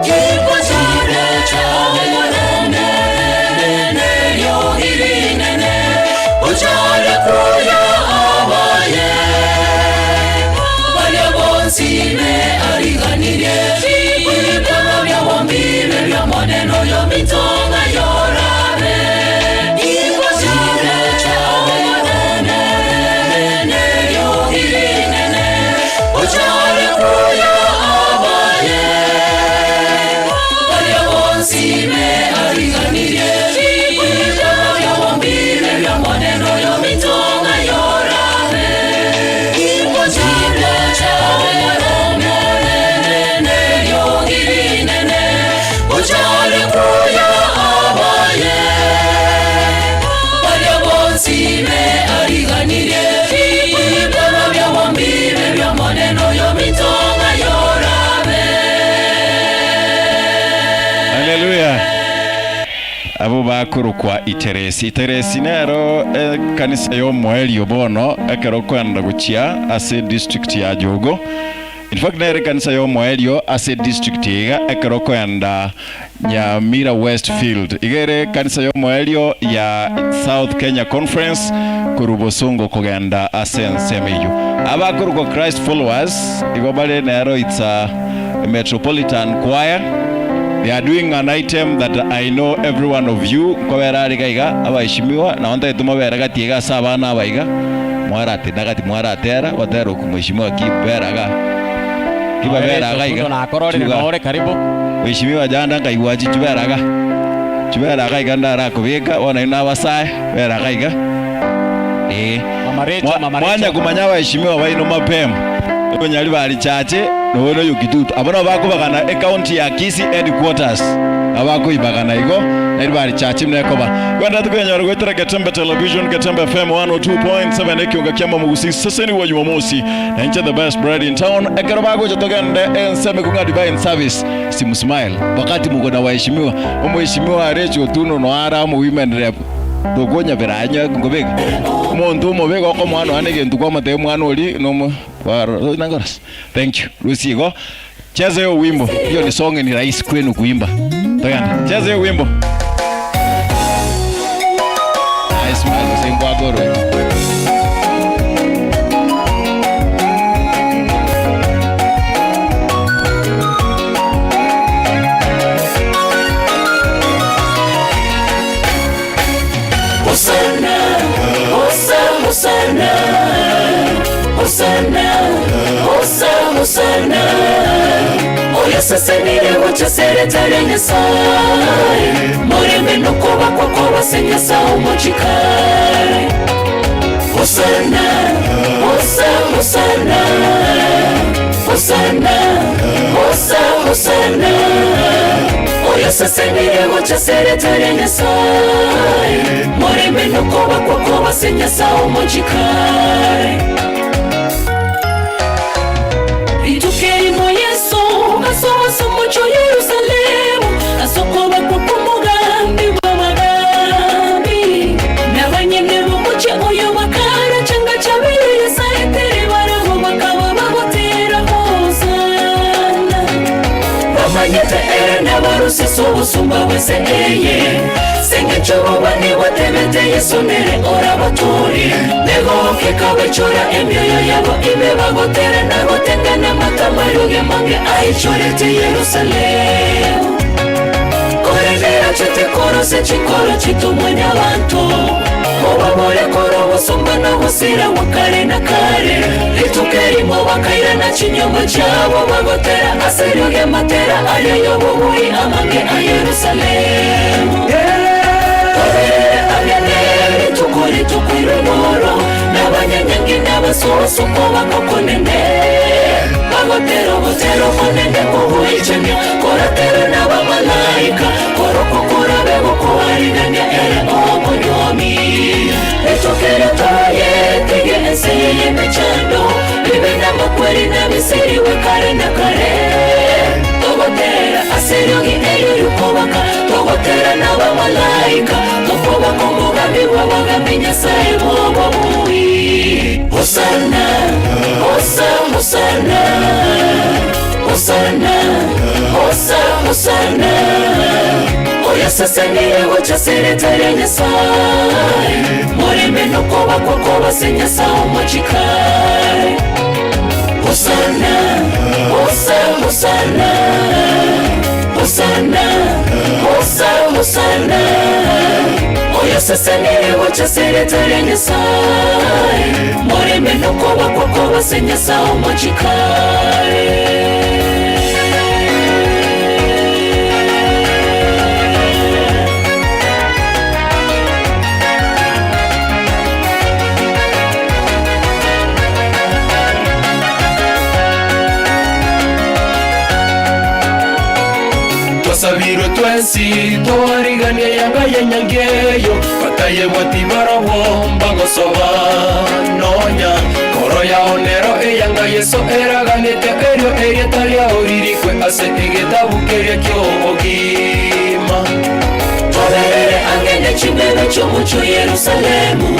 Kimbo chane nelyo irinene ujore kuya abaye balya bonsi be ariganirie ibikono bya bombi be bya moneno yo mitonga yorabe Kimbo chane nelyo irinene ujore kuya abaye balya bonsi be ariganirie ibikono bya bombi be bya moneno yo mitonga yorabe Kimbo chane nelyo irinene ujore kuya abaye balya bonsi be ariganirie ibikono bya bombi be bya moneno yo mitonga yorabe. Haleluya. Abo bakorokwa Iteresi. Iteresi nero ekanisa y'omoerio bono ekero okoenda gochia ase district ya Jogo. In fact nere ekanisa y'omoerio ase district iga ekero okoenda Nyamira West Field. Iga ere ekanisa y'omoerio ya South Kenya Conference korwa Bosongo kogenda ase ensemo eyio. Abakorokwa Christ Followers igo bare nero it's a Metropolitan Choir. They are doing an item that I know every one of you nkobera are iga iga abaheshimiwa nabo ntagete mobere gati iga ase abana aba iga mwaratenda gati mwaratera gotera oku mheshimiwa ki bera iga ki babera iga iga Otundo nakororire Chuga. nore karibu. Mheshimiwa janda nkaigwa chi chubera iga chubera iga iga ndarakobeka bono inwe nabasae bera iga iga eh Mama Rachel, Mama mwanya Rachel. kumanya abaheshimiwa baino mapema Onyari bari chache nobono oyo Kitutu. Abwo nabo bakobagana ecounty ya Kisii headquarters. Nabo bakoibagana igo nari bari chache buna ekoba. Kwenda tukenyora goetera Getembe Television, Getembe FM 102.7 ekionga kia Mamugusii seseni wa Jumamosi. Na inche the best bread in town. Ekero bagocha togende ensemo ekong'a Divine Service. Simusmile wakati muko na waheshimiwa. Omweshimiwa Rachel Otuno no ara omo women rep. Tokonyabera anya nkobeka. Omonto omobe igo okomoa nonya na egento kwamotebia omwana oria nomo Thank you. Lucy igo cheza hiyo wimbo. Hiyo ni song ni rahisi kwenu kuimba. Togende. Cheza hiyo wimbo. Nice man, singwagoro. Hosana, Hosa, Hosana, Hosana, Hosa, Hosana. Oyo sasenire gocha seretare Nyasaye murembe nokubakwa kwabase Nyasaye omuchikare Hosana, Hosa, Hosana, Hosana, Hosa, Hosana. Oyo sasenire gocha seretare Nyasaye murembe nokubakwa kwabase Nyasaye omuchikare Ritukerimo Yesu asohoza umuco Yerusalemu asokobakwa k'umugambi w'abagambi n'abanyene b'umuco uyu bakaracanga cabiri saetere barabo bakaba bagutera hosana bamanyete ere n'abarusesa ubusumba wese eye sengecoboba nibatebete Yesu nere orabaturi negoke kabecora emyoyo yabo ime bagotera nagotenga n'amatamaruge mange ayicorete Yerusalemu korenera cete korose cikoro citumwanya abantu mubabore koro busumba n'ubusira wa kare na kare ritukerimo bakairana kinyoma cyabo bagotera aseruge matera ariyo yobubuyi amange a Yerusalemu Torere agene ritukuri tukwirumoro n'abanyanyangi n'abasusuko bakakonene bagotera obutero konene kubuicemya koratera n'abamalayika korokokora begokuharigania ere omonyomi etokere toye tege ense yeyemechando bibe n'amakweri n'abisiriwe kare na kare togotera aseriogi erio rikobaka togotera n'abamalayika tokobaka omugambi bw'abagambi Nyasaye bw'obobui Hosana, Hosa, Hosana, Hosana, Hosa, Hosana. Oyo sasanire gocha seretare Nyasaye murembe nokobakwa kobase Nyasaye omochikare Hosana, Hosa, Hosana, Hosana, Hosa, Hosana. Oyo sasanire gocha seretare Nyasaye murembe nokobakwa kobase Nyasaye omochikare. Twasabirwe twensi twarigania yanga yenyangeyo batayebwa tibarabwo mbagosoba nonya koro yao nero eyanga Yesu eraganete erio erieta riao ririkwe ase egetabu keria kiobogi. chimbebe chi'omochie o Yerusalemu,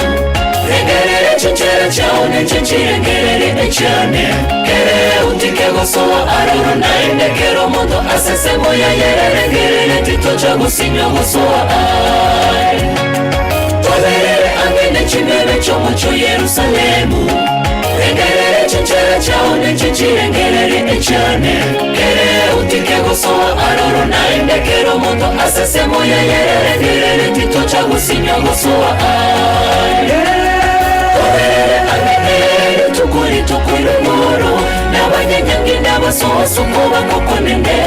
Rengereria chinchera chiao nenche nchirengererie echiane. Kere otike gosoa aroro naende kera omonto ase ensemo yaye ererengererie titocha gosinywa gosoa aye. Toberere ang'e ne chimbebe chi'omochie o Yerusalemu, Rengereria chinchera chiao nenche nchirengererie echiane. Kere otike gosoa aroro naende kera omonto ase ensemo yaye ererengererie titocha gosinywa gosoa aye. Toberere ang'e ne rituko rituko ri'omoro, nabanyanyangi nabasoa-soko bagokonene,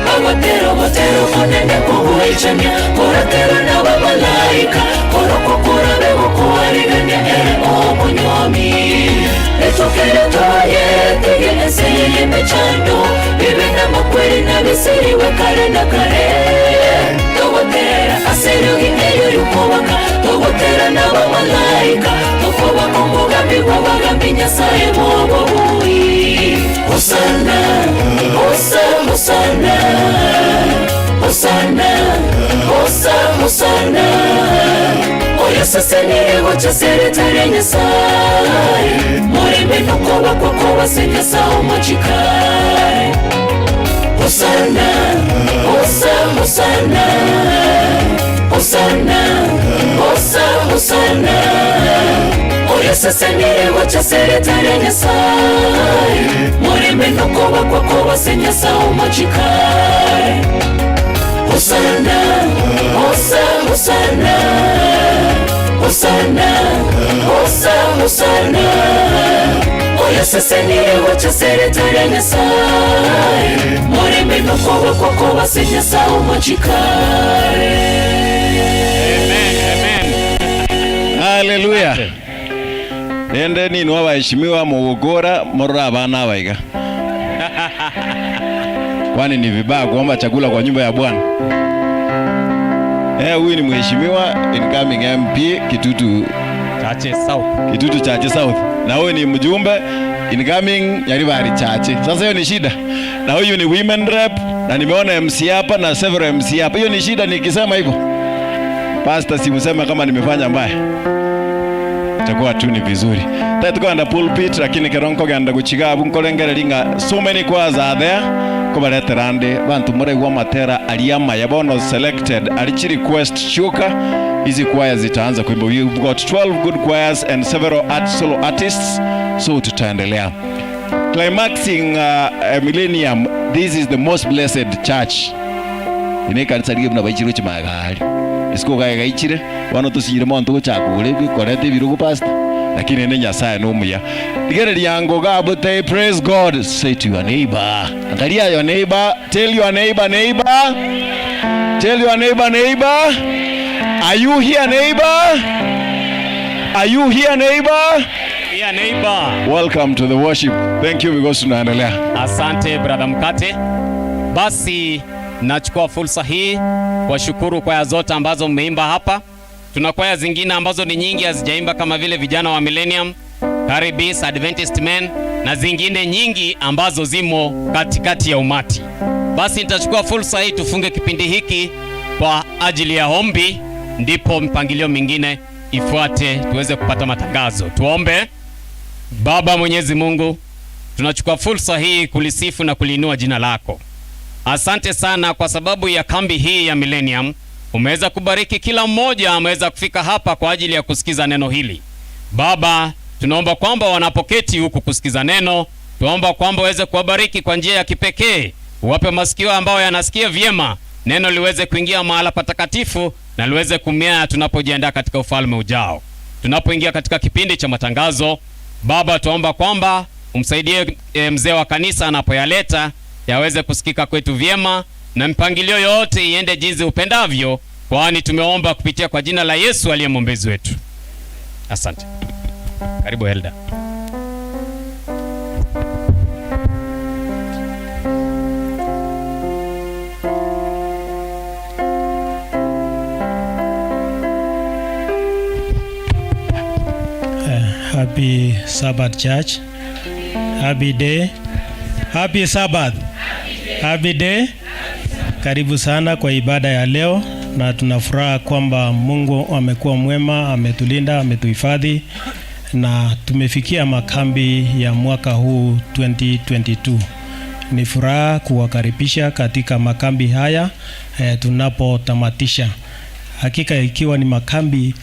bagotera ogotera okonene kw'ogoichania, koraterwe nabamalaika, korokwo korabe gokoarigania ere omonyomi. Rituko erio toyetige ense eye y'emechando, bibe namakweri nabisirigwe kare na kare. Togotera ase eriogi erio ri'okobaka, togotera nabamalaika, tokobaka omogambi bw'abagambi Nyasae bw'obobui. Hosana, hosa, hosana, hosana, hosa, hosana. Oyosesenirie gocha ase erieta ria Nyasae, morembe nokobakwa kobase Nyasae omochikare. Hosana, hosa, hosana, hosana, hosa, hosana. Oyosesenirie gocha ase erieta ria Nyasae, morembe nokobakwa kobase Nyasae omochikare. Hosana, hosa, hosana, hosana, hosa, hosana. Oyosesenirie gocha ase erieta ria Nyasae, morembe nokobakwa kobase Nyasae omochikare. Haleluya. Rende ninwe abaheshimiwa mogokora morore abana aba iga. Kwani ni vibaya kuomba chakula kwa nyumba ya Bwana? Eh, huyu ni mheshimiwa incoming MP Kitutu Chache South. Kitutu Chache South. Na huyu ni mjumbe incoming Nyaribari Chache. Sasa hiyo ni shida. Na huyu ni women rep na nimeona MC hapa na several MC hapa. Hiyo ni shida nikisema hivyo. Pastor, simuseme kama nimefanya mbaya. Itakuwa tu ni vizuri. Tatu kwenda pulpit lakini keronko genda guchiga nkorengereri ng'a so many choirs are there kobaretera ande bantu muregwa matera aria maya bono selected arichi request shuka hizi choirs zitaanza kuimba. We've got 12 good choirs and several art, solo artists so tutaendelea climaxing millennium. This is the most blessed church ine kanisa rige buna baichire chimagari isiko gae gaichire bono tosiire monto gochaka ore bikoreta ebirogo pastor lakini ne Nyasaye nomuya rigereria ngo gabute. Praise God. Say to your neighbor, angalia your neighbor, tell your neighbor, neighbor, tell your neighbor, neighbor, are you here, neighbor? Are you here, neighbor? Yeah, neighbor. Welcome to the worship. Thank you because tunaendelea. Asante brother Mkate. Basi nachukua fursa hii kuwashukuru kwaya zote ambazo mmeimba hapa. Tuna kwaya zingine ambazo ni nyingi hazijaimba kama vile vijana wa Millennium, Caribbean, Adventist Men na zingine nyingi ambazo zimo katikati ya umati. Basi nitachukua fursa hii tufunge kipindi hiki kwa ajili ya ombi, ndipo mpangilio mingine ifuate tuweze kupata matangazo. Tuombe. Baba Mwenyezi Mungu, tunachukua fursa hii kulisifu na kuliinua jina lako. Asante sana kwa sababu ya kambi hii ya Millennium umeweza kubariki kila mmoja ameweza kufika hapa kwa ajili ya kusikiza neno hili. Baba, tunaomba kwamba wanapoketi huku kusikiza neno, tunaomba kwamba uweze kuwabariki kwa njia ya kipekee, uwape masikio ambayo yanasikia vyema, neno liweze kuingia mahala patakatifu na liweze kumea tunapojiandaa katika ufalme ujao. Tunapoingia katika kipindi cha matangazo, Baba, tuomba kwamba umsaidie mzee wa kanisa anapoyaleta yaweze kusikika kwetu vyema na mpangilio yote iende jinsi upendavyo, kwani tumeomba kupitia kwa jina la Yesu aliye mwombezi wetu. Asante. Karibu Elda. Happy Sabbath, church. Happy day. Happy Sabbath. Happy day. Karibu sana kwa ibada ya leo. na tuna furaha kwamba Mungu amekuwa mwema, ametulinda, ametuhifadhi na tumefikia makambi ya mwaka huu 2022. Ni furaha kuwakaribisha katika makambi haya tunapotamatisha. Hakika ikiwa ni makambi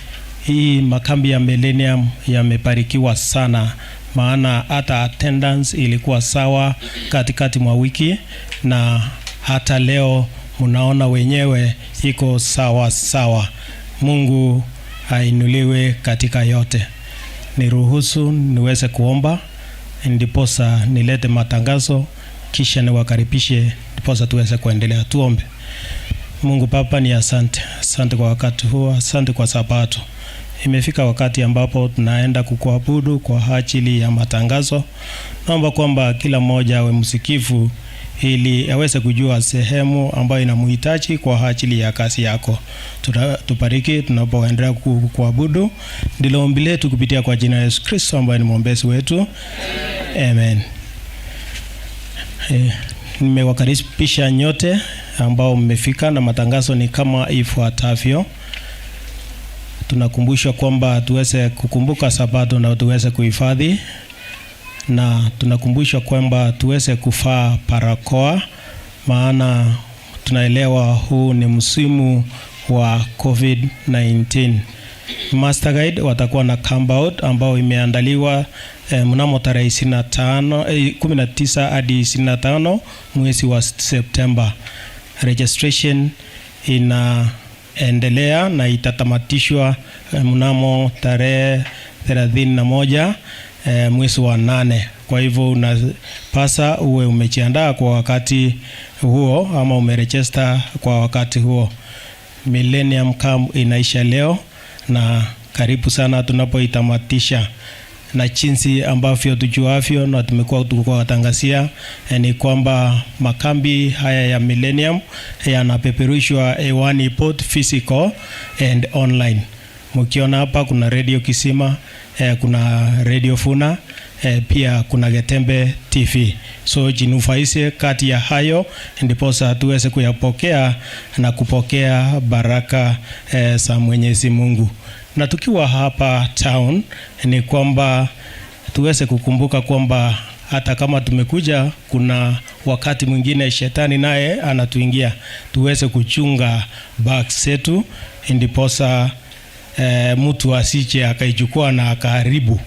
hii, makambi ya Millennium yamebarikiwa sana, maana hata attendance ilikuwa sawa katikati mwa wiki na hata leo mnaona wenyewe iko sawa sawa. Mungu ainuliwe katika yote. Niruhusu niweze kuomba, ndiposa nilete matangazo, kisha niwakaribishe, ndiposa tuweze kuendelea. Tuombe. Mungu Baba, ni asante, asante kwa wakati huu, asante kwa Sabato. Imefika wakati ambapo tunaenda kukuabudu kwa ajili ya matangazo. Naomba kwamba kila mmoja awe msikivu ili aweze kujua sehemu ambayo inamhitaji kwa ajili ya kazi yako. Tubariki tunapoendelea kuabudu. Ndilo ombi letu kupitia kwa jina la Yesu Kristo ambaye ni mwombezi wetu. Amen. Nimewakaribisha nyote ambao mmefika na matangazo ni kama ifuatavyo. Tunakumbushwa kwamba tuweze kukumbuka Sabato na tuweze kuhifadhi, na tunakumbushwa kwamba tuweze kuvaa barakoa, maana tunaelewa huu ni msimu wa COVID-19. Master Guide watakuwa na camp out ambao imeandaliwa mnamo tarehe 19 hadi 25 mwezi wa Septemba. Registration inaendelea na itatamatishwa mnamo tarehe 31 mwezi wa 8. Kwa hivyo unapasa uwe umejiandaa kwa wakati huo ama umeregister kwa wakati huo. Millennium Camp inaisha leo na karibu sana tunapoitamatisha, na jinsi ambavyo tujuavyo na tumekuwa tukiwatangazia ni kwamba makambi haya ya Millennium yanapeperushwa hewani both physical and online. Mkiona hapa kuna Radio Kisima, kuna Radio Funa, pia kuna Getembe TV. So jinufaishe kati ya hayo ndiposa tuweze kuyapokea na kupokea baraka za Mwenyezi Mungu. Na tukiwa hapa town ni kwamba tuweze kukumbuka kwamba hata kama tumekuja, kuna wakati mwingine shetani naye anatuingia. Tuweze kuchunga bags zetu ndiposa mtu asije akaichukua na akaharibu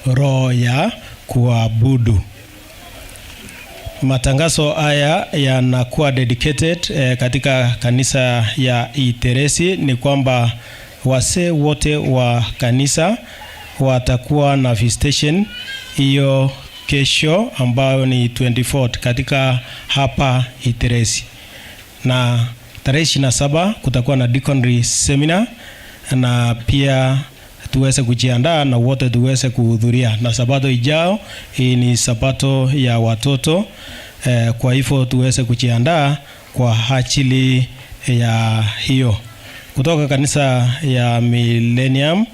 roho ya kuabudu. Matangazo haya yanakuwa dedicated katika kanisa ya Iteresi. Ni kwamba wasee wote wa kanisa watakuwa na visitation hiyo kesho ambayo ni 24 katika hapa Iteresi. Na tarehe 27 kutakuwa na deaconry seminar, na pia tuweze kujiandaa na wote tuweze kuhudhuria. Na sabato ijao hii ni sabato ya watoto, kwa hivyo tuweze kujiandaa kwa ajili ya hiyo. Kutoka kanisa ya Millennium,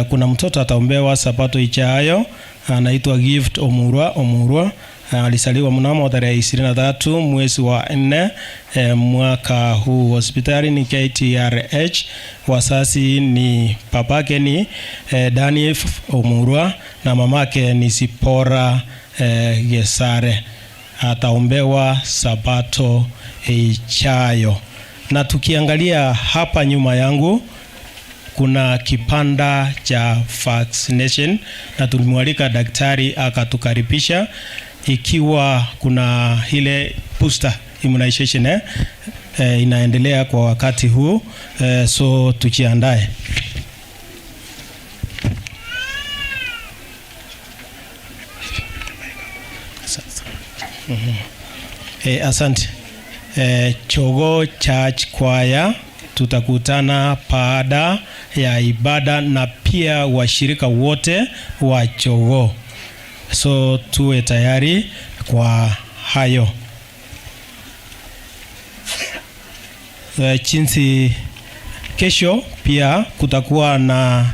kuna mtoto ataombewa sabato ijayo, anaitwa Gift Omurwa. Omurwa alizaliwa mnamo tarehe 23 mwezi wa 4 mwaka huu. Hospitali ni KTRH. Wazazi ni babake ni Daniel Omurwa na mamake ni Sipora Gesare. Ataombewa sabato ijayo. Na tukiangalia hapa nyuma yangu kuna kipanda cha vaccination na tulimwalika daktari akatukaribisha, ikiwa kuna ile booster immunization inaendelea kwa wakati huu, so tujiandae. Asante. Chogo Church Choir tutakutana baada ya ibada na pia washirika wote wa Chogo. So tuwe tayari kwa hayo. Jinsi kesho pia kutakuwa na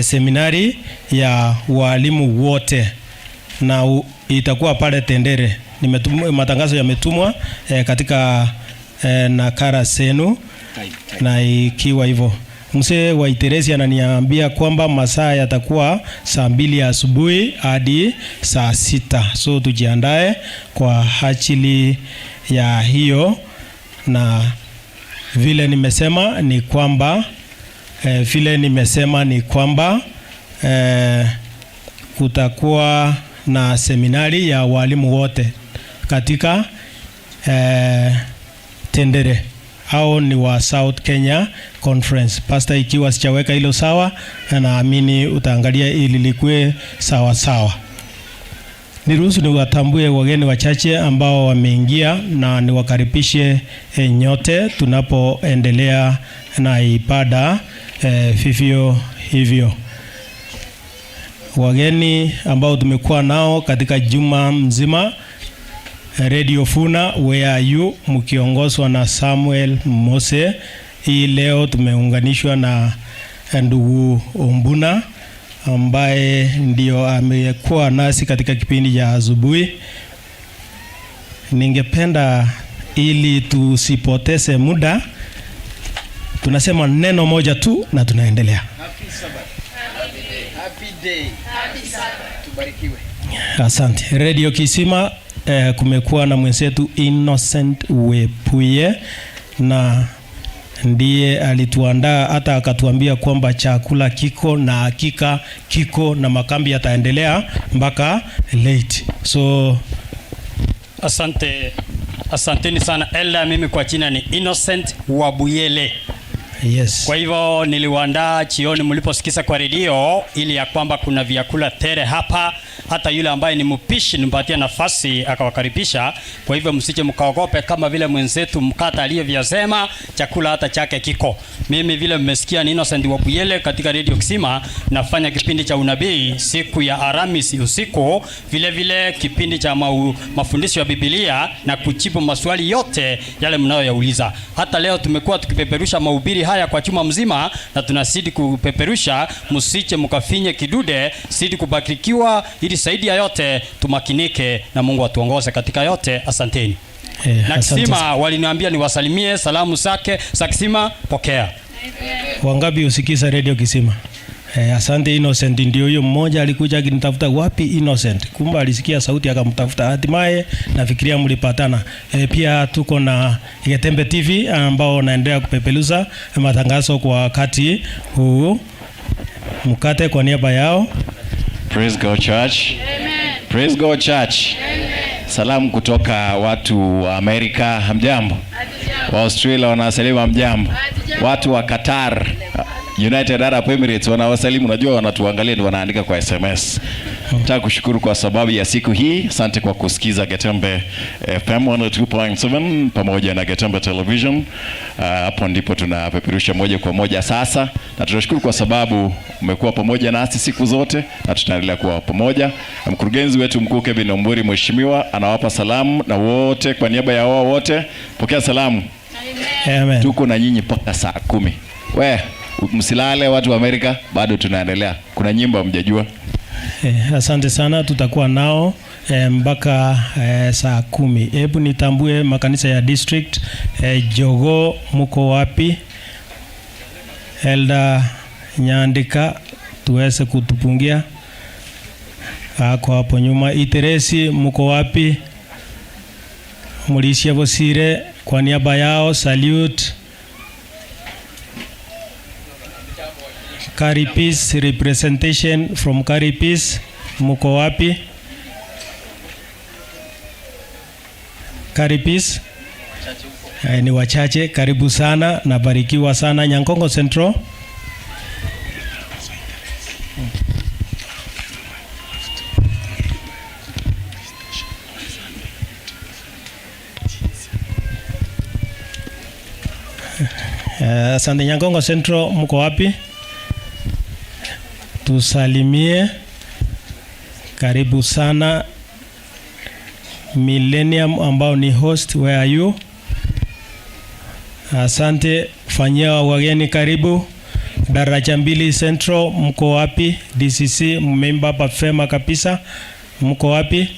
seminari ya walimu wote na itakuwa pale Tendere. Matangazo yametumwa katika nakala zenu. Na ikiwa hivyo mzee wa Iteresi ananiambia kwamba masaa yatakuwa saa mbili asubuhi hadi saa sita, so tujiandae kwa ajili ya hiyo, na vile nimesema ni kwamba eh, vile nimesema ni kwamba eh, kutakuwa na seminari ya walimu wote katika eh, Tendere au ni wa South Kenya Conference. Pastor, ikiwa sijaweka hilo sawa, naamini utaangalia ili likue sawa sawa. Niruhusu niwatambue wageni wachache ambao wameingia na niwakaribishe eh, nyote tunapoendelea na ibada eh, vivyo hivyo. Wageni ambao tumekuwa nao katika juma mzima Radio Funa Where Are You mkiongozwa na Samuel Mose. Hii leo tumeunganishwa na ndugu Ombuna ambaye ndio amekuwa nasi katika kipindi cha asubuhi. Ningependa ili tusipoteze muda, tunasema neno moja tu na tunaendelea. Happy day. Tubarikiwe. Asante. Radio Kisima eh, kumekuwa na mwenzetu Innocent Wepuye na ndiye alituandaa hata akatuambia kwamba chakula kiko na hakika kiko na makambi yataendelea mpaka late. So Asante, asanteni sana Elda. Mimi kwa jina ni Innocent Wabuyele. Yes. Kwa hivyo niliwaandaa chioni mliposikiza kwa redio, ili ya kwamba kuna vyakula tere hapa. Hata yule ambaye ni mpishi nimpatia nafasi akawakaribisha. Kwa hivyo msije mkaogope, kama vile mwenzetu Mkata alivyosema, chakula hata chake kiko. Mimi vile mmesikia ni Innocent Wabuyele katika Radio Kisima, nafanya kipindi cha unabii siku ya Alhamisi usiku, vile vile kipindi cha mau, mafundisho ya Biblia na kujibu maswali yote yale mnayoyauliza. Hata leo tumekuwa tukipeperusha mahubiri haya kwa chuma mzima na tunazidi kupeperusha, msiche mkafinye kidude, zidi kubarikiwa, ili zaidi ya yote tumakinike na Mungu atuongoze katika yote. Asanteni. Eh, Na asante. Kisima waliniambia niwasalimie salamu zake za Kisima, pokea. Wangapi usikiza Radio Kisima? Eh, asante Innocent, ndio huyo mmoja alikuja akinitafuta wapi Innocent. Kumbe alisikia sauti akamtafuta, hatimaye nafikiria mlipatana. Eh, pia tuko na Getembe TV ambao wanaendelea kupeperusa matangazo kwa wakati huu. Mkate kwa niaba yao. Praise God Church. Amen. Praise God Church. Amen. Salamu kutoka watu wa Amerika, hamjambo? Wa Australia wanawasalimu hamjambo? Watu wa Qatar, United Arab Emirates wanawasalimu, unajua wanatuangalia ndio wanaandika kwa SMS. Nataka kushukuru kwa sababu ya siku hii. Asante kwa kusikiza Getembe FM 102.7 pamoja na Getembe Television. Hapo ndipo tunapeperusha moja kwa moja sasa, na tunashukuru kwa sababu umekuwa pamoja nasi siku zote na tutaendelea kuwa pamoja. Na mkurugenzi wetu mkuu Kevin Omburi, mheshimiwa, anawapa salamu na wote, kwa niaba ya wao wote, pokea salamu. Amen. Tuko na nyinyi mpaka saa kumi. We msilale, watu wa Amerika, bado tunaendelea. Kuna nyimbo hamjajua. Eh, asante sana, tutakuwa nao eh, mpaka eh, saa kumi. Hebu nitambue makanisa ya district eh, Jogoo muko wapi? Elda Nyandika tuweze kutupungia ako hapo nyuma. Iteresi muko wapi? Mulishia Bosire kwa niaba yao salute. Karipis representation from Karipis muko wapi? Karipis eh, ni wachache. Karibu sana na barikiwa sana Nyankongo Central. Eh, Asante Nyankongo Central, mko wapi? Tusalimie. Karibu sana Millennium ambao ni host, where are you? Asante, fanyia wageni karibu. Daraja mbili Central, mko wapi? DCC mmeimba hapa fema kabisa, mko wapi?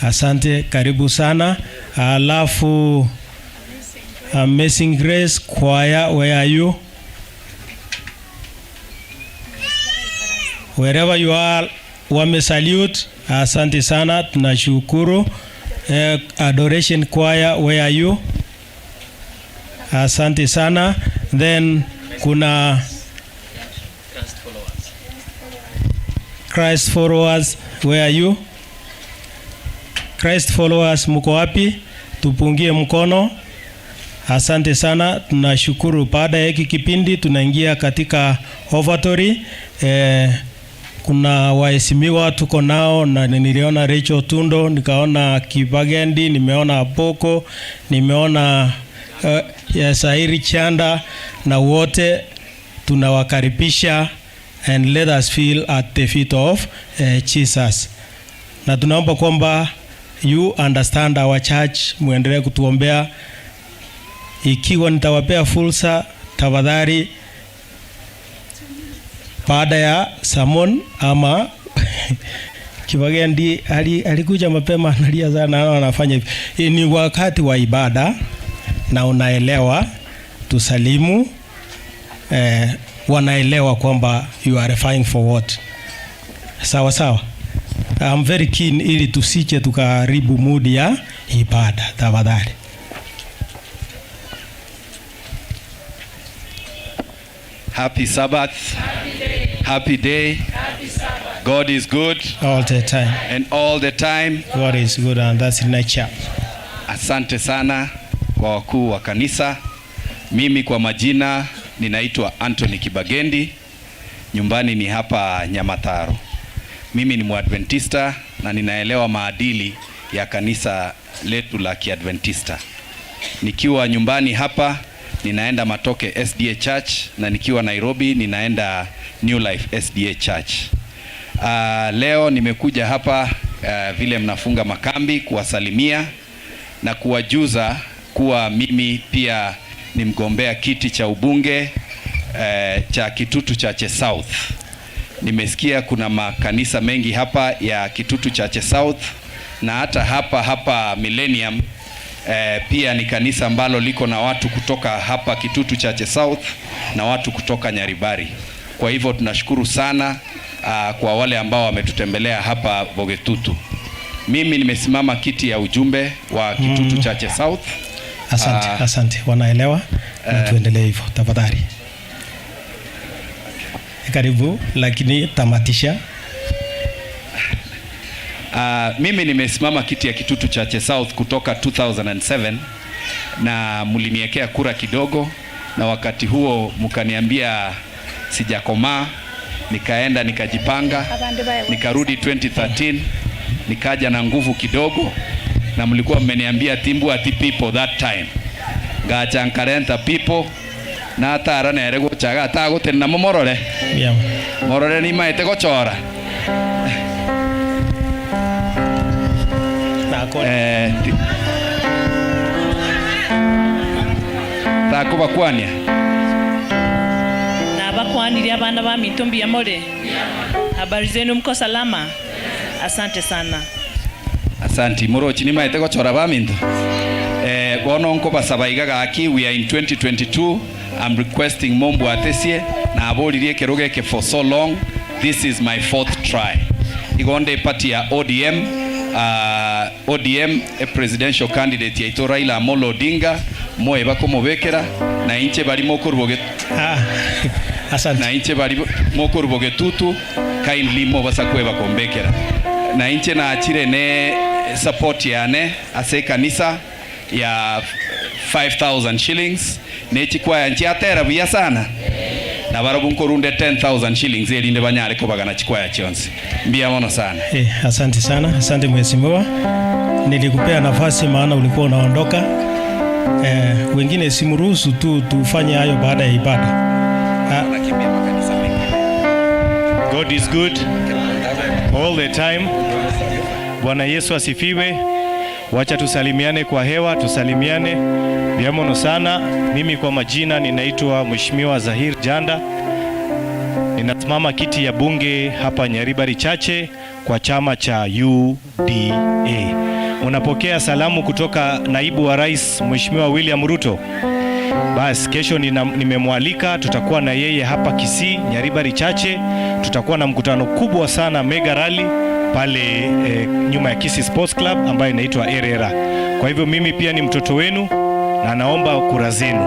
Asante, karibu sana. Alafu Amazing Grace Choir, where are you? Wherever you are, wame salute. Asante sana, tunashukuru. Eh, Adoration Choir, where are you? Asante sana. Then kuna Christ followers, where are you? Christ followers, mko wapi? Tupungie mkono. Asante sana, tunashukuru. Baada ya hiki kipindi tunaingia katika offertory. Eh, kuna waheshimiwa tuko nao na niliona Rachel Tundo, nikaona Kibagendi, nimeona Apoko, nimeona uh, Sairi Chanda na wote tunawakaribisha and let us feel at the feet of uh, Jesus. Na tunaomba kwamba you understand our church, muendelee kutuombea. Ikiwa nitawapea fursa, tafadhali baada ya sermon ama Kibagendi ali, alikuja mapema analia sana, anafanya hivi. Ni wakati wa ibada na unaelewa, tusalimu eh, wanaelewa kwamba you are referring for what. Sawa sawa. I'm very keen ili tusiche tukaharibu mood ya ibada, tafadhali. Happy Sabbath. Happy day. God is good. All the time. And all the time. God is good and that's nature. Asante sana kwa wakuu wa kanisa. Mimi kwa majina ninaitwa Anthony Kibagendi. Nyumbani ni hapa Nyamataro. Mimi ni Mwadventista na ninaelewa maadili ya kanisa letu la Kiadventista. Nikiwa nyumbani hapa ninaenda Matoke SDA Church na nikiwa Nairobi ninaenda New Life SDA Church. Uh, leo nimekuja hapa uh, vile mnafunga makambi kuwasalimia na kuwajuza kuwa mimi pia ni mgombea kiti cha ubunge uh, cha Kitutu Chache South. Nimesikia kuna makanisa mengi hapa ya Kitutu Chache South na hata hapa hapa Millennium eh, pia ni kanisa ambalo liko na watu kutoka hapa Kitutu Chache South na watu kutoka Nyaribari. Kwa hivyo tunashukuru sana uh, kwa wale ambao wametutembelea hapa Bogetutu. Mimi nimesimama kiti ya ujumbe wa Kitutu Chache South. Asante, Ah, asante, wanaelewa na tuendelee hivyo tafadhali. Karibu, lakini tamatisha. Uh, mimi nimesimama kiti ya Kitutu Chache South kutoka 2007 na mliniekea kura kidogo, na wakati huo mkaniambia sijakomaa, nikaenda nikajipanga, nikarudi 2013 nikaja na nguvu kidogo, na mlikuwa mmeniambia timbu ati people that time ngacha nkarenta people na atara nere gochaga atagotenena momorore Yeah. morore nimaete gochora eh, takubakwania na abana ba mitumbi ya more habari zenu mko salama asante sana asanti morochi nimaete gochora baminto eh, bono nkobasaba iga gaki we are in 2022 I'm requesting mombu atesie na aboririe ekero geke for so long this is my fourth try igonde party ya ODM uh, ODM a presidential candidate yaito Raila Amolo Odinga moe bakomobekera na inche bari mokoruboge ah, asante na inche bari mokoruboge tutu kindly mo basakwe bakombekera na inche naachire ne support yane ase kanisa ya 5000 shillings nechikwaya nchiatera buya sana na barabwo nkorunde 10000 shillings erinde banyare kobagana chikwaya chionsi mbia mono sana Eh, asante sana, asante mheshimiwa. Nilikupea nafasi maana ulikuwa unaondoka. Eh, wengine simruhusu tu tufanye hayo baada ya ibada. Ah, God is good all the time. Bwana Yesu asifiwe. Wacha tusalimiane kwa hewa, tusalimiane vyamono sana. Mimi kwa majina ninaitwa Mheshimiwa Zahir Janda, ninasimama kiti ya bunge hapa Nyaribari Chache kwa chama cha UDA. Unapokea salamu kutoka naibu wa rais Mheshimiwa William Ruto. Basi kesho nimemwalika, tutakuwa na yeye hapa Kisii, Nyaribari Chache. Tutakuwa na mkutano kubwa sana, mega rally pale nyuma ya Kisii Sports Club ambayo inaitwa Erera. Kwa hivyo mimi pia ni mtoto wenu na naomba kura zenu,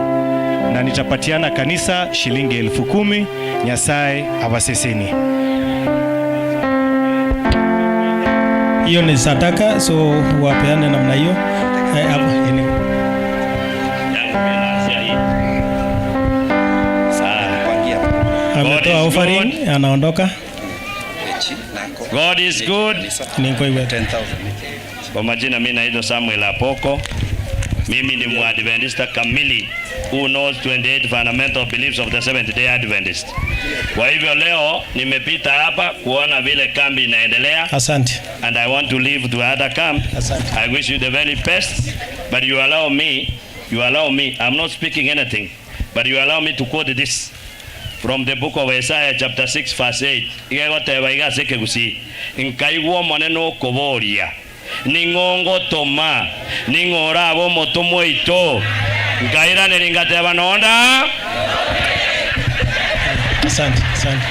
na nitapatiana kanisa shilingi 10,000. Nyasaye awaseseni. Hiyo ni sadaka, so wapeane namna hiyo. Hapo, ametoa offering, anaondoka. God is good. Ni Kwa majina mimi naitwa Samuel Apoko. Mimi ni Mwadventista kamili who knows 28 fundamental beliefs of the Seventh Day Adventist. Kwa hivyo leo nimepita hapa kuona vile kambi inaendelea. Asante. And I want to leave to other camp. Asante. I wish you the very best, but you allow me, you allow me, I'm not speaking anything, but you allow me to quote this from the book of Isaiah chapter 6 verse 8. Igegoteba igase kegusi. Nkaigwa omonene okoboria. Ning'ongo toma. Ning'ora abo omotomwa oito. Nkairaneria ngateba nonda. Asante, asante.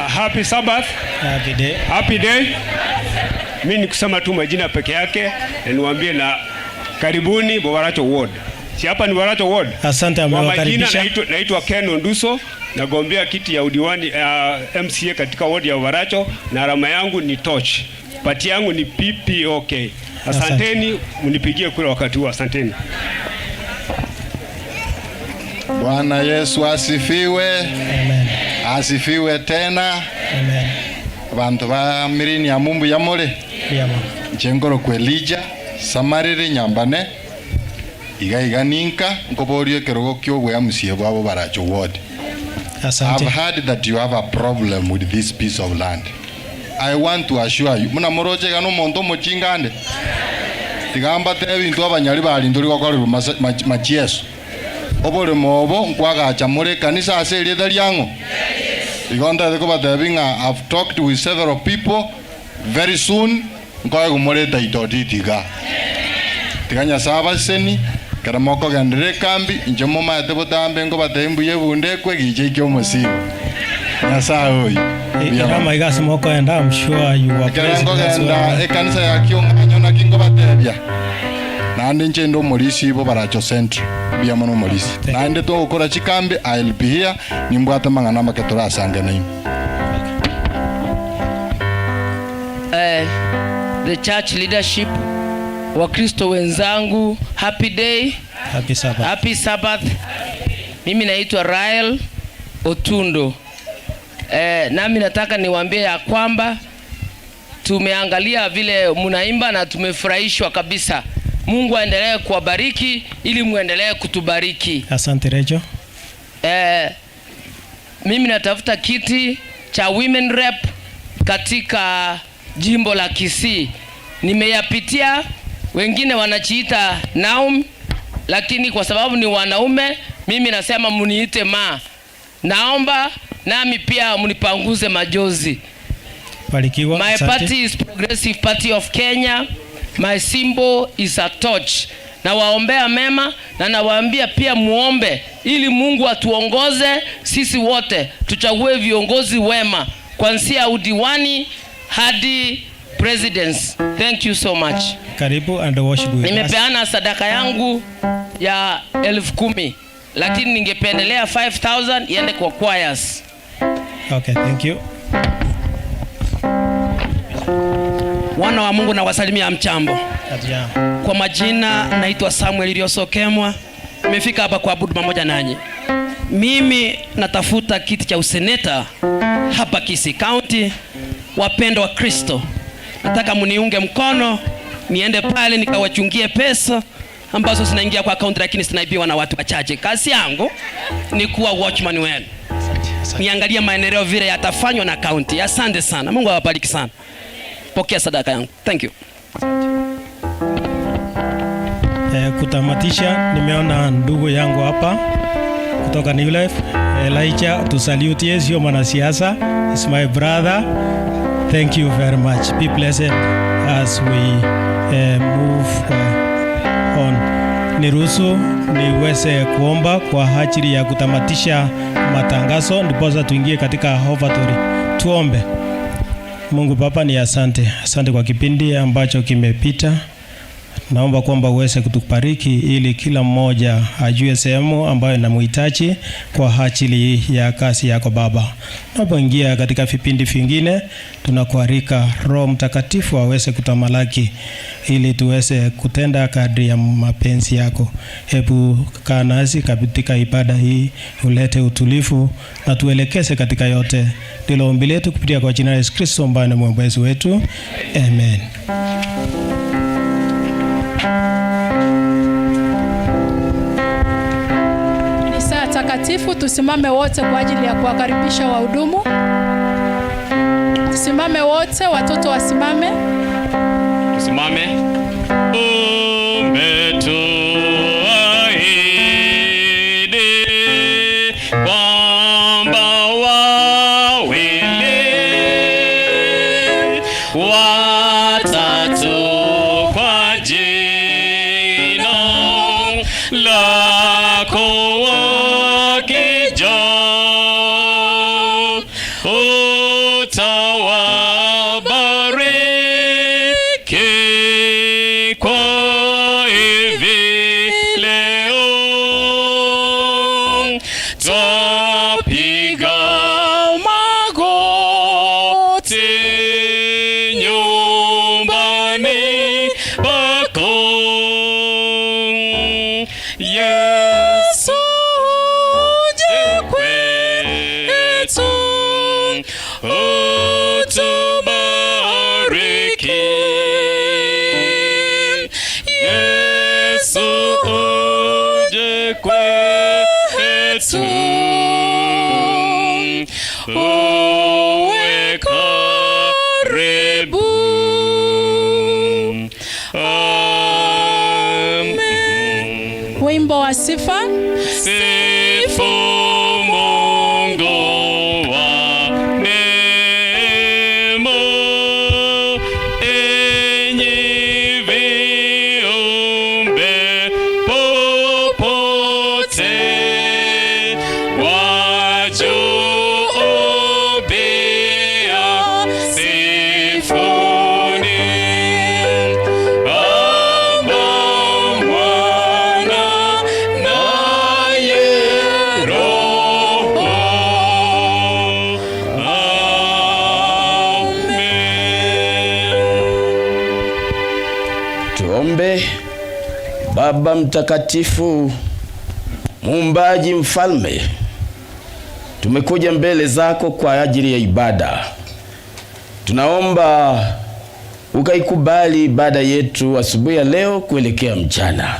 Happy Sabbath. Happy day. Happy day. Mimi ni kusema tu majina peke yake na niwaambie na karibuni Bobaracho Ward. Si hapa ni Bobaracho Ward? Asante, Kwa majina amewakaribisha. naitwa Ken Onduso, nagombea kiti ya udiwani MCA katika ward ya Bobaracho na alama yangu ni torch. Pati yangu ni PPOK. Asanteni, mnipigie kura wakati huu. Asanteni. Bwana Yesu asifiwe. Amen. Asifiwe tena. Amen. Bantu ba Millennium mbuya mure. Mbuya. Nchengoro kwa Elijah Samarire nyambane iga iga ninka nkoborie kerogo kyobwe musie bwabo baracho ward. Asante. I've heard that you have a problem with this piece of land. I want to assure you muna moroche gano omonto omochingande tigamba te ebinto abanyari bari ntori gokorerwa machieso oboremo obo nkwagacha more kanisa ase erietha riang'o igo ntete kobatebi ng'a I've talked with several people very soon nkoe gomoreta itoti tiga tiga Nyasaye abaseni kera mokogenderera ekambi inche momaete botambe nkobatebi mbuya ebunde ekwe gicha ike omosigo Nyasaye oyo. Irama igasi mokoenda, I'm sure you are Ekero blessed as nkogenda well. ekanisa ya kiong'anyo naki nkobatebia naende inche inde omorisi ibo baracho central mbuya mono omorisi naende togokora chikambi I'll be here nimbwate mang'ana amake torasange naime. The church leadership, Wakristo wenzangu, happy day. Happy Sabbath. Happy Sabbath. Mimi naitwa Rael Otundo. Nami nataka niwaambie ya kwamba tumeangalia vile mnaimba na tumefurahishwa kabisa. Mungu aendelee kuwabariki ili muendelee kutubariki. Asante Rachel. Mimi natafuta kiti cha women rep katika jimbo la Kisii. Nimeyapitia, wengine wanajiita Naum, lakini kwa sababu ni wanaume, mimi nasema mniite ma. Naomba nami pia mnipanguze majozi. Barikiwa. My Asante. party is Progressive Party of Kenya. My symbol is a torch. Nawaombea mema na nawaambia pia muombe ili Mungu atuongoze sisi wote, tuchague viongozi wema kuanzia udiwani hadi presidents. Thank you so much. Karibu and worship with us. Nimepeana sadaka yangu ya 10,000 lakini ningependelea 5,000 iende kwa choirs. Okay, thank you. Wana wa Mungu nawasalimia mchambo. Hatujambo. Kwa majina naitwa Samuel Iliosokemwa. Nimefika hapa kuabudu pamoja nanyi. Mimi natafuta kiti cha useneta hapa Kisii County. Wapendwa wa Kristo, nataka mniunge mkono niende pale nikawachungie pesa ambazo zinaingia kwa akaunti lakini zinaibiwa na watu wachache. Kazi yangu ni kuwa watchman wenu, niangalie maendeleo vile yatafanywa na kaunti. Asante sana, Mungu awabariki sana. Pokea sadaka yangu. Thank you. Kutamatisha, nimeona ndugu yangu hapa kutoka New Life, Elijah, tusalutie, sio mwanasiasa, is my brother. Thank you very much. Be blessed as we uh, move uh, on. Niruhusu niweze kuomba kwa ajili ya kutamatisha matangazo, ndiposa tuingie katika offertory. Tuombe. Mungu Baba, ni asante, asante kwa kipindi ambacho kimepita. Naomba kwamba uweze kutubariki ili kila mmoja ajue sehemu ambayo inamhitaji kwa ajili ya kazi yako Baba. Tunapoingia katika vipindi vingine, tunakualika Roho Mtakatifu aweze kutamalaki ili tuweze kutenda kadri ya mapenzi yako. Hebu kaa nasi katika ibada hii, ulete utulivu na tuelekeze katika yote. Ndilo ombi letu kupitia kwa jina la Yesu Kristo ambaye ni mwombezi wetu. Amen. Ni saa takatifu, tusimame wote kwa ajili ya kuwakaribisha wahudumu. Tusimame wote, watoto wasimame. Tusimame. Umetuahidi kwamba wawili watatu kwa jina lako wakija utawabariki kwa hivi leo twapiga magoti nyumbani pako Yesu uje kwetu utubariki Yesu uje kwetu uwe karibu Amen. Wimbo wa sifa. Sifu Mungu wa neema, enyi viumbe popote, wa juu pia sifuni. Baba, Mwana naye Roho. Amen. Tuombe. Baba mtakatifu, muumbaji, mfalme, tumekuja mbele zako kwa ajili ya ibada. Tunaomba ukaikubali ibada yetu asubuhi ya leo kuelekea mchana.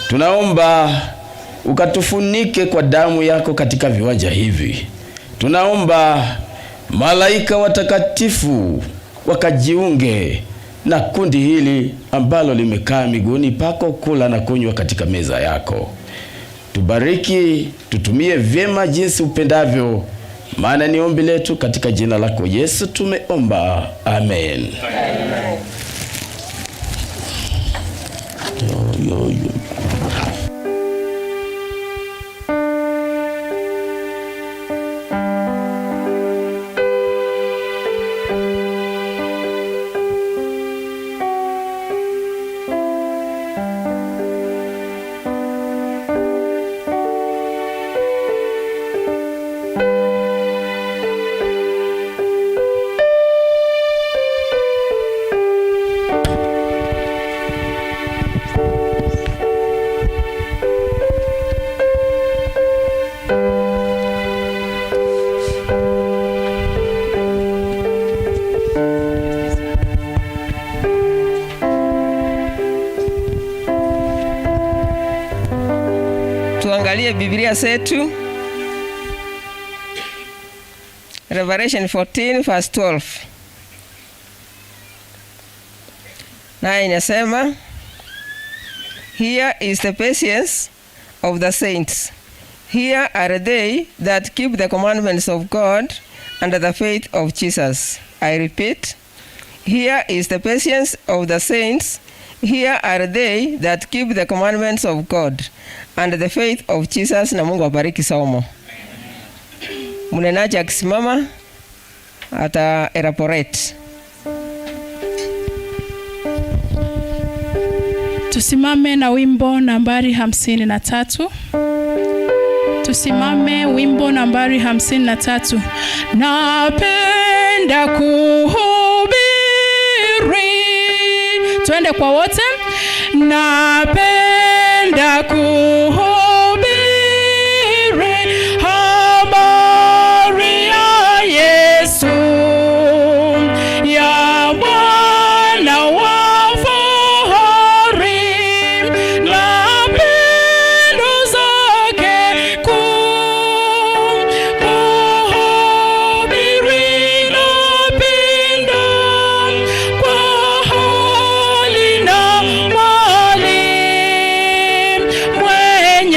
Tunaomba ukatufunike kwa damu yako katika viwanja hivi. Tunaomba malaika watakatifu wakajiunge na kundi hili ambalo limekaa miguuni pako kula na kunywa katika meza yako. Tubariki, tutumie vyema jinsi upendavyo, maana ni ombi letu katika jina lako Yesu tumeomba, amen. Yo, yo, yo. Tuangalie Biblia zetu. Revelation 14 verse 12. Naye inasema, Here is the patience of the saints. Here are they that keep the commandments of God and the faith of Jesus. I repeat, here is the patience of the saints. Here are they that keep the commandments of God and the faith of Jesus. Na Mungu abariki somo. Mnenaji akisimama ata elaborate. Tusimame na wimbo nambari 53. Tusimame wimbo nambari 53. Napenda kuhubiri. Twende kwa wote. Napenda kuhubiri habari ya Yesu, ya Bwana wa fahari na pendo zake kuu. Kuhubiri napenda kwa hali na mali, mwenye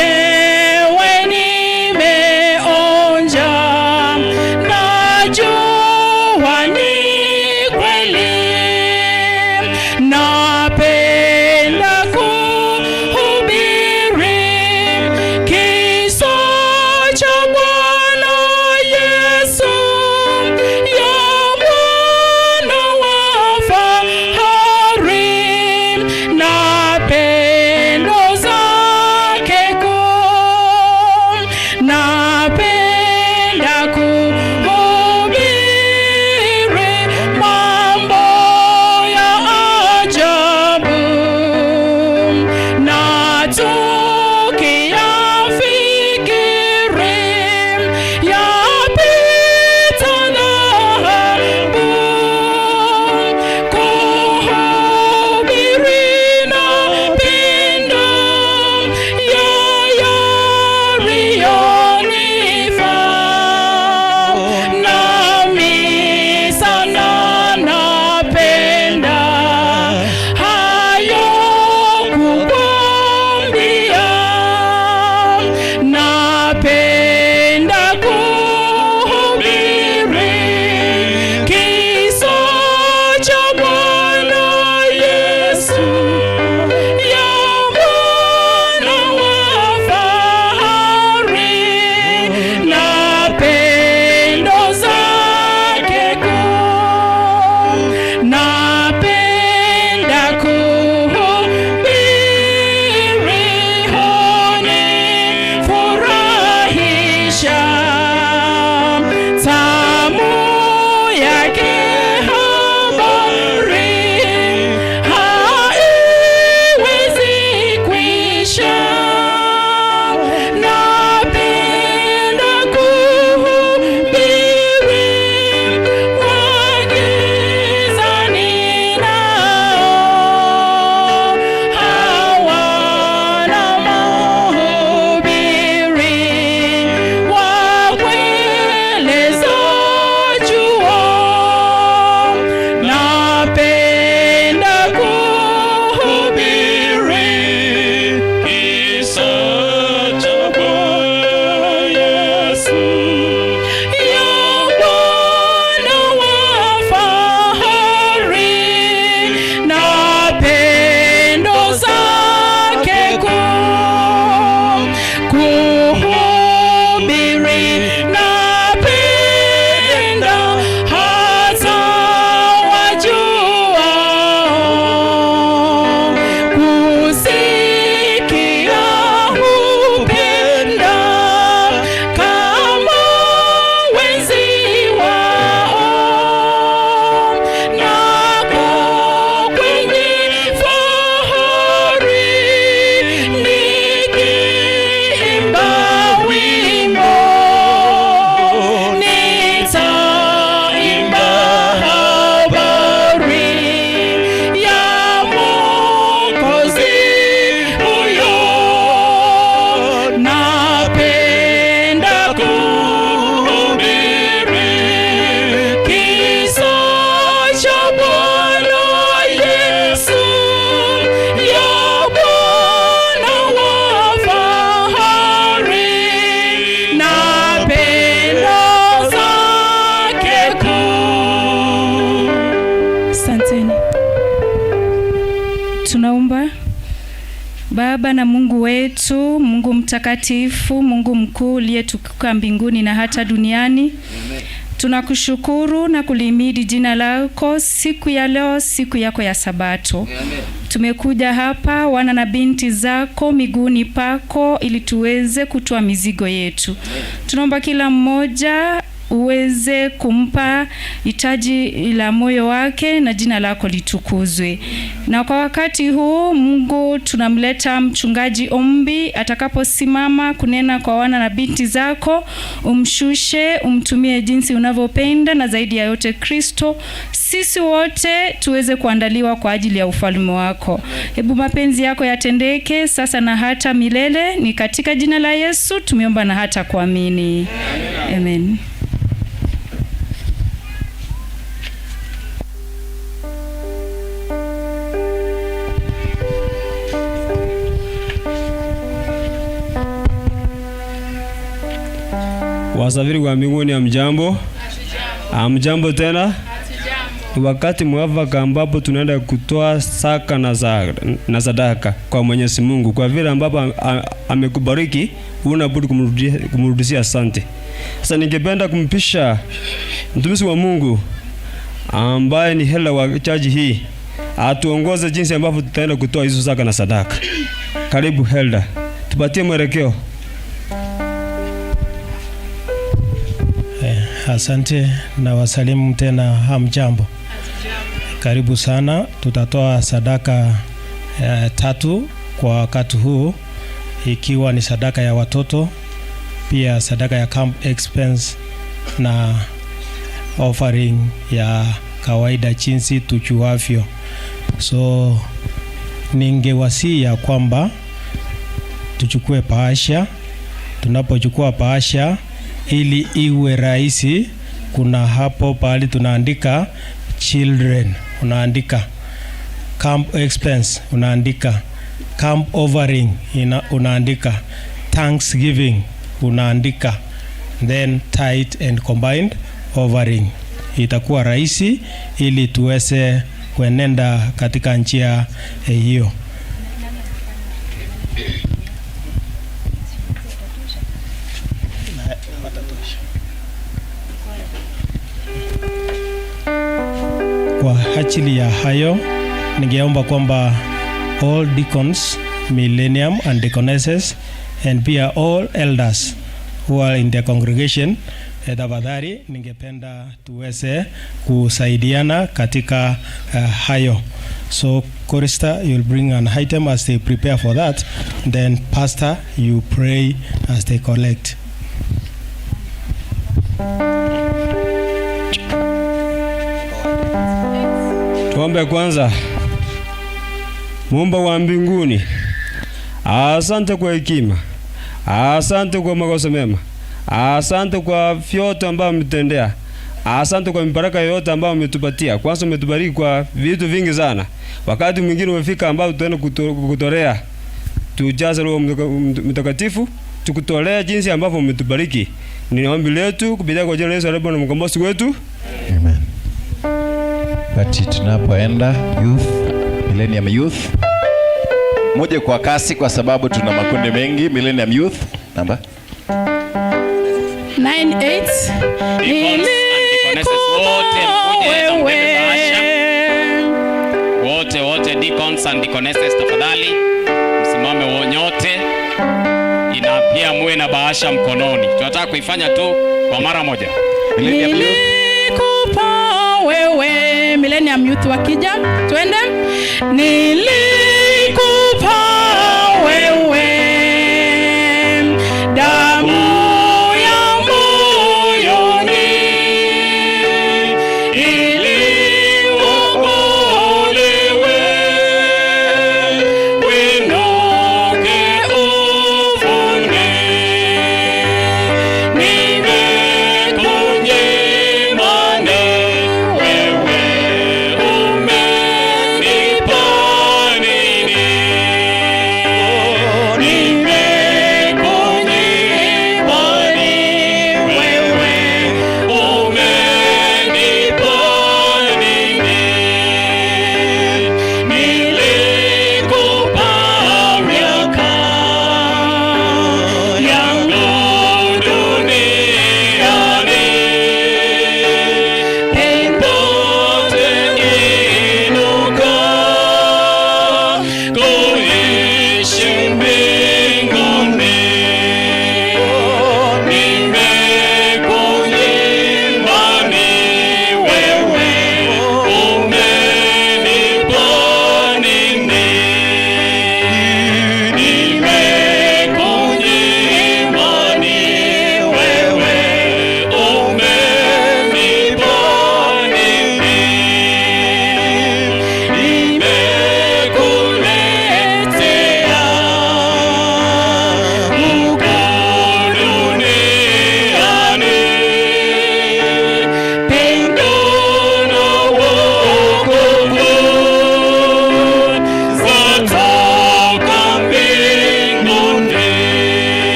Tunaomba. Baba na Mungu wetu, Mungu mtakatifu, Mungu mkuu uliyetukuka mbinguni na hata duniani, tunakushukuru na kulihimidi jina lako siku ya leo, siku yako ya Sabato. Tumekuja hapa wana na binti zako miguuni pako ili tuweze kutoa mizigo yetu. Tunaomba kila mmoja uweze kumpa hitaji la moyo wake na jina lako litukuzwe. Na kwa wakati huu Mungu, tunamleta mchungaji Ombi atakaposimama kunena kwa wana na binti zako, umshushe, umtumie jinsi unavyopenda, na zaidi ya yote Kristo, sisi wote tuweze kuandaliwa kwa ajili ya ufalme wako. Hebu mapenzi yako yatendeke sasa na hata milele. Ni katika jina la Yesu tumeomba na hata kuamini, amen. Wasafiri wa mbinguni, hamjambo? Hamjambo tena? Ni wakati mwafaka ambapo tunaenda kutoa saka na sadaka kwa Mwenyezi Mungu, kwa vile ambapo amekubariki, huna budi kumrudishia asante. Sasa ningependa kumpisha mtumishi wa Mungu ambaye ni hela wa chaji hii atuongoze jinsi ambavyo tutaenda kutoa hizo saka na sadaka. Karibu Helda, tupatie mwelekeo. Asante na wasalimu tena, hamjambo. Karibu sana. Tutatoa sadaka tatu kwa wakati huu, ikiwa ni sadaka ya watoto, pia sadaka ya camp expense na offering ya kawaida jinsi tujuavyo. So ningewasihi ya kwamba tuchukue bahasha. Tunapochukua bahasha, ili iwe rahisi, kuna hapo pahali tunaandika children, unaandika camp expense, unaandika camp offering, unaandika thanksgiving, unaandika then tithe and combined offering. Itakuwa rahisi ili tuweze kuenenda katika njia hiyo. Kwa ajili ya hayo, ningeomba kwamba all deacons, millennium and deaconesses and pia all elders who are in the congregation, tafadhali ningependa tuweze kusaidiana katika hayo. So chorister, you'll bring an item as they prepare for that. Then pastor, you pray as they collect. Tuombe kwanza. Muumba wa mbinguni, asante kwa hekima, asante kwa makosa mema, asante kwa vyote ambavyo umetendea, asante kwa mibaraka yote ambayo umetupatia. Kwanza umetubariki kwa vitu vingi sana. Wakati mwingine umefika ambao tutaenda kukutolea, tujaze Roho Mtakatifu, tukutolea jinsi ambavyo umetubariki. Ni ombi letu kupitia kwa jina la Yesu aliye Bwana mkombozi wetu. Amen. Wakati tunapoenda youth, Millennium Youth, muje kwa kasi kwa sababu tuna makundi mengi. Millennium Youth namba 98. Deacons and deaconesses wote mkuje na mbebe bahasha. Wote wote deacons and deaconesses tafadhali msimame nyote, ina pia muwe na bahasha mkononi. Tunataka kuifanya tu kwa mara moja. Nilikupa wewe, Millennium Youth wakija, twende. Nilikupa wewe damu ya moyoni, ili uokolewe, uinuke uvune. Nimekunyima wewe umenipa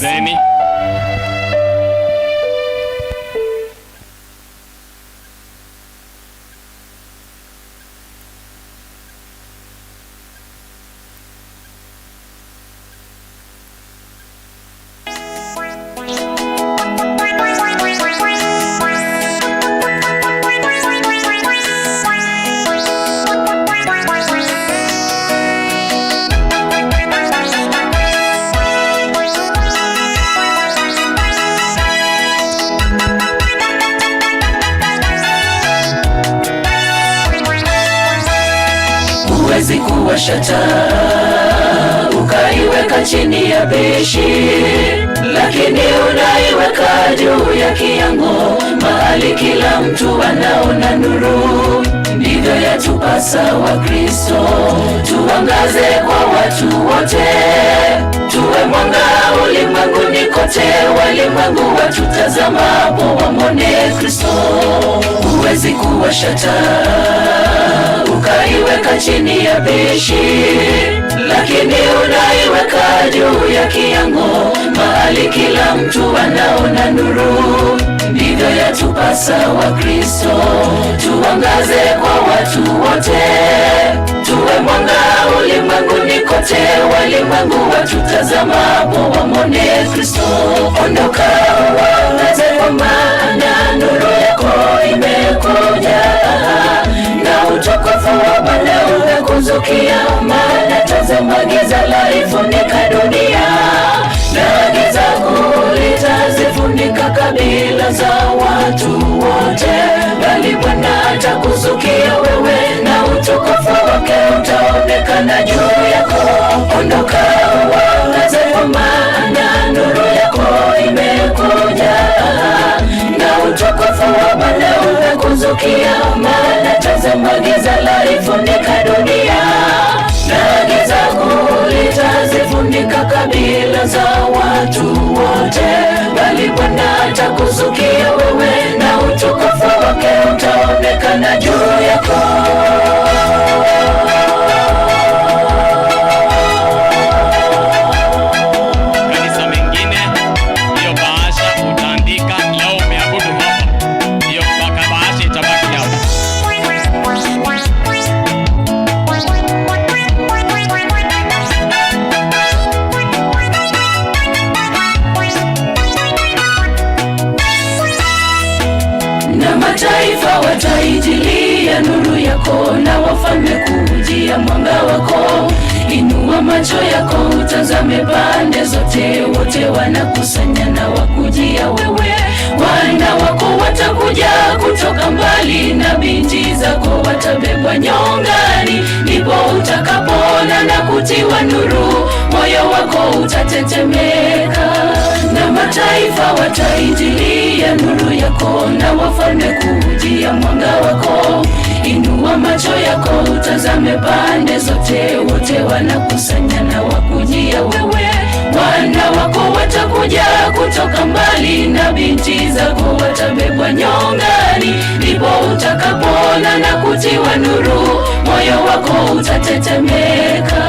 Sikizeni. Huwezi kuwasha taa ukaiweka chini ya beshi, lakini unaiweka juu ya kiango, mahali kila mtu anaona nuru. Ndivyo yatupasa Wakristo, tuangaze kwa watu wote, tuwe mwanga ulimwenguni kote, walimwengu watutazamapo wamwone Kristo. Huwezi kuwasha taa ukaiweka chini ya beshi, lakini unaiweka juu ya kiango, mahali kila mtu anaona nuru. Ndivyo yatupasa Wakristo, tuangaze kwa watu wote, tuwe mwanga ulimwenguni kote, walimwengu watutazamapo wamwone Kristo. Ondoka uangaze, kwa maana nuru yako imekuja na utukufu wa Bwana umekuzukia. Maana tazama, giza laifunika dunia, na giza kuu litazifunika kabila za watu wote, bali Bwana atakuzukia wewe, na utukufu wake utaonekana juu yako. Ondoka uangaze, kwa maana nuru yako imekuja, na utukufu wa Bwana umekuzukia. Maana tazama, giza laifunika dunia, na giza kuu litazifunika kabila za watu wote, bali Bwana atakuzukia wewe, na utukufu wake utaonekana juu yako. Kanisa mengine hiyo bahasha utaandika leo umeabudu hapa, hiyo mpaka bahasha itabaki hapa. Na mataifa wataijilia nuru yako, na wafalme kujia mwanga wako. Inua macho yako utazame pande zote, wote wanakusanya na wakujia wewe. Wana wako watakuja kutoka mbali, na binti zako watabebwa nyongani. Ndipo utakapoona na kutiwa nuru, moyo wako utatetemeka. Na mataifa wataijilia nuru yako, na wafalme kujia mwanga wako. Inua macho yako utazame pande zote, wote wanakusanya na wakujia wewe. Wana wako watakuja kutoka mbali, na binti zako watabebwa nyongani. Ndipo utakapoona na kutiwa nuru, moyo wako utatetemeka.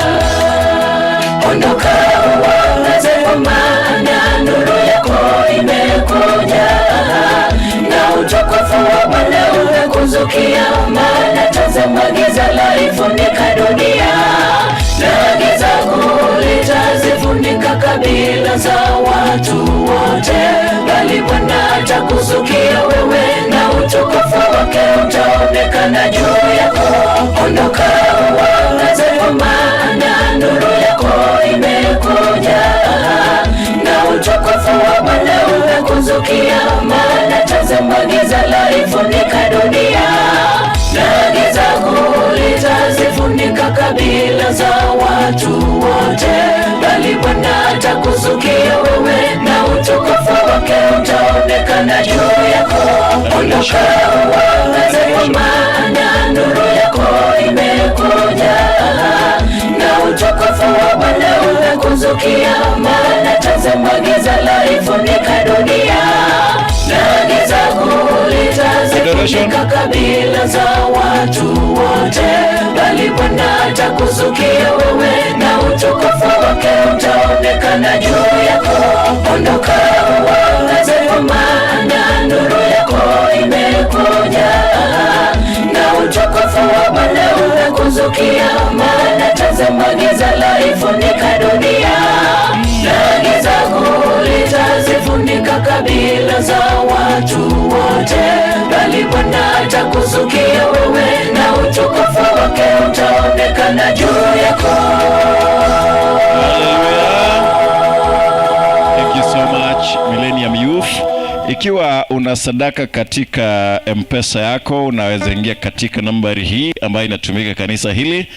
Ondoka uangaze, kwa maana nuru yako imekuja, na utukufu wa Bwana umekuzukia. Maana tazama, giza laifunika dunia, na giza kuu litazifunika kabila za watu wote, bali Bwana atakuzukia wewe, na utukufu wake utaonekana juu yako. Ondoka uangaze, kwa maana nuru yako imekuja, na utukufu wa Bwana umekuzukia. Maana tazama, giza laifunika dunia, na giza kuu litazifunika kabila za watu wote, bali Bwana atakuzukia wewe, na utukufu wake utaonekana juu yako. Ondoka uangaze, kwa maana nuru yako imekuja, na utukufu wa Bwana umekuzukia. Maana tazama, giza laifunika dunia, na giza kuu litazifunika kabila za watu wote, bali Bwana atakuzukia wewe, na utukufu wake utaonekana. utaonekana juu yako. Ondoka uangaze, kwa maana nuru yako imekuja, na utukufu wa Bwana unakuzukia. Maana tazama, giza laifunika dunia, na giza kuu litazifunika kabila za watu wote, bali Bwana atakuzukia wewe, na utukufu wake utaonekana juu yako. Thank you so much Millennium Youth. Ikiwa una sadaka katika M-Pesa yako unaweza ingia katika nambari hii ambayo inatumika kanisa hili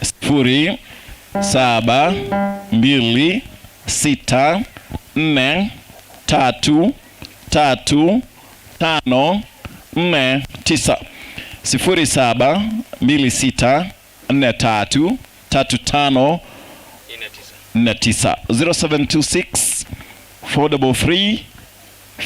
sifuri saba mbili sita nne tatu tatu tano nne tisa sifuri saba mbili sita nne tatu tatu tano nne tisa 0726 433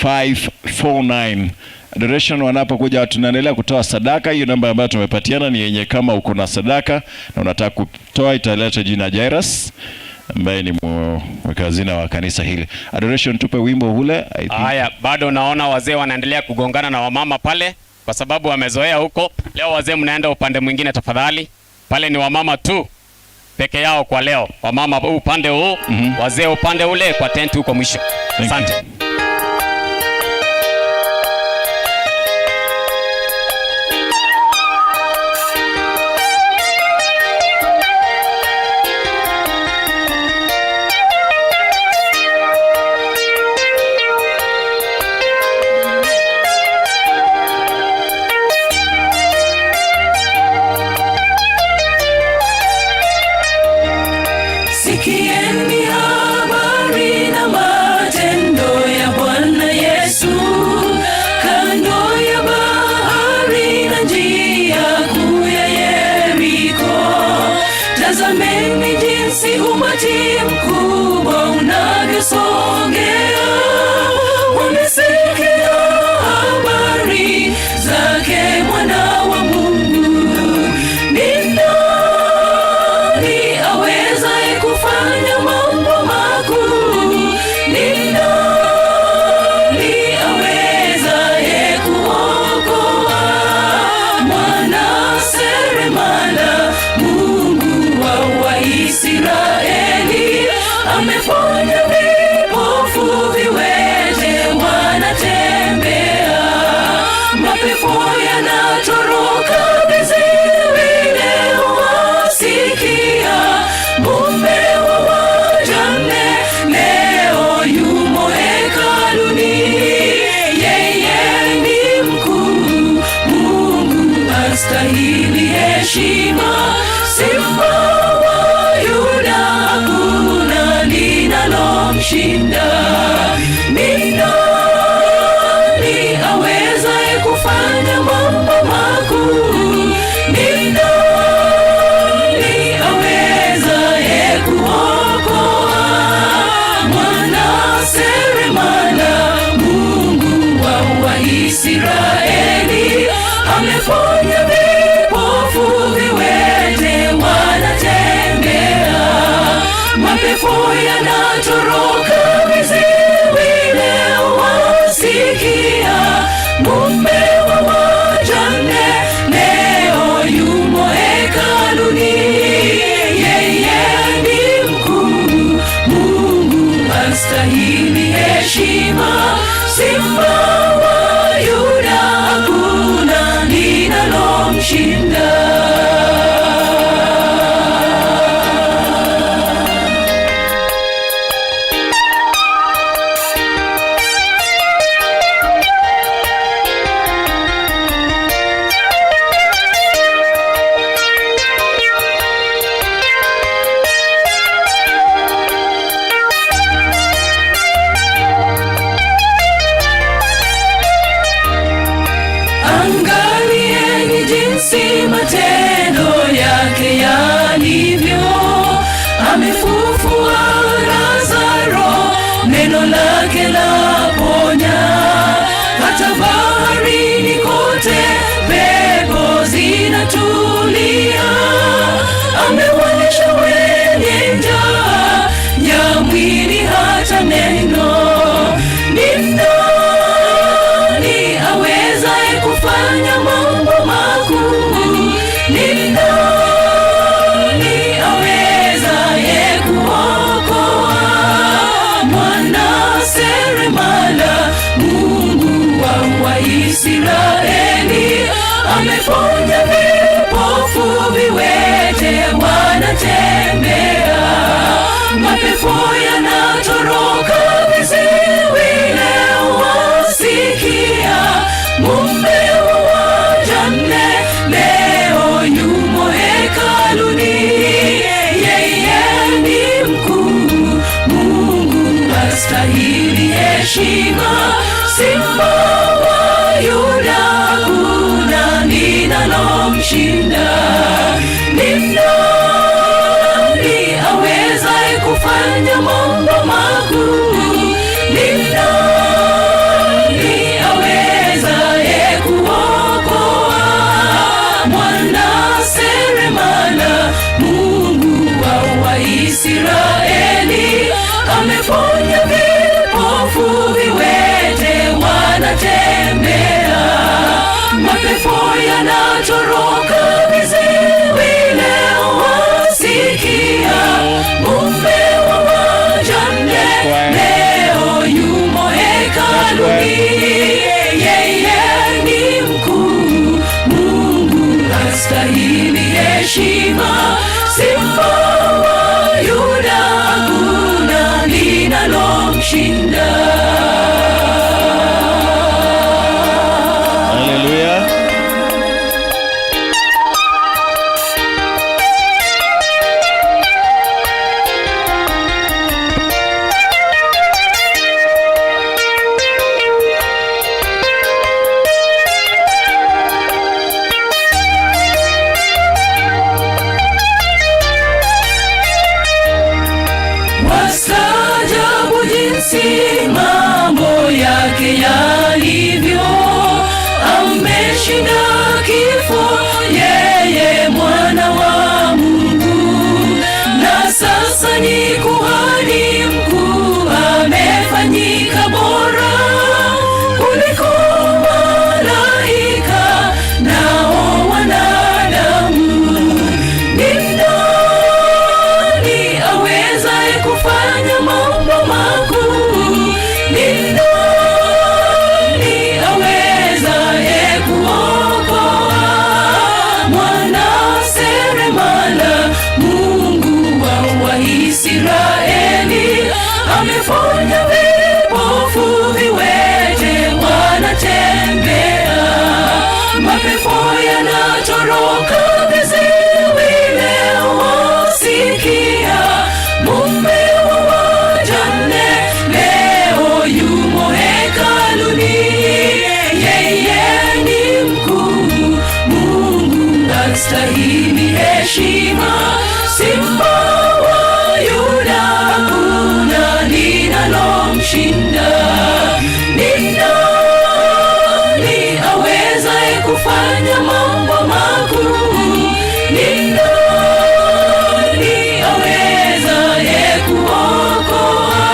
549. Adoration wanapokuja tunaendelea kutoa sadaka. Hiyo namba ambayo tumepatiana ni yenye, kama uko na sadaka na unataka kutoa, italeta jina Jairus ambaye ni mweka hazina wa kanisa hili. Adoration, tupe wimbo ule. I think. Haya, bado naona wazee wanaendelea kugongana na wamama pale kwa sababu wamezoea huko. Leo wazee mnaenda upande mwingine tafadhali. Pale ni wamama tu peke yao kwa leo. Wamama huu upande huu, wazee upande ule kwa tenti huko mwisho. Asante. Sikieni habari na matendo ya Bwana Yesu, kando ya bahari na njia kuu ya Yeriko. Tazameni jinsi umati mkubwa unavyosongea, wamesikia habari zake Mwana wa Mungu. Ni nani awezaye kufanya mambo makuu? Ni nani awezaye kuokoa? Mwana seremala, Mungu wa Waisraeli, ameponya vipofu, viwete wanatembea, mapepo yanatoroka, viziwi leo wasikia. Mume wa wajane leo yumo hekaluni, yeye ni mkuu, Mungu astahili heshima. Simba wa Yuda, hakuna linalomshinda. Ni nani awezaye kufanya mambo makuu? Ni nani awezaye kuokoa? Mwana seremala, Mungu wa Waisraeli, ameponya vipofu, viwete wanatembea, mapepo yanatoroka, viziwi leo wasikia. Mume wa wajane leo yumo hekaluni, yeye ni mkuu, Mungu astahili heshima. Simba wa Yuda, hakuna linalomshinda. Angalieni jinsi matendo yake yalivyo, amefufua Lazaro, neno lake laponya. Hata baharini kote pepo zinatulia, amewalisha wenye njaa nyama. astahili heshima. Simba wa Yuda, hakuna linalomshinda. Ni nani awezaye kufanya mambo makuu? Ni nani awezaye kuokoa? Mwana seremala, Mungu wa Waisraeli, ameponya vipofu, viwete wanatembea, mapepo yanatoroka, viziwi leo wasikia. Mume wa wajane leo yumo hekaluni, yeye ni mkuu, Mungu astahili heshima. Simba wa Yuda, hakuna linalomshinda. Haleluya. Wastaajabu jinsi mambo yake yalivyo, ameshinda kifo, yeye mwana wa Mungu, na sasa ni kuhani mkuu, amefanyika bora kuliko malaika nao wanadamu. Ni nani awezaye kufanya mambo makuu? Ni nani awezaye kuokoa? Mwana seremala, Mungu wa Waisraeli, ameponya vipofu, viwete wanatembea, mapepo yanatoroka, viziwi leo wasikia. Mume wa wajane leo yumo hekaluni, yeye ni mkuu, Mungu astahili heshima. Simba wa Yuda, hakuna linalomshinda. Ni nani awezaye kufanya mambo makuu? Ni nani awezaye kuokoa?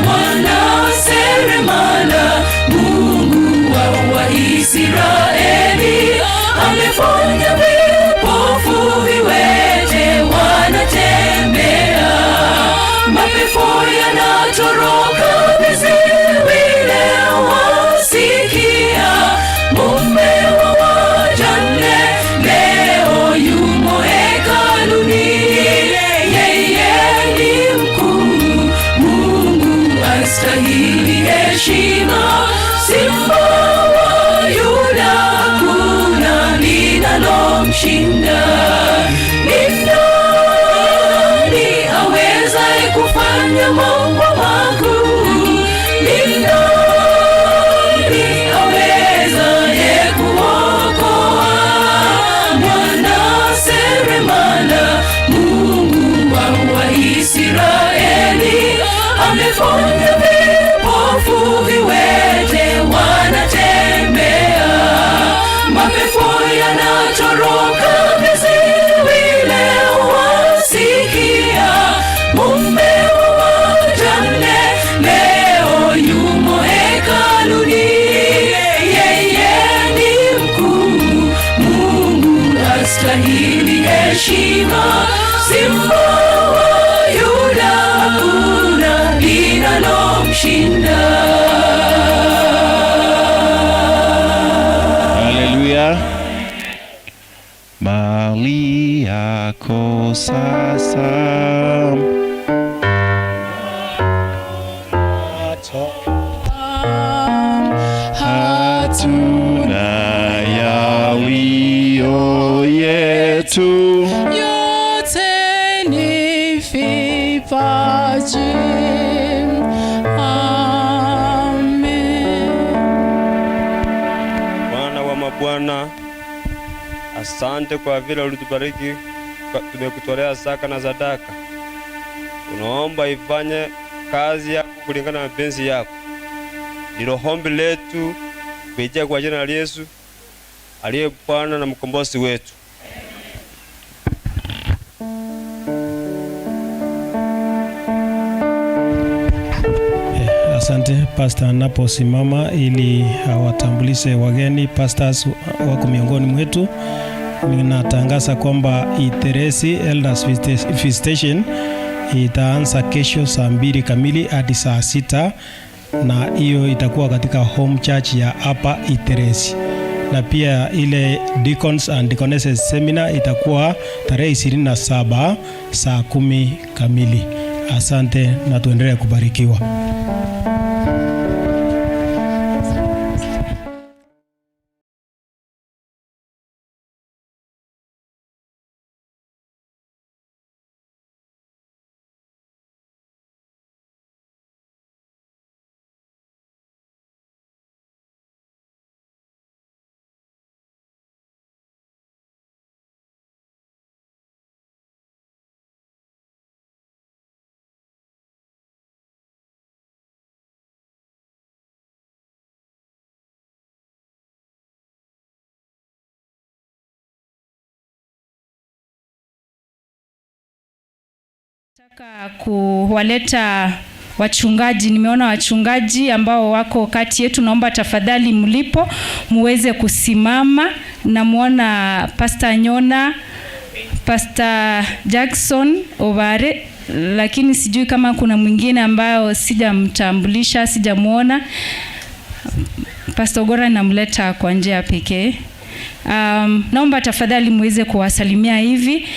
Mwana seremala, Mungu wa Waisraeli, ameponya vipofu, viwete wanatembea, mapepo yanatoroka, viziwi leo wasikia. Mume wa wajane leo yumo hekaluni, yeye ni mkuu, Mungu astahili heshima. Simba wa Yuda, hakuna linalomshinda. Ni nani awezaye kufanya mambo makuu? Ni nani awezaye kuokoa? Mwana seremala, Mungu wa Waisraeli, ameponya vipofu, viwete wanatembea, mapepo yanatoroka, viziwi leo wasikia. Mume wa wajane leo yumo hekaluni, yeye ni mkuu, Mungu astahili heshima. Simba wa Yuda, hakuna linalomshinda. Haleluya. Mali yako sasa hatuna yaliyo yetu Yote ni vipaji. Asante kwa vile ulitubariki, tumekutolea zaka na sadaka. Tunaomba ifanye kazi yako kulingana na mapenzi yako. Ndilo ombi letu kupitia kwa jina la Yesu aliye Bwana na mkombozi wetu. Asante Pastor anaposimama ili awatambulishe wageni pastors wako miongoni mwetu. Ninatangaza kwamba Iteresi Elders Visitation itaanza kesho saa mbili kamili hadi saa sita na hiyo itakuwa katika home church ya hapa Iteresi, na pia ile Deacons and Deaconesses Seminar itakuwa tarehe 27 saa kumi kamili. Asante na tuendelee kubarikiwa. Nataka kuwaleta wachungaji. Nimeona wachungaji ambao wako kati yetu, naomba tafadhali mlipo muweze kusimama. Namwona Pastor Nyona, Pastor Jackson Obare, lakini sijui kama kuna mwingine ambao sijamtambulisha, sijamuona. Pastor Gora namleta kwa njia ya pekee. Naomba tafadhali muweze kuwasalimia hivi.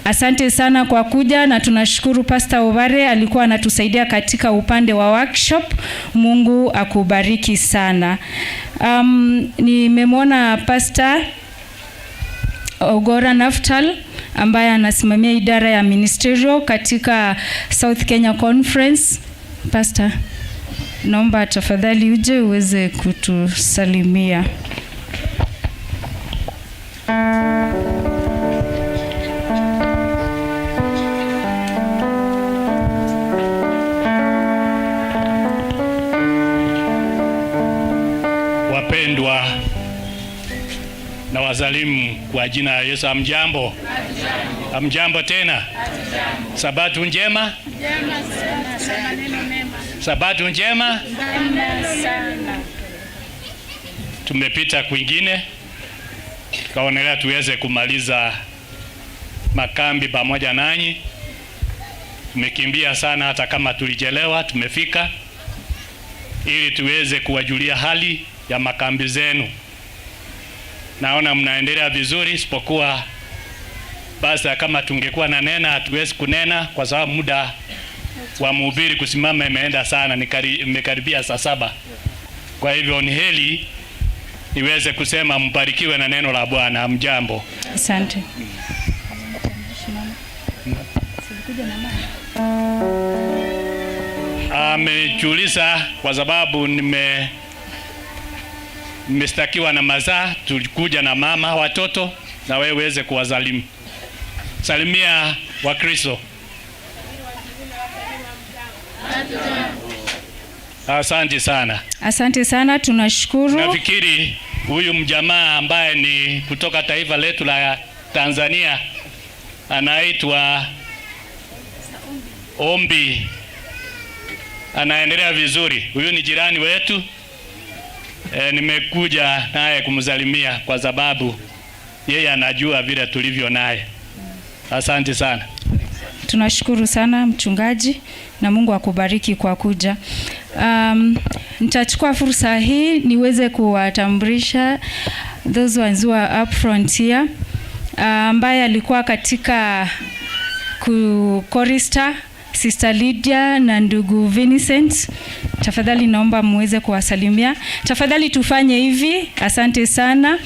Asante sana kwa kuja na tunashukuru Pastor Obare alikuwa anatusaidia katika upande wa workshop. Mungu akubariki sana. Nimemwona Pastor Ogora Naftal ambaye anasimamia idara ya ministerial katika South Kenya Conference. Pastor, naomba tafadhali uje uweze kutusalimia. Wapendwa na wasalimu kwa jina la Yesu. Amjambo? Amjambo tena. Sabato njema, sabato njema. Tumepita kwingine tukaonelea tuweze kumaliza makambi pamoja nanyi. Tumekimbia sana, hata kama tulichelewa, tumefika ili tuweze kuwajulia hali ya makambi zenu. Naona mnaendelea vizuri, isipokuwa basi kama tungekuwa na nena hatuwezi kunena kwa sababu muda wa mhubiri kusimama imeenda sana, imekaribia saa saba. Kwa hivyo ni heri niweze kusema mbarikiwe na neno la Bwana. Mjambo. Asante. Amejiuliza kwa sababu nime nimestakiwa na mazaa, tulikuja na mama watoto, na wewe uweze kuwasalimu. Salimia Wakristo. Asante sana. Asante sana, tunashukuru. Nafikiri huyu mjamaa ambaye ni kutoka taifa letu la Tanzania anaitwa Ombi, anaendelea vizuri. Huyu ni jirani wetu. Nimekuja naye kumsalimia kwa sababu yeye anajua vile tulivyo naye. Asante sana. Tunashukuru sana mchungaji na Mungu akubariki kwa kuja. Nitachukua fursa hii niweze kuwatambulisha those ones who are up front here, ambaye alikuwa katika chorister Sister Lydia na ndugu Vincent. Tafadhali naomba muweze kuwasalimia. Tafadhali tufanye hivi. Asante sana.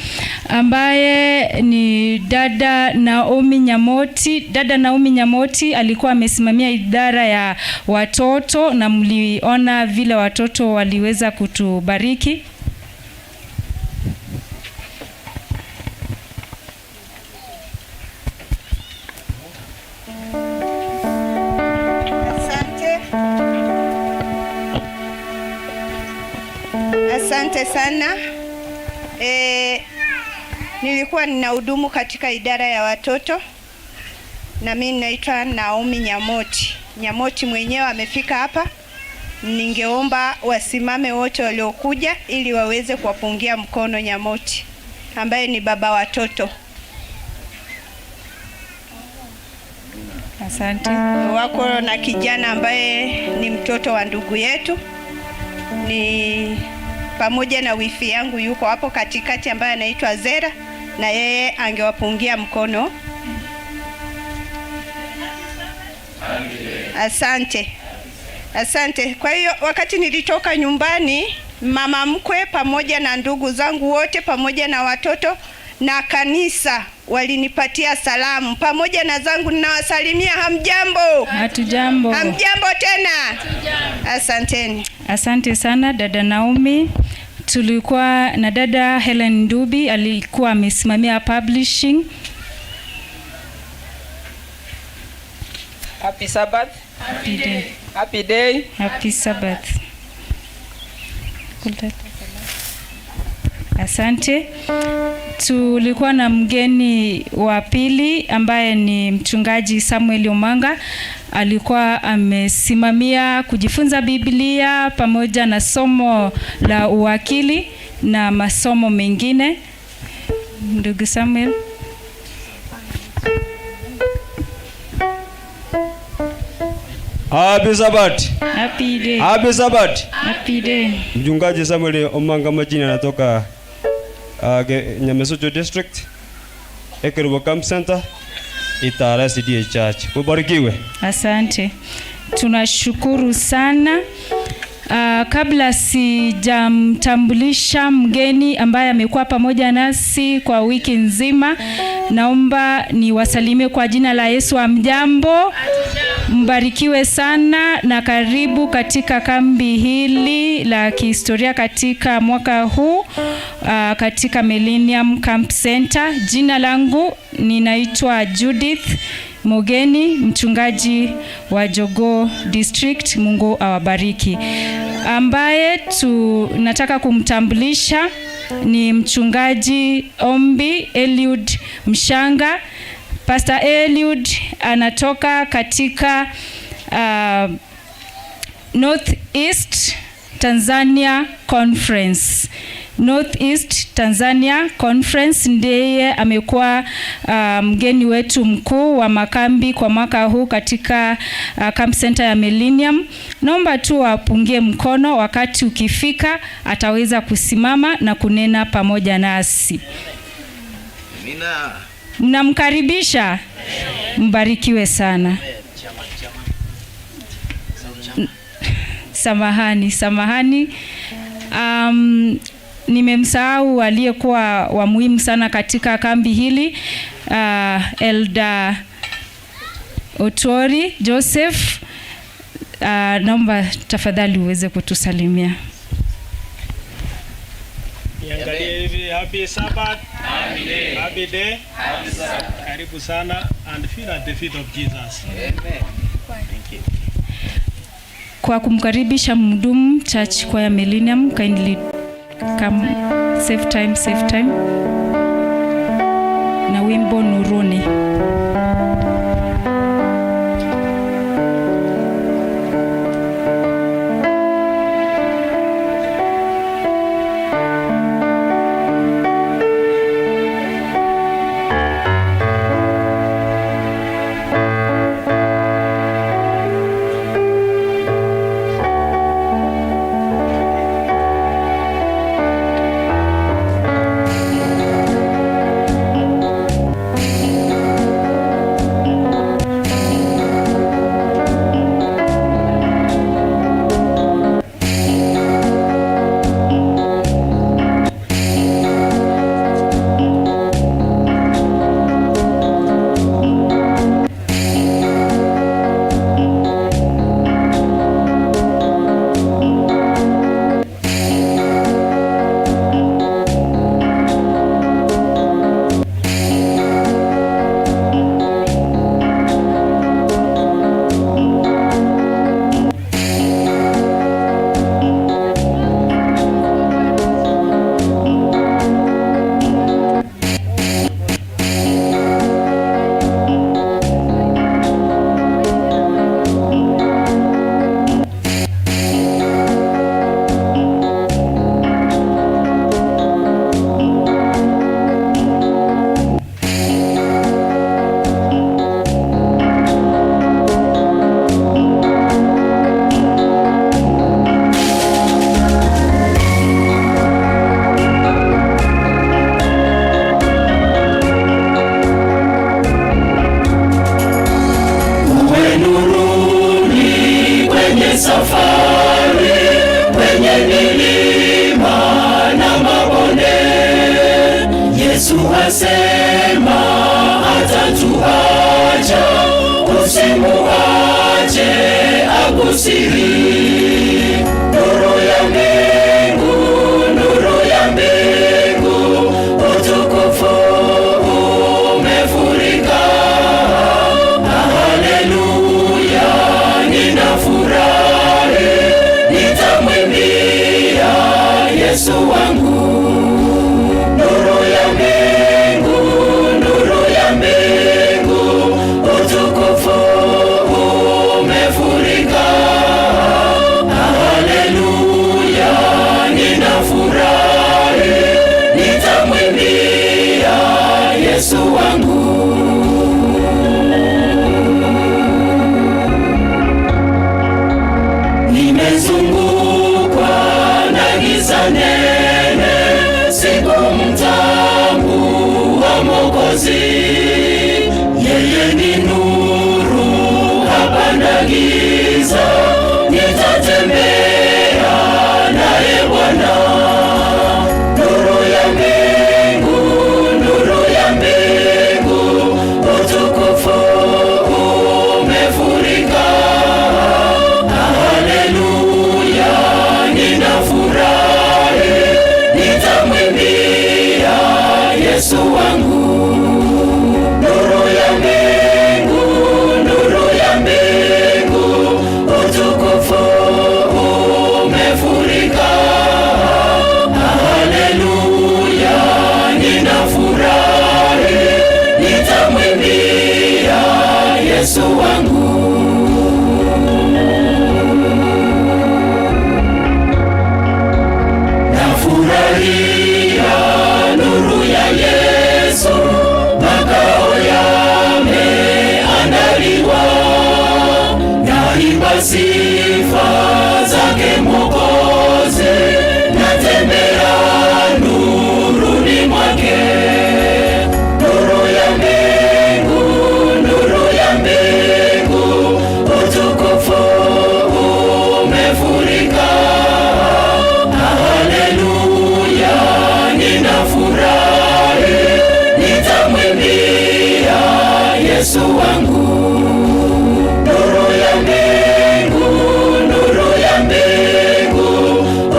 Ambaye ni dada Naomi Nyamoti. Dada Naomi Nyamoti alikuwa amesimamia idara ya watoto na mliona vile watoto waliweza kutubariki. Asante sana. E, nilikuwa ninahudumu katika idara ya watoto na mimi naitwa Naomi Nyamoti. Nyamoti mwenyewe amefika hapa. Ningeomba wasimame wote waliokuja ili waweze kuwapungia mkono Nyamoti ambaye ni baba watoto. Asante. Wako na kijana ambaye ni mtoto wa ndugu yetu, ni pamoja na wifi yangu yuko hapo katikati ambaye anaitwa Zera, na yeye angewapungia mkono. Asante, asante. Kwa hiyo wakati nilitoka nyumbani, mama mkwe pamoja na ndugu zangu wote pamoja na watoto na kanisa walinipatia salamu pamoja na zangu, ninawasalimia. Hamjambo? Hatujambo. Hamjambo tena? Asanteni. Asante sana dada Naomi. Tulikuwa na dada Helen Ndubi alikuwa amesimamia publishing. Happy Sabbath. Happy day. Happy day. Happy Sabbath. Asante. Tulikuwa na mgeni wa pili ambaye ni mchungaji Samuel Omanga, alikuwa amesimamia kujifunza Biblia pamoja na somo la uwakili na masomo mengine. Ndugu Samuel. Happy Sabbath. Happy day. Happy Sabbath. Happy day. Mchungaji Samuel Omanga majina anatoka Nyamesocho District, Ekerubo Camp Center, Itara CDA Church. Ubarikiwe. Asante, tunashukuru sana. Kabla sijamtambulisha mgeni ambaye amekuwa pamoja nasi kwa wiki nzima, naomba niwasalimie kwa jina la Yesu. Hamjambo? Mbarikiwe sana na karibu katika kambi hili la kihistoria katika mwaka huu katika Millennium Camp Center. Jina langu ninaitwa Judith Mogeni, mchungaji wa Jogoo District. Mungu awabariki. Ambaye tunataka kumtambulisha ni mchungaji Ombi Eliud Mshanga. Pastor Eliud anatoka katika North East Tanzania Conference. North East Tanzania Conference ndiye amekuwa mgeni wetu mkuu wa makambi kwa mwaka huu katika Camp Center ya Millennium. Naomba tu wapungie mkono, wakati ukifika ataweza kusimama na kunena pamoja nasi. Amina. Mnamkaribisha, mbarikiwe sana. Samahani, samahani. Nimemsahau aliyekuwa wa muhimu sana katika kambi hili, Elder Otori Joseph. Naomba tafadhali uweze kutusalimia. Niangalie hivi. Happy Sabbath. Happy day. Happy day. Happy Sabbath. Karibu sana and feel at the feet of Jesus. Amen. Thank you. Kwa kumkaribisha mhudumu Church Choir Millennium, kindly come. Save time, save time. Na wimbo Nuruni. Yesu asema hatatuacha, usimuache akusihi. Nuru ya mbingu, nuru ya mbingu, utukufu umefurika. Haleluya, ninafurahi, nitamwimbia Yesu wangu. Nuru ya mbingu, nuru ya mbingu, utukufu umefurika. Haleluya, ninafurahi, nitamwimbia Yesu wangu. Nimezungukwa na giza nene, sikumtambua Mwokozi. Yeye ni nuru, hapana giza, nitatembea naye Bwana. Nuru ya mbingu, nuru ya mbingu, utukufu umefurika. Haleluya, ninafurahi, nitamwimbia Yesu wangu. Nuru ya mbingu, nuru ya mbingu, utukufu umefurika. Haleluya, ninafurahi, nitamwimbia Yesu wangu. Nafurahia nuru ya Yesu, makao yameandaliwa. Naimba sifa zake Mwokozi, natembea nuruni mwake. Nuru ya mbingu, nuru ya mbingu, utukufu umefurika. Haleluya, ninafurahi, nitamwimbia Yesu wangu. Nuru ya mbingu, nuru ya mbingu,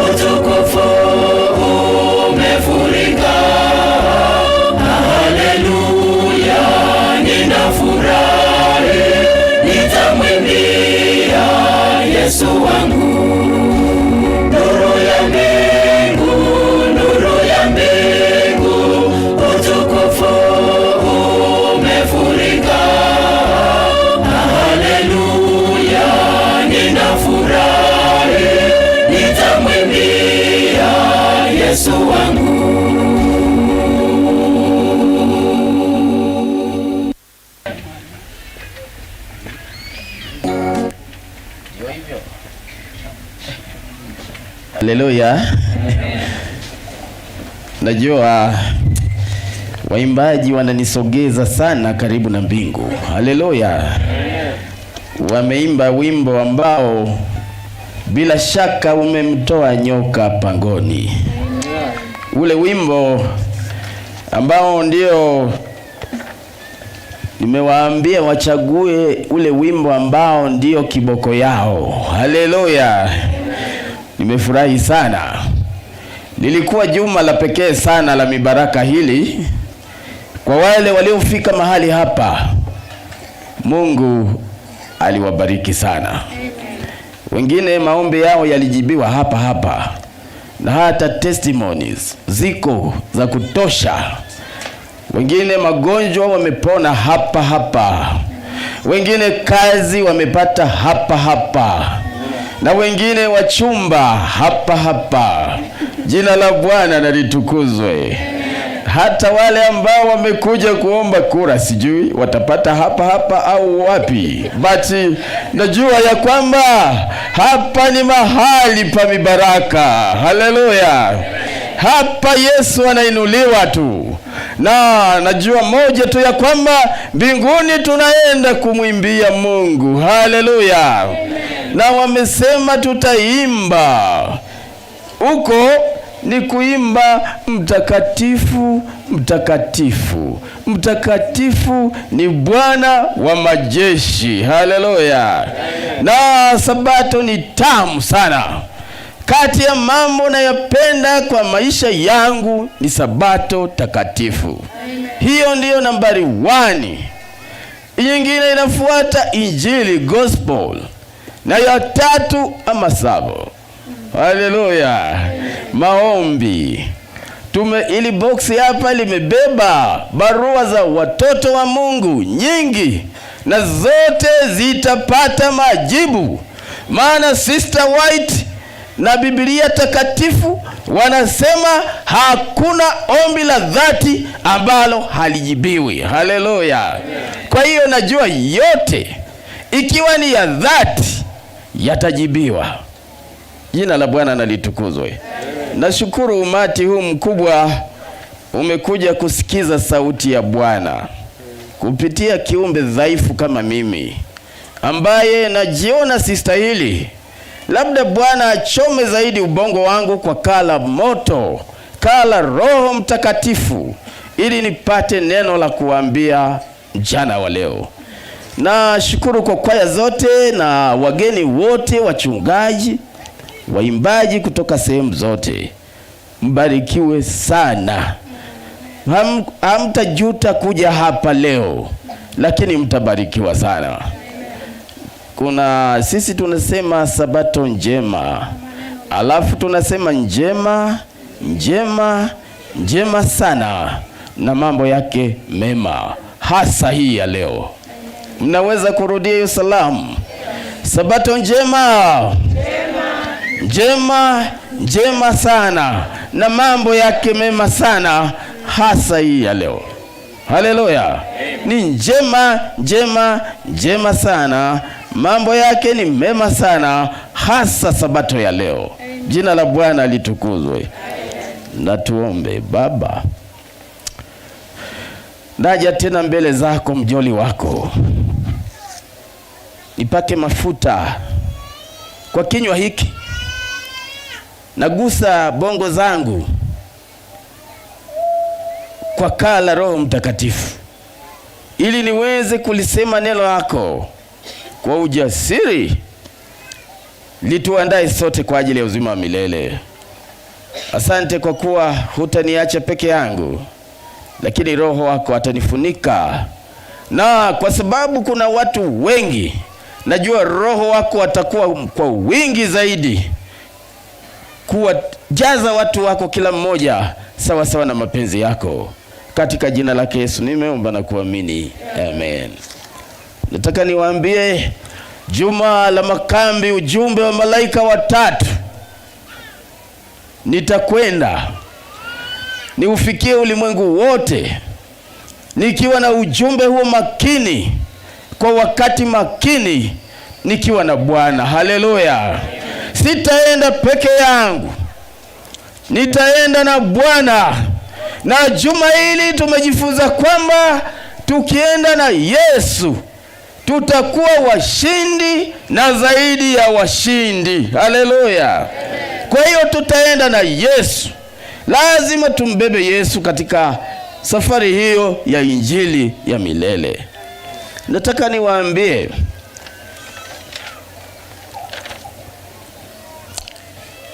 utukufu umefurika. Haleluya, ninafurahi, nitamwimbia Yesu wangu. Nuru ya mbingu, nuru ya mbingu, utukufu umefurika. Haleluya, ninafurahi, nitamwimbia Yesu wangu. Haleluya. Najua waimbaji wananisogeza sana karibu na mbingu. Haleluya. Wameimba wimbo ambao bila shaka umemtoa nyoka pangoni. Ule wimbo ambao ndio nimewaambia wachague ule wimbo ambao ndio kiboko yao. Haleluya. Nimefurahi sana. Lilikuwa juma la pekee sana la mibaraka hili. Kwa wale waliofika mahali hapa, Mungu aliwabariki sana. Wengine maombi yao yalijibiwa hapa hapa, na hata testimonies ziko za kutosha. Wengine magonjwa wamepona hapa hapa, wengine kazi wamepata hapa hapa, na wengine wachumba hapa hapa. Jina la Bwana na litukuzwe. Hata wale ambao wamekuja kuomba kura, sijui watapata hapa hapa au wapi, but najua ya kwamba hapa ni mahali pa mibaraka. Haleluya! Hapa Yesu anainuliwa tu, na najua moja tu ya kwamba mbinguni tunaenda kumwimbia Mungu. Haleluya! Na wamesema tutaimba huko. ni kuimba mtakatifu, mtakatifu, mtakatifu ni Bwana wa majeshi. Haleluya! Na sabato ni tamu sana. Kati ya mambo nayopenda kwa maisha yangu ni sabato takatifu. Hiyo ndiyo nambari wani. Nyingine inafuata Injili, gospel, na ya tatu ama sabo. Haleluya! Maombi. Tume ili boksi hapa limebeba barua za watoto wa Mungu nyingi, na zote zitapata majibu, maana Sister White na Biblia takatifu wanasema hakuna ombi la dhati ambalo halijibiwi. Haleluya! Kwa hiyo najua yote ikiwa ni ya dhati yatajibiwa. Jina la Bwana na litukuzwe. Nashukuru umati huu mkubwa umekuja kusikiza sauti ya Bwana kupitia kiumbe dhaifu kama mimi ambaye najiona sistahili. Labda Bwana achome zaidi ubongo wangu kwa kala moto, kala Roho Mtakatifu, ili nipate neno la kuambia mchana wa leo. Nashukuru kwa kwaya zote na wageni wote, wachungaji, waimbaji kutoka sehemu zote. Mbarikiwe sana. Hamtajuta kuja hapa leo, lakini mtabarikiwa sana. Kuna sisi tunasema sabato njema, alafu tunasema njema, njema, njema sana, na mambo yake mema, hasa hii ya leo. Mnaweza kurudia hiyo salamu. Sabato njema, njema, njema sana, na mambo yake mema sana, hasa hii ya leo. Haleluya! Ni njema, njema, njema sana, mambo yake ni mema sana, hasa sabato ya leo. Jina la Bwana litukuzwe. Na tuombe. Baba, naja tena mbele zako, mjoli wako, nipake mafuta kwa kinywa hiki, nagusa bongo zangu kwa kaa la Roho Mtakatifu, ili niweze kulisema neno lako kwa ujasiri, lituandae sote kwa ajili ya uzima wa milele. Asante kwa kuwa hutaniacha peke yangu, lakini Roho wako atanifunika. Na kwa sababu kuna watu wengi, najua Roho wako atakuwa kwa wingi zaidi kuwajaza watu wako kila mmoja sawa sawa na mapenzi yako. Katika jina lake Yesu nimeomba na kuamini, amen. Nataka niwaambie juma la makambi, ujumbe wa malaika watatu. Nitakwenda niufikie ulimwengu wote nikiwa na ujumbe huo makini, kwa wakati makini, nikiwa na Bwana. Haleluya! Sitaenda peke yangu, nitaenda na Bwana. Na juma hili tumejifunza kwamba tukienda na Yesu tutakuwa washindi na zaidi ya washindi. Haleluya! Kwa hiyo tutaenda na Yesu, lazima tumbebe Yesu katika safari hiyo ya injili ya milele. Nataka niwaambie,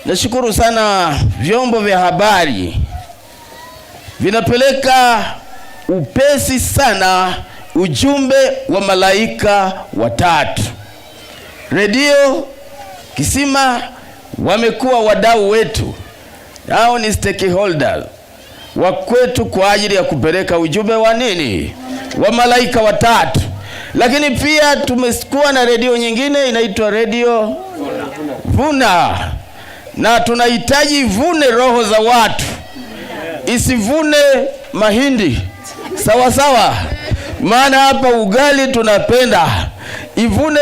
nashukuru sana vyombo vya habari vinapeleka upesi sana ujumbe wa malaika watatu. Redio Kisima wamekuwa wadau wetu, hao ni stakeholders wa kwetu kwa ajili ya kupeleka ujumbe wa nini, wa malaika watatu. Lakini pia tumekuwa na redio nyingine inaitwa redio Vuna, na tunahitaji ivune roho za watu, isivune mahindi. Sawa sawa, maana hapa ugali tunapenda ivune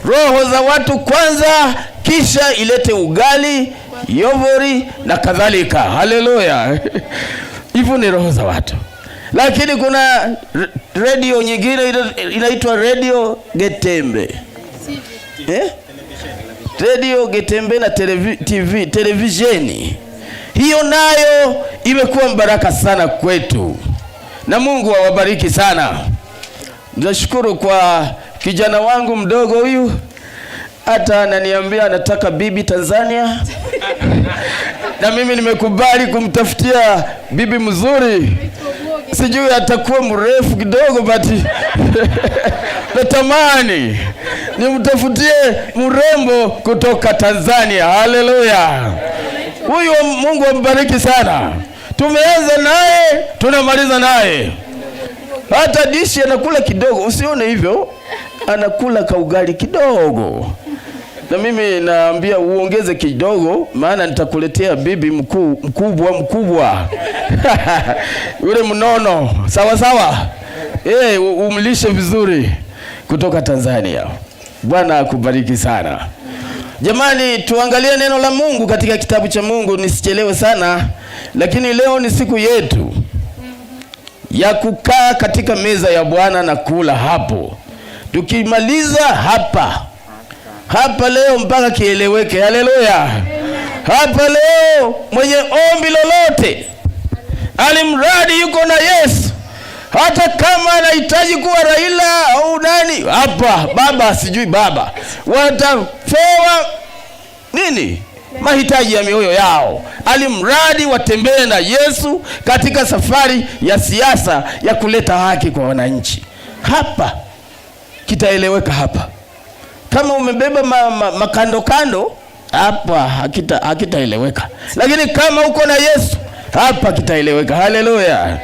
roho za watu kwanza, kisha ilete ugali, yovori na kadhalika. Haleluya! Ivune roho za watu. Lakini kuna redio nyingine inaitwa redio Getembe, eh? Redio Getembe na TV, televisheni. Hiyo nayo imekuwa baraka sana kwetu, na Mungu awabariki sana. Nashukuru kwa kijana wangu mdogo huyu, hata ananiambia anataka bibi Tanzania na mimi nimekubali kumtafutia bibi mzuri, sijui atakuwa mrefu kidogo but natamani nimtafutie mrembo kutoka Tanzania. Haleluya! Huyu Mungu ambariki sana. Tumeanza naye tunamaliza naye. Hata dishi anakula kidogo, usione hivyo, anakula kaugali kidogo na mimi naambia uongeze kidogo, maana nitakuletea bibi mkuu mkubwa mkubwa yule mnono, sawa sawa. Eh, umlishe vizuri kutoka Tanzania. Bwana akubariki sana. Jamani, tuangalie neno la Mungu katika kitabu cha Mungu, nisichelewe sana, lakini leo ni siku yetu ya kukaa katika meza ya Bwana na kula hapo. Tukimaliza hapa hapa leo mpaka kieleweke. Haleluya! Hapa leo mwenye ombi lolote, alimradi yuko na Yesu, hata kama anahitaji kuwa Raila au nani, hapa baba, sijui baba, watapewa nini mahitaji ya mioyo yao, alimradi watembee na Yesu katika safari ya siasa ya kuleta haki kwa wananchi. Hapa kitaeleweka hapa. Kama umebeba ma, ma, makando kando hapa hakita hakitaeleweka, lakini kama uko na Yesu hapa kitaeleweka. Haleluya!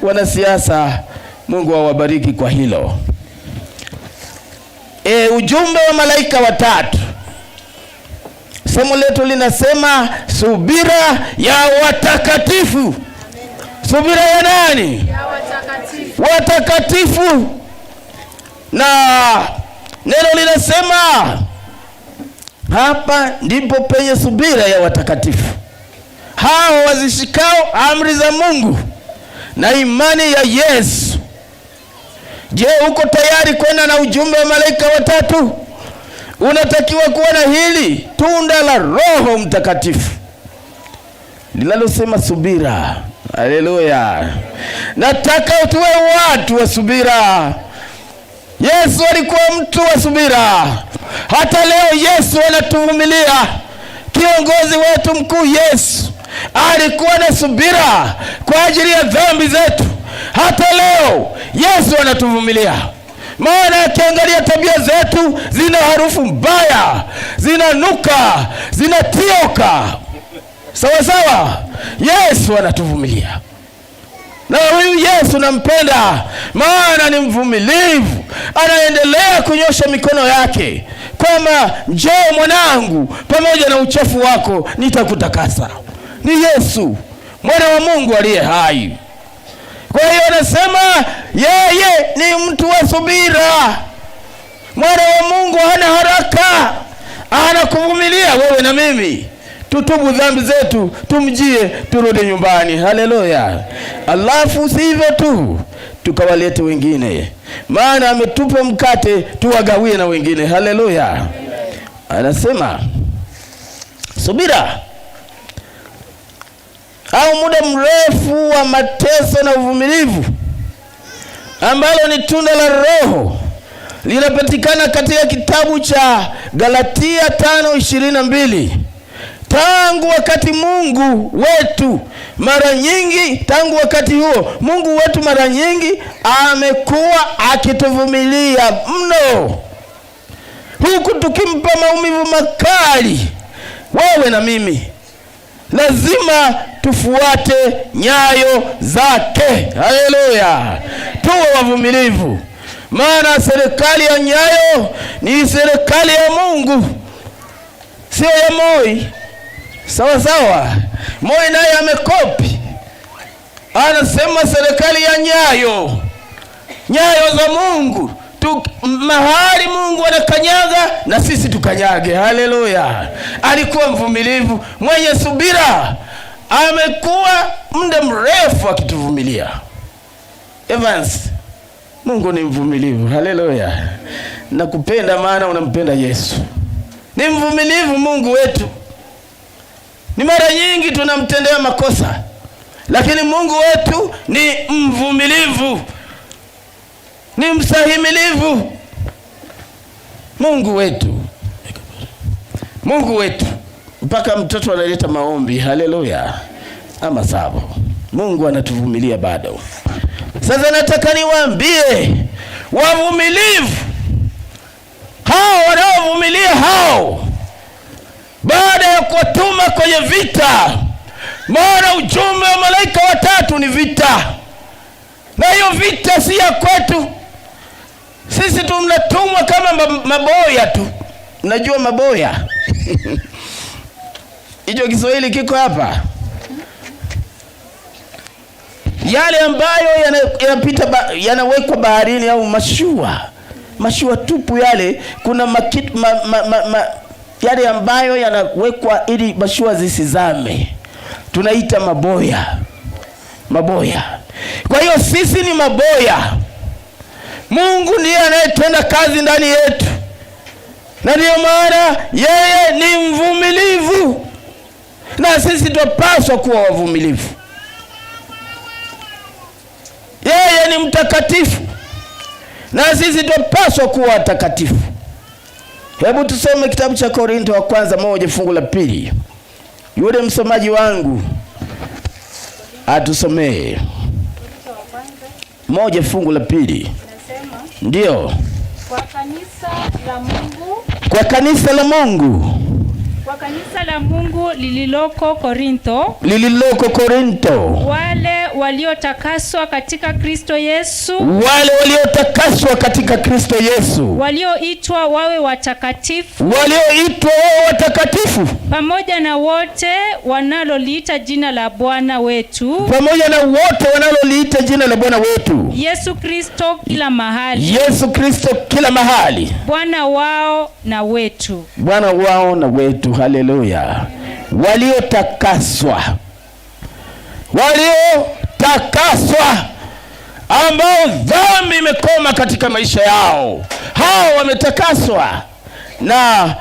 Wanasiasa, Mungu awabariki kwa hilo. E, ujumbe wa malaika watatu. Somo letu linasema subira ya watakatifu. Subira ya nani? Ya watakatifu. Watakatifu. Na neno linasema hapa ndipo penye subira ya watakatifu, hao wazishikao amri za Mungu na imani ya Yesu. Je, uko tayari kwenda na ujumbe wa malaika watatu? Unatakiwa kuwa na hili tunda la Roho Mtakatifu linalosema subira. Haleluya! Nataka tuwe watu wa subira. Yesu alikuwa mtu wa subira. Hata leo Yesu anatuvumilia. Kiongozi wetu mkuu Yesu alikuwa na subira kwa ajili ya dhambi zetu. Hata leo Yesu anatuvumilia, maana akiangalia tabia zetu zina harufu mbaya, zinanuka, zinatioka. Sawa sawa, Yesu anatuvumilia na huyu Yesu nampenda, maana ni mvumilivu, anaendelea kunyosha mikono yake kwamba njoo mwanangu, pamoja na uchafu wako nitakutakasa. Ni Yesu mwana wa Mungu aliye hai. Kwa hiyo anasema yeye ni mtu wa subira. Mwana wa Mungu hana haraka, anakuvumilia wewe na mimi tutubu dhambi zetu, tumjie, turudi nyumbani. Haleluya! Alafu si hivyo tu, tukawalete wengine, maana ametupa mkate tuwagawie na wengine. Haleluya! Anasema subira au muda mrefu wa mateso na uvumilivu, ambalo ni tunda la Roho linapatikana katika kitabu cha Galatia 5:22. Tangu wakati Mungu wetu mara nyingi, tangu wakati huo Mungu wetu mara nyingi amekuwa akituvumilia mno, huku tukimpa maumivu makali. Wewe na mimi lazima tufuate nyayo zake. Haleluya, tuwe wavumilivu, maana serikali ya nyayo ni serikali ya Mungu, sio ya Moi. Sawa sawa, Moi naye amekopi, anasema serikali ya nyayo, nyayo za Mungu tu, mahali Mungu anakanyaga na sisi tukanyage. Haleluya! Alikuwa mvumilivu, mwenye subira, amekuwa muda mrefu akituvumilia. Evans, Mungu ni mvumilivu. Haleluya! Nakupenda maana unampenda Yesu. Ni mvumilivu Mungu wetu. Ni mara nyingi tunamtendea makosa, lakini Mungu wetu ni mvumilivu, ni mstahimilivu. Mungu wetu, Mungu wetu, mpaka mtoto analeta maombi. Haleluya, ama sabo. Mungu anatuvumilia bado. Sasa nataka niwaambie wavumilivu, hao wanaovumilia hao, baada ya kuwatuma kwenye vita, maana ujumbe wa malaika watatu ni vita, na hiyo vita si ya kwetu sisi. Tunatumwa kama maboya tu. Mnajua maboya? Hicho Kiswahili kiko hapa, yale ambayo yanapita yanawekwa baharini au mashua, mashua tupu yale, kuna makit, ma, ma, ma, ma, yale ambayo yanawekwa ili mashua zisizame, tunaita maboya, maboya. Kwa hiyo sisi ni maboya. Mungu ndiye anayetenda kazi ndani yetu, na ndiyo maana yeye ni mvumilivu, na sisi twapaswa kuwa wavumilivu. Yeye ni mtakatifu, na sisi twapaswa kuwa watakatifu. Hebu tusome kitabu cha Korinto wa kwanza 1 fungu la 2. Yule msomaji wangu atusomee 1 fungu la 2. Ndio. Kwa kanisa la Mungu, Kwa kanisa la Mungu kwa kanisa la Mungu lililoko Korintho, lililoko Korinto, wale waliotakaswa katika Kristo Yesu, wale waliotakaswa katika Kristo Yesu, walioitwa wawe watakatifu, walioitwa wawe watakatifu, pamoja na wote wanaloliita jina la Bwana wetu pamoja na wote wanaloliita jina la Bwana wetu Yesu Kristo kila mahali, Yesu Kristo kila mahali, Bwana wao na wetu. Bwana wao na wetu. Haleluya! Waliotakaswa, waliotakaswa, ambao dhambi imekoma katika maisha yao, hao wametakaswa. Na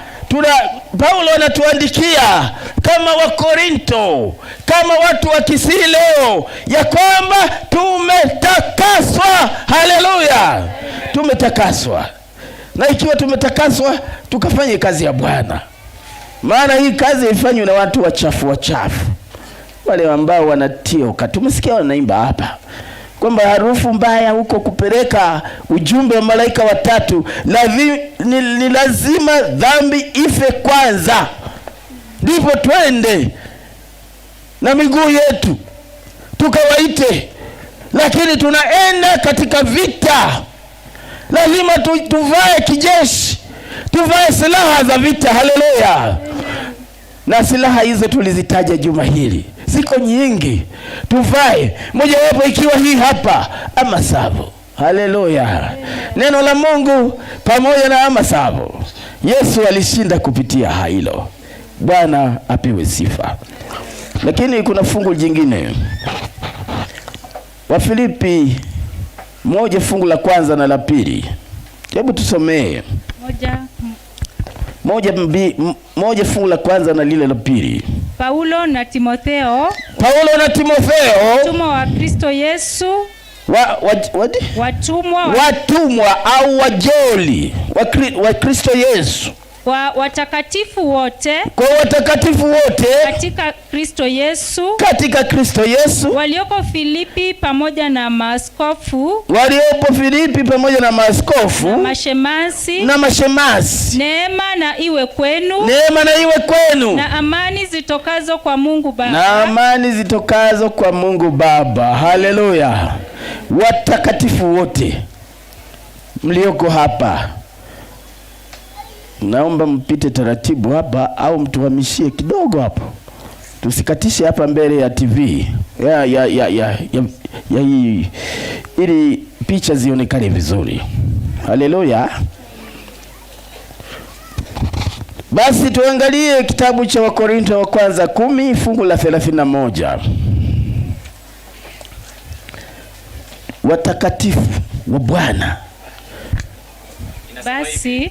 Paulo anatuandikia kama Wakorinto, kama watu wa Kisii leo, ya kwamba tumetakaswa. Haleluya, tumetakaswa. Na ikiwa tumetakaswa, tukafanye kazi ya Bwana. Maana hii kazi haifanywi na watu wachafu wachafu, wale ambao wanatioka. Tumesikia wanaimba hapa kwamba harufu mbaya huko kupeleka ujumbe wa malaika watatu, ni lazima dhambi ife kwanza, ndipo twende na miguu yetu tukawaite. Lakini tunaenda katika vita, lazima tuvae kijeshi, tuvae silaha za vita. Haleluya! Na silaha hizo tulizitaja juma hili, ziko nyingi, tuvae, mojawapo ikiwa hii hapa, amasabo. Haleluya! Neno la Mungu pamoja na amasabo. Yesu alishinda kupitia hilo. Bwana apewe sifa. Lakini kuna fungu jingine, Wafilipi 1 fungu la kwanza na la pili. Hebu tusomee moja fungu la kwanza na lile la pili. Paulo na Timotheo, Paulo na Timotheo, watumwa wa Kristo Yesu, watumwa wa, watumwa au wajoli wa Kristo Yesu, wa watakatifu wote, kwa watakatifu wote katika Kristo Yesu, katika Kristo Yesu, walioko Filipi pamoja na maaskofu, waliopo Filipi pamoja na maaskofu, na mashemasi, na mashemasi, neema na iwe kwenu, neema na iwe kwenu, na amani zitokazo kwa Mungu Baba, na amani zitokazo kwa Mungu Baba. Haleluya! Watakatifu wote mlioko hapa, naomba mpite taratibu hapa au mtuhamishie kidogo hapo, tusikatishe hapa mbele ya TV ya hii, ili picha zionekane vizuri. Haleluya. Basi tuangalie kitabu cha Wakorinto wa kwanza 10 fungu la 31. Watakatifu wa Bwana. Basi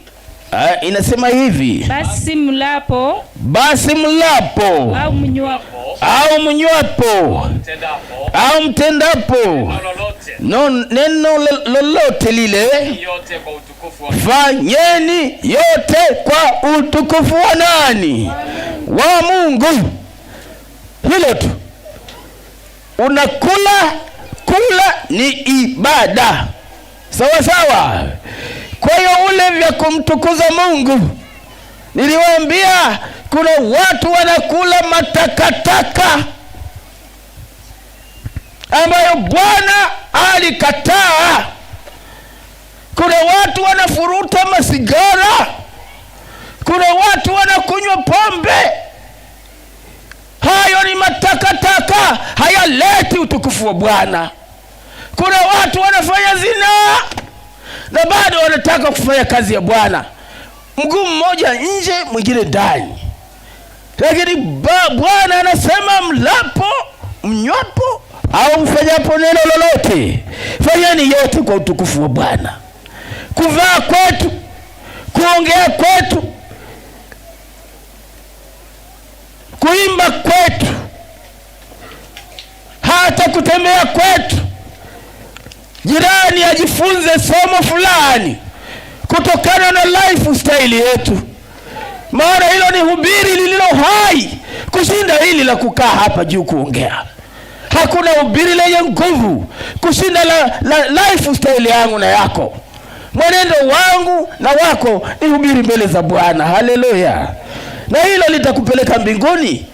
Ah, inasema hivi, Basi mlapo basi mlapo au mnywapo au mnywapo au mtendapo no, neno lolote lile fanyeni yote kwa utukufu wa nani? Wa Mungu. Hilo tu. Unakula, kula ni ibada, sawa sawa. Kwa hiyo ule vya kumtukuza Mungu, niliwaambia kuna watu wanakula matakataka ambayo Bwana alikataa. Kuna watu wanafuruta masigara, kuna watu wanakunywa pombe. Hayo ni matakataka, hayaleti utukufu wa Bwana. Kuna watu wanafanya zinaa na bado wanataka kufanya kazi ya Bwana, mguu mmoja nje, mwingine ndani. Lakini Bwana anasema mlapo, mnywapo au mfanyapo neno lolote, fanyeni yote kwa utukufu wa Bwana. Kuvaa kwetu, kuongea kwetu, kuimba kwetu, hata kutembea kwetu, jirani ajifunze somo fulani kutokana na lifestyle yetu, maana hilo ni hubiri lililo hai kushinda hili la kukaa hapa juu kuongea. Hakuna hubiri lenye nguvu kushinda la lifestyle yangu na yako. Mwenendo wangu na wako ni hubiri mbele za Bwana. Haleluya! Na hilo litakupeleka mbinguni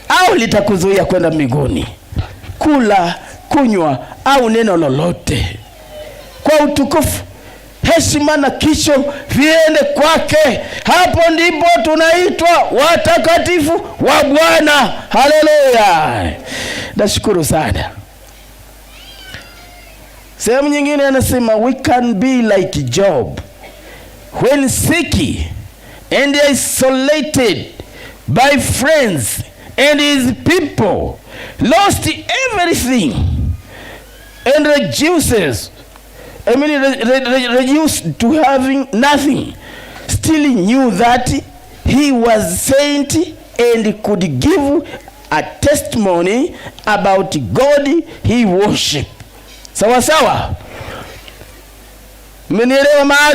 au litakuzuia kwenda mbinguni. Kula, kunywa au neno lolote kwa utukufu, heshima na kisho viende kwake. Hapo ndipo tunaitwa watakatifu wa Bwana. Haleluya! Nashukuru sana. Sehemu nyingine anasema we can be like Job when sick and isolated by friends and his people, lost everything and reduces, I mean, reduced to having nothing, still knew that he was saint and could give a testimony about God he worshiped. Sawa sawa, mmenielewa mahali?